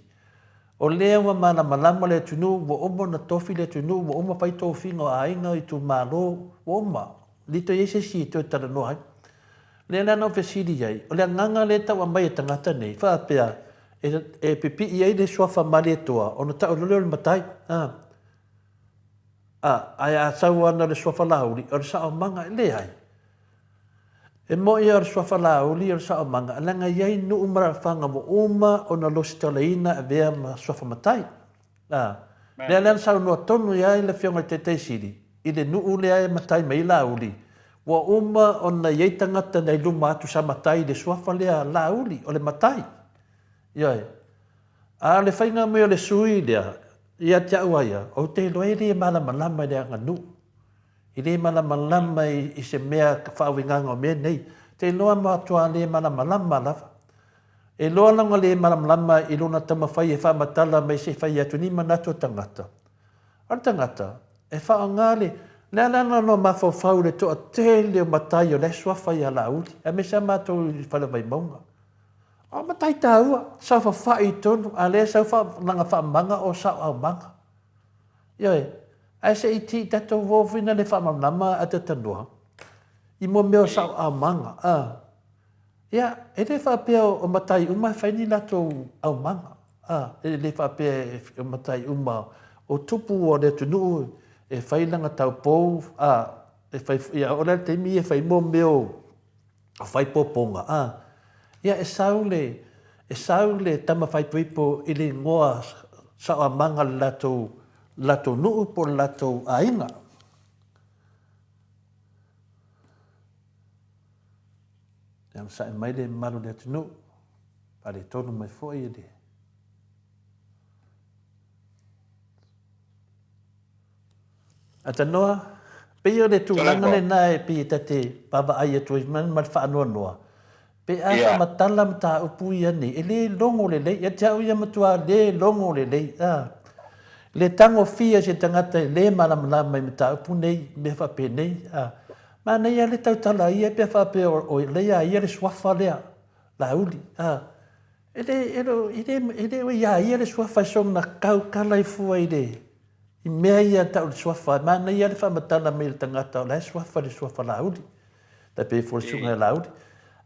O lea ua malamalama le atunuu, ua uma ona tofi le atunuu, ua uma fai tofiga o aiga, itumalo, ua uma. E le toe i ai se isi e toe talanoa ai. O lea la na ou fesili ai, o le agaga lea e tau aumai e tagata nei, faapea, e, e pipii ai le suafa Malietoa ona tau loa lea o le matai. A, a, ae a sau ana le suafa Laauli, o le saomaga, e leai. E moni o le suafa Laauli o le saomaga, leaga e i ai nuu ma alaalafaga ua uma ona lositalaina e avea ma suafa matai. A, lea la na saunoa tonu i ai le Afioga i le Taitai Sili, i le nuu lea e matai mai ai Laauli, ua uma ona i ai tagata nai luma atu sa matai i le suafa lea Laauli, o le matai. Ioe. A o le faiga mai o le sui lea, ia te au a ia, ou te iloa e le malamalama i le aganuu. E le malamalama i se mea faauigaga o mea nei. Te iloa matua le malamalama lava. E loa lona le malamalama i lona taumafai e faamatala mai se i fai atu ni manatu o tagata. O le tagata, e faaaoga le, le ala lena o mafaufau i le toatele o matai o la e suafa ia Laauli, aemaise lava matou i le fale o Vaimauga. O matai taua, saofafai i totonu, a o lea e sau lana faamamaga o sao aumaga. Ioe, ae se i ti tatou uo foi na le faamalamalama a Tatanoa i mo mea o sao aumaga. A, ia, e le faapea o matai uma e fai ni latou aumaga. A, e le faapea o matai uma o tupu o le atunuu e fai lana taupou, a, e fai, ia, o le taimi e fai mo mea o o faaipopoga, a, ia e sau le, e sau le tama faaipoipo i le igoa saoamaga o le latou, latou nuu po o le latou aiga. Ia onosai mai le mamalu o le atunuu, faaletonu mai foi le Atanoa, pei o le tulaga lena e pei e ta te vaavaai atu ai ma le faanoanoa, pe a faamatala mataupu ia nei, e le logo lelei. Ia te au ia matua le logo lelei. A, le tagofia e se tagata e le malamalama i mataupu nei, mea faapenei. A, manaia le tautala ia pe a faapea o lea ia le suafa lea, Laauli. A, e le, e le, e le, e le o ia ia le suafa e soona tautala ai fua i le, i mea ia tau le suafa. E manaia le faamatala mai e le tagata o la e suafa le suafa Laauli. Tai pei foi le susuga ia Laauli.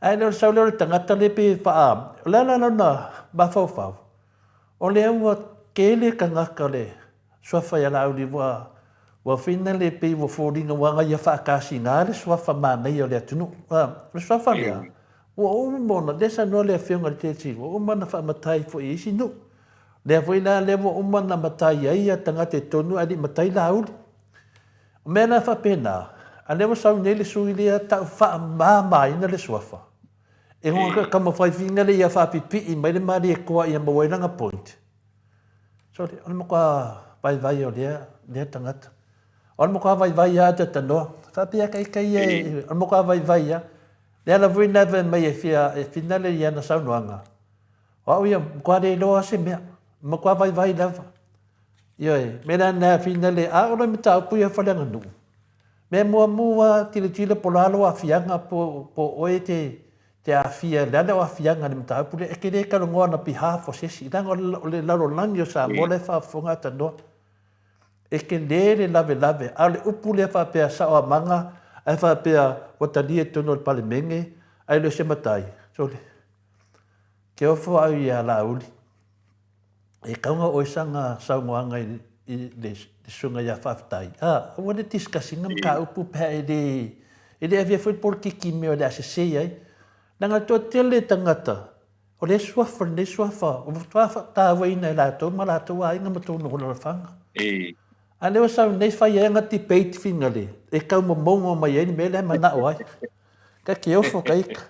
Ae le o le sau lea o le tagata lea pei e faa, o le a la lona mafaufau, o lea ua tele tagata o le suafa ia Laauli ua, ua fina le pei ua foliga ua aga ia faatasiga le suafa manaia o le atunuu. A, o le suafa lea, ua uma ona, lea saunoa le Afioga i le Teti, ua uma ona faamatai foi i isi nuu. Lea foi la lea ua uma ona matai ai ia tagata i totonu ae le i matai Laauli. O mea la faapena, a lea ua sau nei le sui lea tau faamamaina le suafa, e taumafai fina le ia faapipii mai le Malietoa ia maua ai lana point. Sorry, o le matua vaivai o lea, lea tagata. O le matua vaivai lava Atatanoa. Faapea ka ita ia, o le matua vaivai lava. Le ala foi lena fai mai e fia, e finale i ana saunoaga. O au ia, matua le iloa se mea. Matua vaivai lava. Ioe, mea la lena finale, a o le mataupu ia faaleaganuu. Mea muamua, tilotilo po o le a lou aafiaga po, po o oe te, te aafia, le a le aafiaga i le mataupu lea, e te le talanoa on behalf o se isi, leaga o le lalolagi o Samoa la e faafofoga Atanoa. E tele le lavelave, a o le upu lea faapea saoamaga ae faapea ua talia i totonu o le Palemene ae le o se matai, sole, ke ofo au ia Laauli, e tatau ona oo i sana saunoaga i le susuga ia Faafetai, a, aua le discuss ina mataupu pe a e le, e le avea foi le polokiki i mea o le a sese ai. Leaga e toatele tagata o lea suafa lenei suafa, ua matua faatauaina e latou ma latou aiga ma tou nofonolafaga. A lea ua sau nei fai ai ana debate finale e tau momono mai ai le mea lea e manao ai. Ka te ofo ka ita.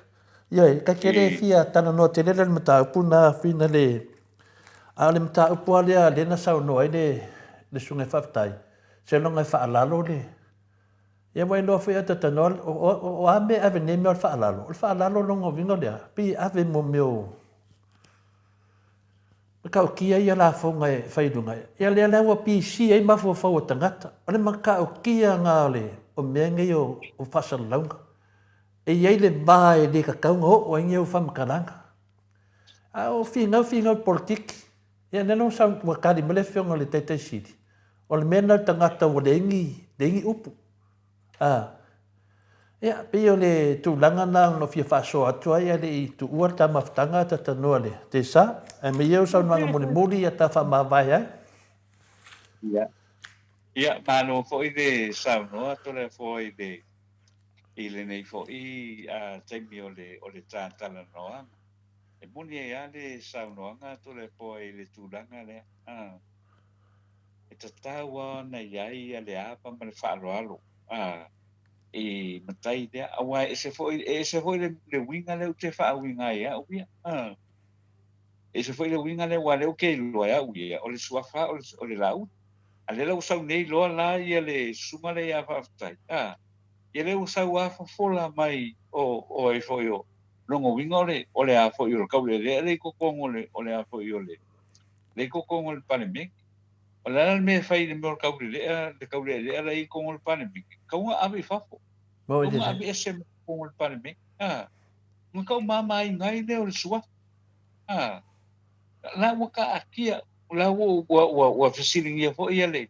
Ioe, ta te le fia talanoa tele le mataupu na whina le, a o le mataupu a lea lea na saunoa ai le, le susuga e faafetai, seiloga e faalalo le, ia ua iloa foi a ta talanoa, o, o, o a mea e ave nei mea o le faalalo? O le faalalo lona uiga o le a? Pei e ave mo mea o, matautia ia lafoga e fai i luga, ia lea la ua pisi ai mafaufau o tagata. O le matautia na o le, o mea nei o, o faasalalauga. E i ai le va e le tatau ona oo ai ni au faamatalaga. A o finau finau polokiki, ia lea la ua tali mai le afioga i le Taitai Sili, o le mea lena o le tagata ua leai ni, leai ni upu. A, ia, pei o le tulaga lena na fia faasoa atu ai ae le i tuua le ta mafutaga a ta talanoa i le Tesa. Ae ma ia au saunoaga mulimuli ia ta faamavae ai. Ia. Ia, malo foi le saunoa Toleafoa i le i lenei foi taimi o le o le ta talanoaga. E moni ai lava le saunoaga a Toleafoa i le tulaga lea, a, e tatau lava ona i ai le ava ma le faaaloalo, a, i matai lea, aua e ese foi, e ese foi le, le uiga lea ou te faauiga ai e au ia, a. E ese foi le uiga lea, aua o lea ou te iloa e au ia, o le suafa o le, o le Laauli. A lea la ua sau nei loa la ia le susuga lea ia Faafetai, a, ia lea ua sau lava fofola mai o, o ai foi o, lona uiga o le, o le a foi o le taulealea lea i totonu o le, o le a foi o le, lea i totonu o le Palemene. O le a la le mea e fai i le mea o le taulelea, le taulealea la e i totonu o le Palemene? Tatau ona ave i fafo. Tatau ona ave ese mai totonu o le Palemene. A, ona taumamaina ai lea o le suafa. A, la ua taatia, la ua, ua, ua, ua fesiligia foi ia le,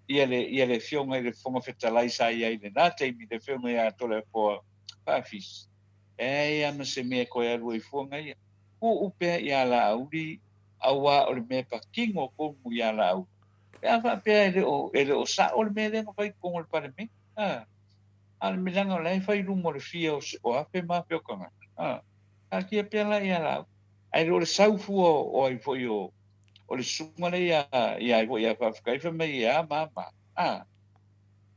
ia le, ia le Afioga i le Fofoga Fetalai sa i ai i lena taimi, le Afioga ia Toleafoa Faafisi, e leai lava ma se mea e toe alu ai fua ia. Tuu pea ia Laauli, aua o le mea e patino tonu ia Laauli, pe a faapea e le o, e le o sao le mea lea na fai i totonu o le Palemene, a, a o le mea leaga o la e fai i luma o le fia o afe ma afe o tagata, a, taatia pea la ia Laauli. Ae le o le sau fua o ai foi o, o le susuga lea ia, ia ai foi ia Faafetai fai mai e a ma a ma a.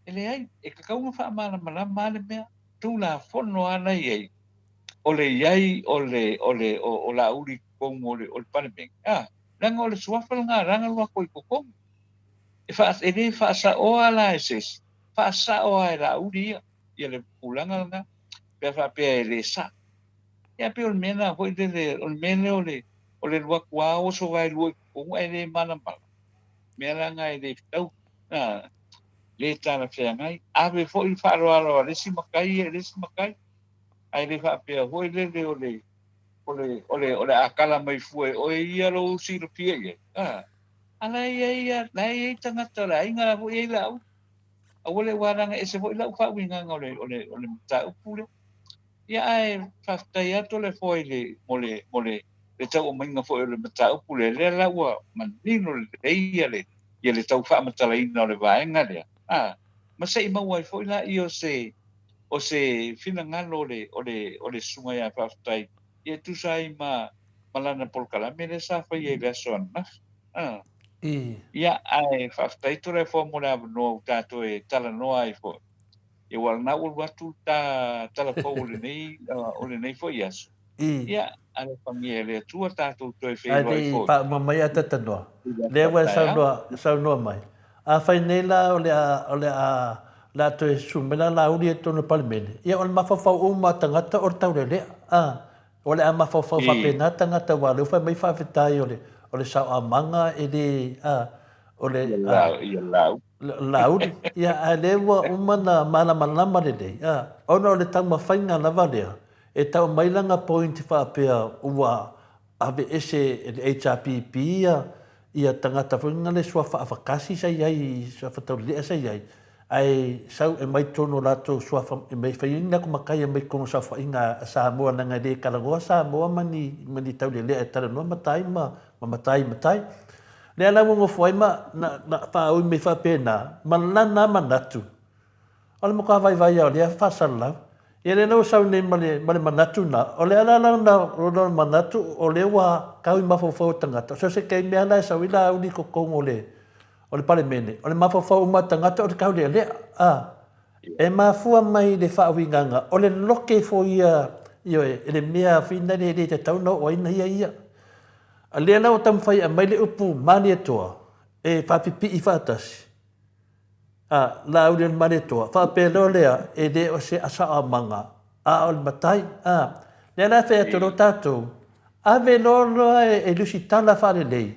E leai, e tatau ona faamalamalama lava le mea. Tulafono lava la e i ai, o le i ai o le, o le, o, o Laauli i totonu o le, o le Palemene, a, leaga o le suafa lena la na alu atu ai i totonu. E, faa, e le faasaoa la e se isi, faasao lava e Laauli ia, ia le tulaga lena, pe a faapea e le sao. Ia pei o le mea lena foi lele, o le mea lea o le, o le alu atu lava oso vaelua i totonu ae le malamalama. Mea la lena e le fetau, a, le talafeagai. Ave foi le faaaloalo a le isi matai ia i le isi matai, ae le faapea foi lele o le, o le, o le, o le a tala mai fua e oe ia lou silafia i ai, a, a la e i ai lava, la e i ai tagata o le aiga la foi e i ai Laauli. Aua le ua leaga ese foi lau faauigaga o le, o le, o le mataupu lea. Ia ae faafetai lava Toleafoa i le, mo le, mo le, le tauaumaiga foi o le mataupu lea, lea la ua manino lelei ia le, ia le tau faamatalaina o le vaega lea, a, ma se i maua ai foi laia o se, o se finagalo o le, o le, o le Susuga ia Faafetai, ia e tusa ai ma, ma lana polokalame lea sa faia i le aso ananafi. A. Ia, ae faafetai Toleafoa mo le avanoa ua tatou e talanoa ai foi. Ia ua lena ua alu atu ta tala fou o lenei, o lenei foi aso. Ia, alofagia e le Atua tatou toe feiloai foi. Ae faauma mai a tatanoa. Lea ua e saunoa, saunoa mai. Afai nei la o le a, o le a, o le a toe susu mai la Laauli i totonu o le Palemene, ia o le mafaufau uma a tagata o le taulelea. A, o le a mafaufau faapena tagata aua o lea ua fai mai faafetai o le, o le saoamaga e le, a, o le, a, Ia Laauli. Laauli, ia, ae lea ua uma ona malamalama lelei, a, ona o le taumafaiga lava lea, e tau mai lana point faapea ua aveese e le HRPP ia, ia tagata foi na le suafa afakasi sa i ai, suafa taulelea sa i ai, ae sau e mai totonu o latou suafa, e mai fai ai ni latou matai e mai totonu o saofaiga a Samoa leaga e le talanoa Samoa ma ni, ma ni taulelea e talanoa matai ma, ma matai matai. Lea la ua nofo ai ma na, na faaui mai faapena, ma lana manatu, o le matua vaivai lava o lea faasalalau. Ia lea la ua sau nei ma le, ma le manatu na, o le ala la na o lona manatu, o lea ua tau i mafaufau o tagata. So se taimi lava la e sau ai Laauli i totonu o le, o le Palemene, o le mafaufau uma o tagata o le taulealea. A, e mafua mai i le faauigaga, o le lote foi ia. Ioe, e le mea whina le le tatau na oo ai na ia ia. A lea la ua taumafai e aumai le upu Malietoa e faapipii faatasi, a, Laauli o le Malietoa, faapea loa lea, e le o se saoamaga, a o le matai, a. Lea la e fai atu loa tatou, ave loa loa e lusitala faalelei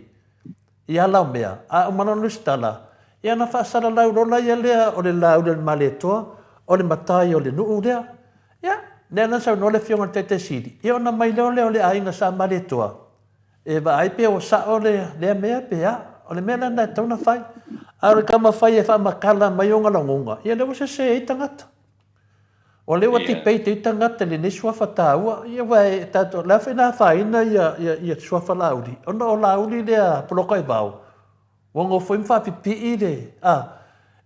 i ala o mea, a uma loa ona lusitala, ia ona faasalalau loa laia lea o le Laauli o le Malietoa, o le matai o le nuu lea. Ia, lea la na saunoa le Afioga i le Taitai Sili, ia ona mai loa lea o le aiga Sa Malietoa, e vaai pe ua sao lea mea pe a. O le mea la lena e tatau ona fai. A o le taumafai e faamatala mai ona lagona, ia lea ua sese ai tagata. O lea ua debate ai tagata i lenei suafa taua. Ia aua e tatou, o le a foi na afaina ia suafa Laauli, ona o Laauli lea Polokaivao, Ua nofo ai ma faapipii le, a,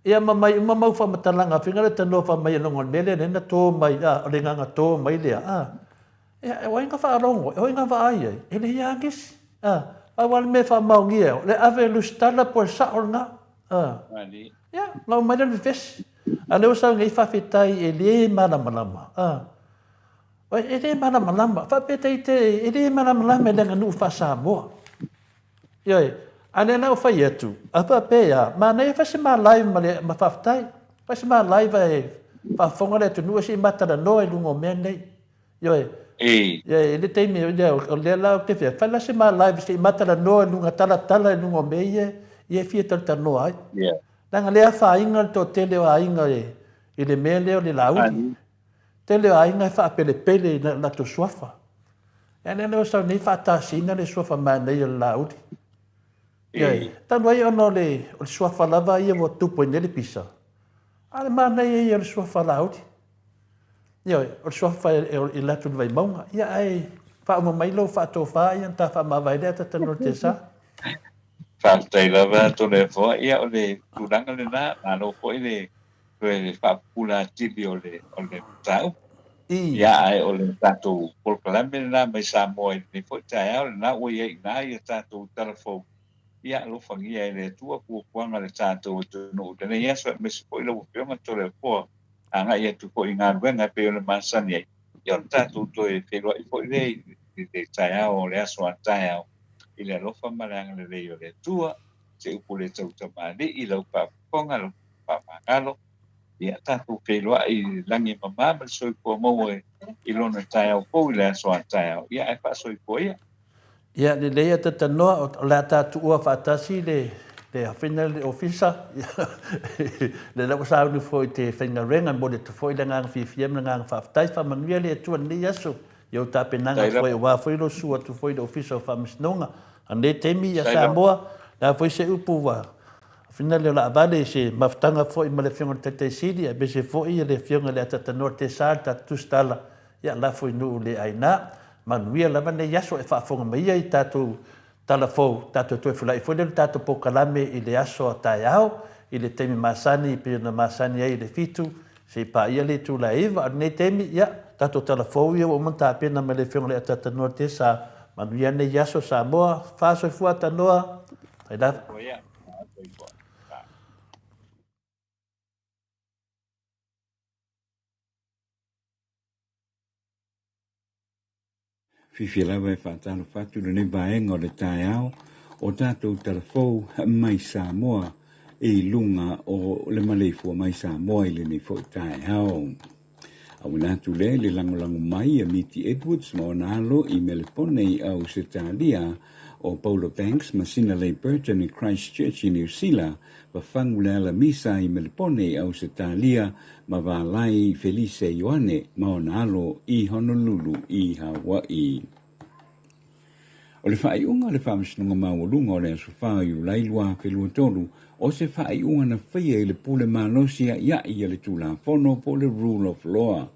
ia ma mai uma mau faamatalaga faiga le tanoa faamai loga o le mea lea lea na to mai, a, o le agaga to mai lea, a. Ia, o ai na faalogo ai, o ai na vaai ai, e leai lava nisi, a. Pau lava le mea e faamaonia, o le ave e lusitala po o le sao lena, a. Ia, na uma ai lea o le vevesi. A o lea ua sau nei faafetai e le malamalama, a. E le malamalama, faapea ita e le malamalama i le aganuu faa-Samoa. Ioe, a lea la ua fai atu, a faapea, manaia fai se ma live ma le, ma faafetai. Fai se ma live ae faafofoga le atunuu ae se i ma talanoa i luga o mea nei. Ioe. Ioe, i le taimi, o lea la ou te fia, fai la se ma live se i ma talanoa i luga, talatala i luga o mea ia, ia e fia talatalanoa ai. Leaga lea afaina le toatele o aiga i le mea lea o le Laauli. Tele o aiga e faapelepele i lo latou suafa. Ia lea ua sau nei faatasina le suafa manaia o le Laauli. Ioe, talu ai ona o le suafa lava ia ua tupu ai nei le pisa, a o le manaia ia o le suafa Laauli. Ioe, o le suafa e alu atu i le Vaimauga. Ia ae faauma mai lou faatofa ia ona ta faamavae lea ta talanoa i le Tesa. Faafetai lava Toleafoa. Ia o le tulaga lena, malo foi le toe faapupula atili o le o le mataupu. Ia, ae o le tatou polokalame lena mai Samoa i lenei foi taeao, lena ua i ai i ina ia tatou tala fou. Ia, alofagia e le Atua fuafuaga a le tatou atunuu i lenei aso, aemaise foi lau Afioga Toleafoa, agai atu foi i galuega e pei ona masani ai. Ia, ona tatou toe feiloai foi lea i le taeao o le aso a taeao i le alofa ma le agalelei o le Atua. Se upu le tautamalii i lau faafofoga, lau faamagalo. Ia tatou feiloai i le lagi e mama ma le soifua maua i lona taeao fou i le aso a taeao. Ia ae faasoifua ia. Ia lelei a Tatanoa, o le a ta tuua faatasi le le afina le ofisa, lea la ua sauni foi te faigaluega, e momoli atu foi le agaga fiafia ma le agaga faafetai. Faamanuia le Atua i lenei aso i ou tapenaga foi aua foi lou susu atu foi i le Ofisa o Faamasinoga. A o lenei taimi ia Samoa, o le a foi se upu ua Fina lea o laavale i se mafutaga foi ma le Afioga i le Taitai Sili aemaise foi le Afioga i le Atatanoa Tesa le tatou tusitala ia lafo i nuu le aina. Manuia lava nei aso e faafofoga mai ia i tatou tala fou, tatou toe fulai foi lea i le tatou polokalame i le aso a taeao i le taimi masani pei ona masani ai i le fitu se i paia le itula e iva. A o lenei taimi, ia, tatou tala fou ia ua uma ona tapena mai le Afioga i le Atatanoa Tesa. Manuia nei aso Samoa. Faasoifua Atanoa. Fai lava. Fiafia lava e faatalofa atu i lenei vaega o le taeao o tatou talafou mai Samoa i luga o le maleifua mai Samoa i lenei foi taeao. Auina atu lea i le lagolago mai a Miti Edwards ma ona alo i Melepone i Ausetalia, o Paula Banks ma Sinalei Burton i Christchurch i Niu Sila, Fafagu le Alamisa i Melepone i Ausetalia ma Valai Felise Ioane ma ona alo i Honolulu i Hawaii. O le faaiuga a le Faamasinoga Maualuga o le aso 4 o Iulai 2023, o se faaiuga na faia i le pule malosi a'ia'i a le Tulafono po o le Rule of Law,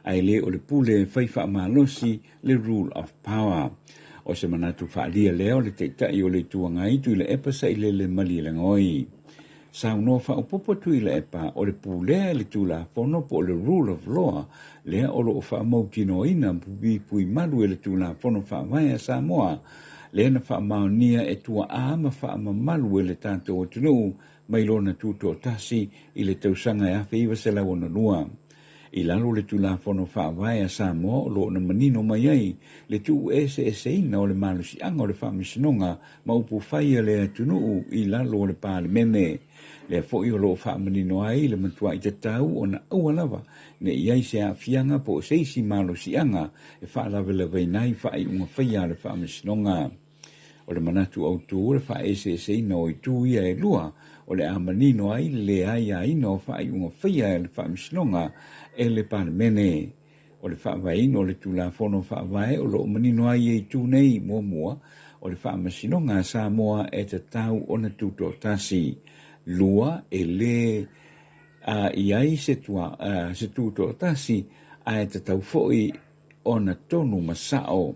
ae le o le pule fai faamalosi le Rule of Power. O se manatu faaalia lea o le Taitai o le Itu Agai Tuilaepa Sailele Malielegaoi. Saunoa faaopoopo Tuilaepa o le pulea e le Tulafono po o le Rule of Law lea o lo o faamautinoaina puipui malu e le Tulafono Faavae a Samoa lea na faamaonia e tuaa ma faamamalu e le tatou atunuu mai lona tutoatasi i le tausaga e 1962. I lalo o le Tulafono Faavae a Samoa o lo o na manino mai ai le tuueseeseina o le malosiaga o le Faamasinoga ma upu fai a le atunuu i lalo o le Palemene. Lea foi o lo o faamanino ai le matuai tatau ona aua lava ne i ai se aafiaga po o se isi malosiaga e faalavelaveina ai faaiuga faia a le Faamasinoga. O le manatu autu o le faaeseeseina o itu ia e lua, o le a manino ai le le aiaina o faaiuga faia e le Faamasinoga e le Palemene. O le faavaeina o le Tulafono Faavae o lo o manino ai ia itu nei, muamua, o le Faamasinoga a Samoa e tatau ona tutoatasi. 2, e le a i ai se se tutoatasi ae tatau foi ona tonu ma sao.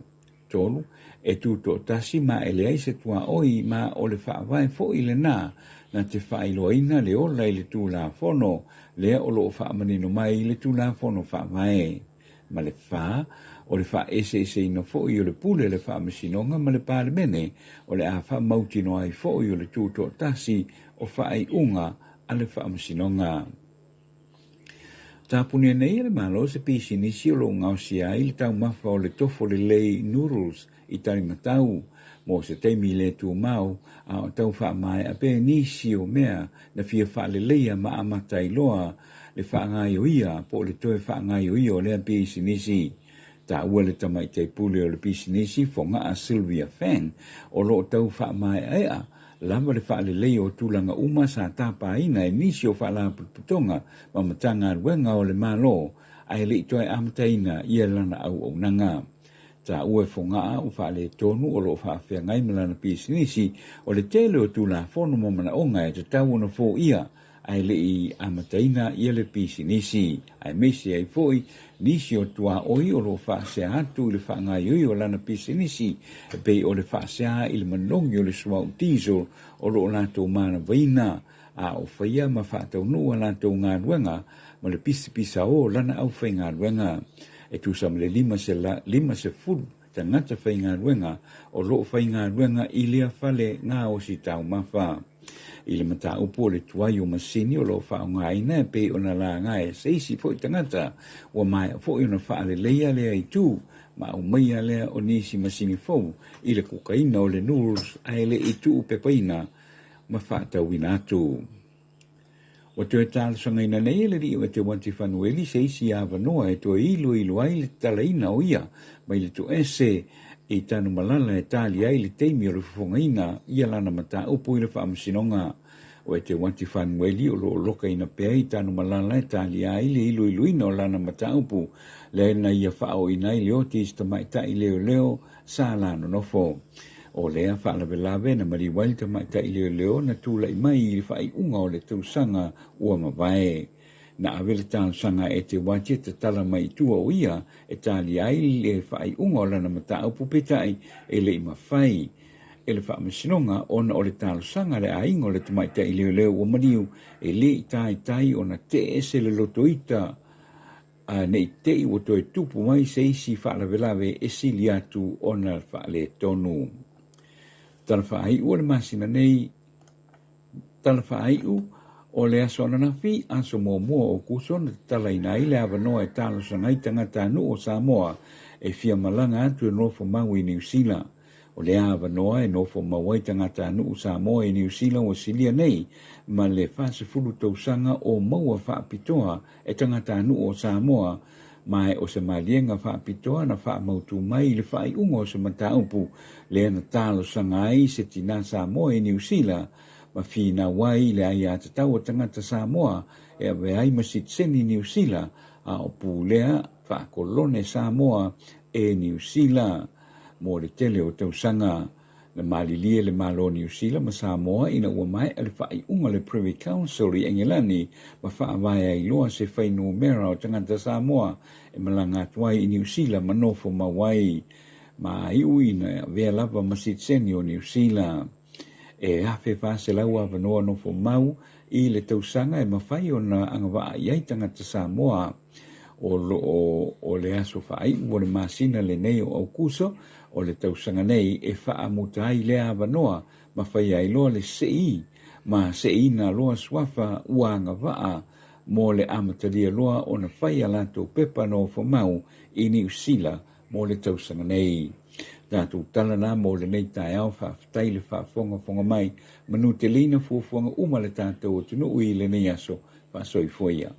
3, e tutoatasi ma e leai se tuaoi ma o le faavae foi lena na te faailoaina le ola i le Tulafono lea o lo o faamanino mai i le Tulafono Faavae. Ma le 4, o le faaeseeseina foi o le pule a le Faamasinoga ma le Palemene o le a faamautinoa ai foi o le tutoatasi o faaiuga a le Faamasinoga. Tapunia nei e le Malo se pisinisi o lo o gaosia ai le taumafa o le tofo lelei noodles i Talimatau mo se taimi le tumau, a o tau faamaea pea nisi o mea na fia faaleleia ma amata ai loa le faagaioia po o le toe faagaioia o lea pisinisi. Taua le tamaitai pule o le pisinisi Fogaa Sylvia Fang o lo o tau faamaeaea lava le faaleleia o tulaga uma sa tapaina e nisi o Faalapotopotoga ma Matagaluega o le Malo ae le i toe amataina ia lana auaunaga. Taua e Fogaa ua faaletonu o lo o faafeagai ma lana pisinisi o le tele o Tulafono ma manaoga e tatau ona foia ae le i amataina ia le pisinisi, aemaise ai foi nisi o tuaoi o lo o faasea atu i le faagaoioi o lana pisinisi e pei o le faasea i le manogi o le suauu diesel o lo o latou manavaina a o faia ma faataunuu a latou galuega ma le pisapisa o lana aufaigaluega e tusa ma le 50 tagata faigaluega o lo o faigaluega i lea fale gaosi taumafa. I le mataupu o le tuai o masini o lo o faaaogaina e pei ona laga e se isi foi tagata, ua maea foi ona faaleleia lea itu ma aumaia lea o nisi masini fou i le kukaina o le noodles ae le i tuupepaina ma faatauina atu. Ua toe talosagaina nei e le alii o Eteuati Fanueli se isi avanoa e toe iloilo ai le tatalaina o ia mai le toese i Tanumalala e tali ai le taimi o le fofogaina ia lana mataupu i le faamasinoga. O Eteuati Fanueli o lo o lokaina pea i Tanumalala e talia ai le iloiloina o lana mataupu lea na ia faaoina ai le oti i se tamaitai leoleo sa la nonofo. O lea faalavelave na maliu ai le tamaitai leoleo na tulai mai i le faaiuga o le tausaga ua mavae. Na ave le talosaga a Eteuati e tatala mai i tua o ia e talia ai le faaiuga o lana mataupu peitai e le i mafai e le faamasinoga ona o le talosaga a le aiga o le tamaitai leoleo ua maliu e le i taitai ona tee ese le lotoita a ne i te i ua toe tupu mai se isi faalavelave e sili atu ona faaletonu. Tala faaiu o le masina nei, Tala faaiu o le aso ananafi, aso muamua o Aokuso na tatalaina ai le avanoa e talosaga ai tagatanuu o Samoa e fia malaga atu e nofo mau i Niu Sila. O lea avanoa e nofo mau ai tagatanuu Samoa i Niu Sila ua silia nei ma le 40 tausaga o maua faapitoa e tagatanuu o Samoa, ma o se maliega faapitoa na faamautu mai i le faaiuga o se mataupu lea na talosaga ai se tinā Samoa i Niu Sila ma finau ai i le aiatatau a tagata Samoa e avea ai ma sitiseni Niu Sila a o pulea faakolone Samoa e Niu Sila mo le tele o tausaga. Na malilie le Malo o Niu Sila ma Samoa ina ua maea le faaiuga a le Privy Council i Engelani ma faavae ai loa se fuainumera o tagata Samoa e malaga atu ai i Niu Sila ma nofo mau ai ma iu ina e avea lava ma sitiseni o Niu Sila. E 1,400 avanoa nofo mau i le tausaga e mafai ona agavaa i ai tagata Samoa. O lo o o le aso faaiu o le masina lenei o Aukuso o le tausaga nei e faamuta ai lea avanoa ma faia ai loa le sei ma seiina loa suafa ua agavaa mo le amatalia loa ona fai a latou pepa nofomau i Niu Sila mo le tausaga nei. Tatou tala na mo lenei taeao, faafetai le faafogafoga mai, manuteleina fuafuaga uma a le tatou atunuu i lenei aso, faasoifua ia.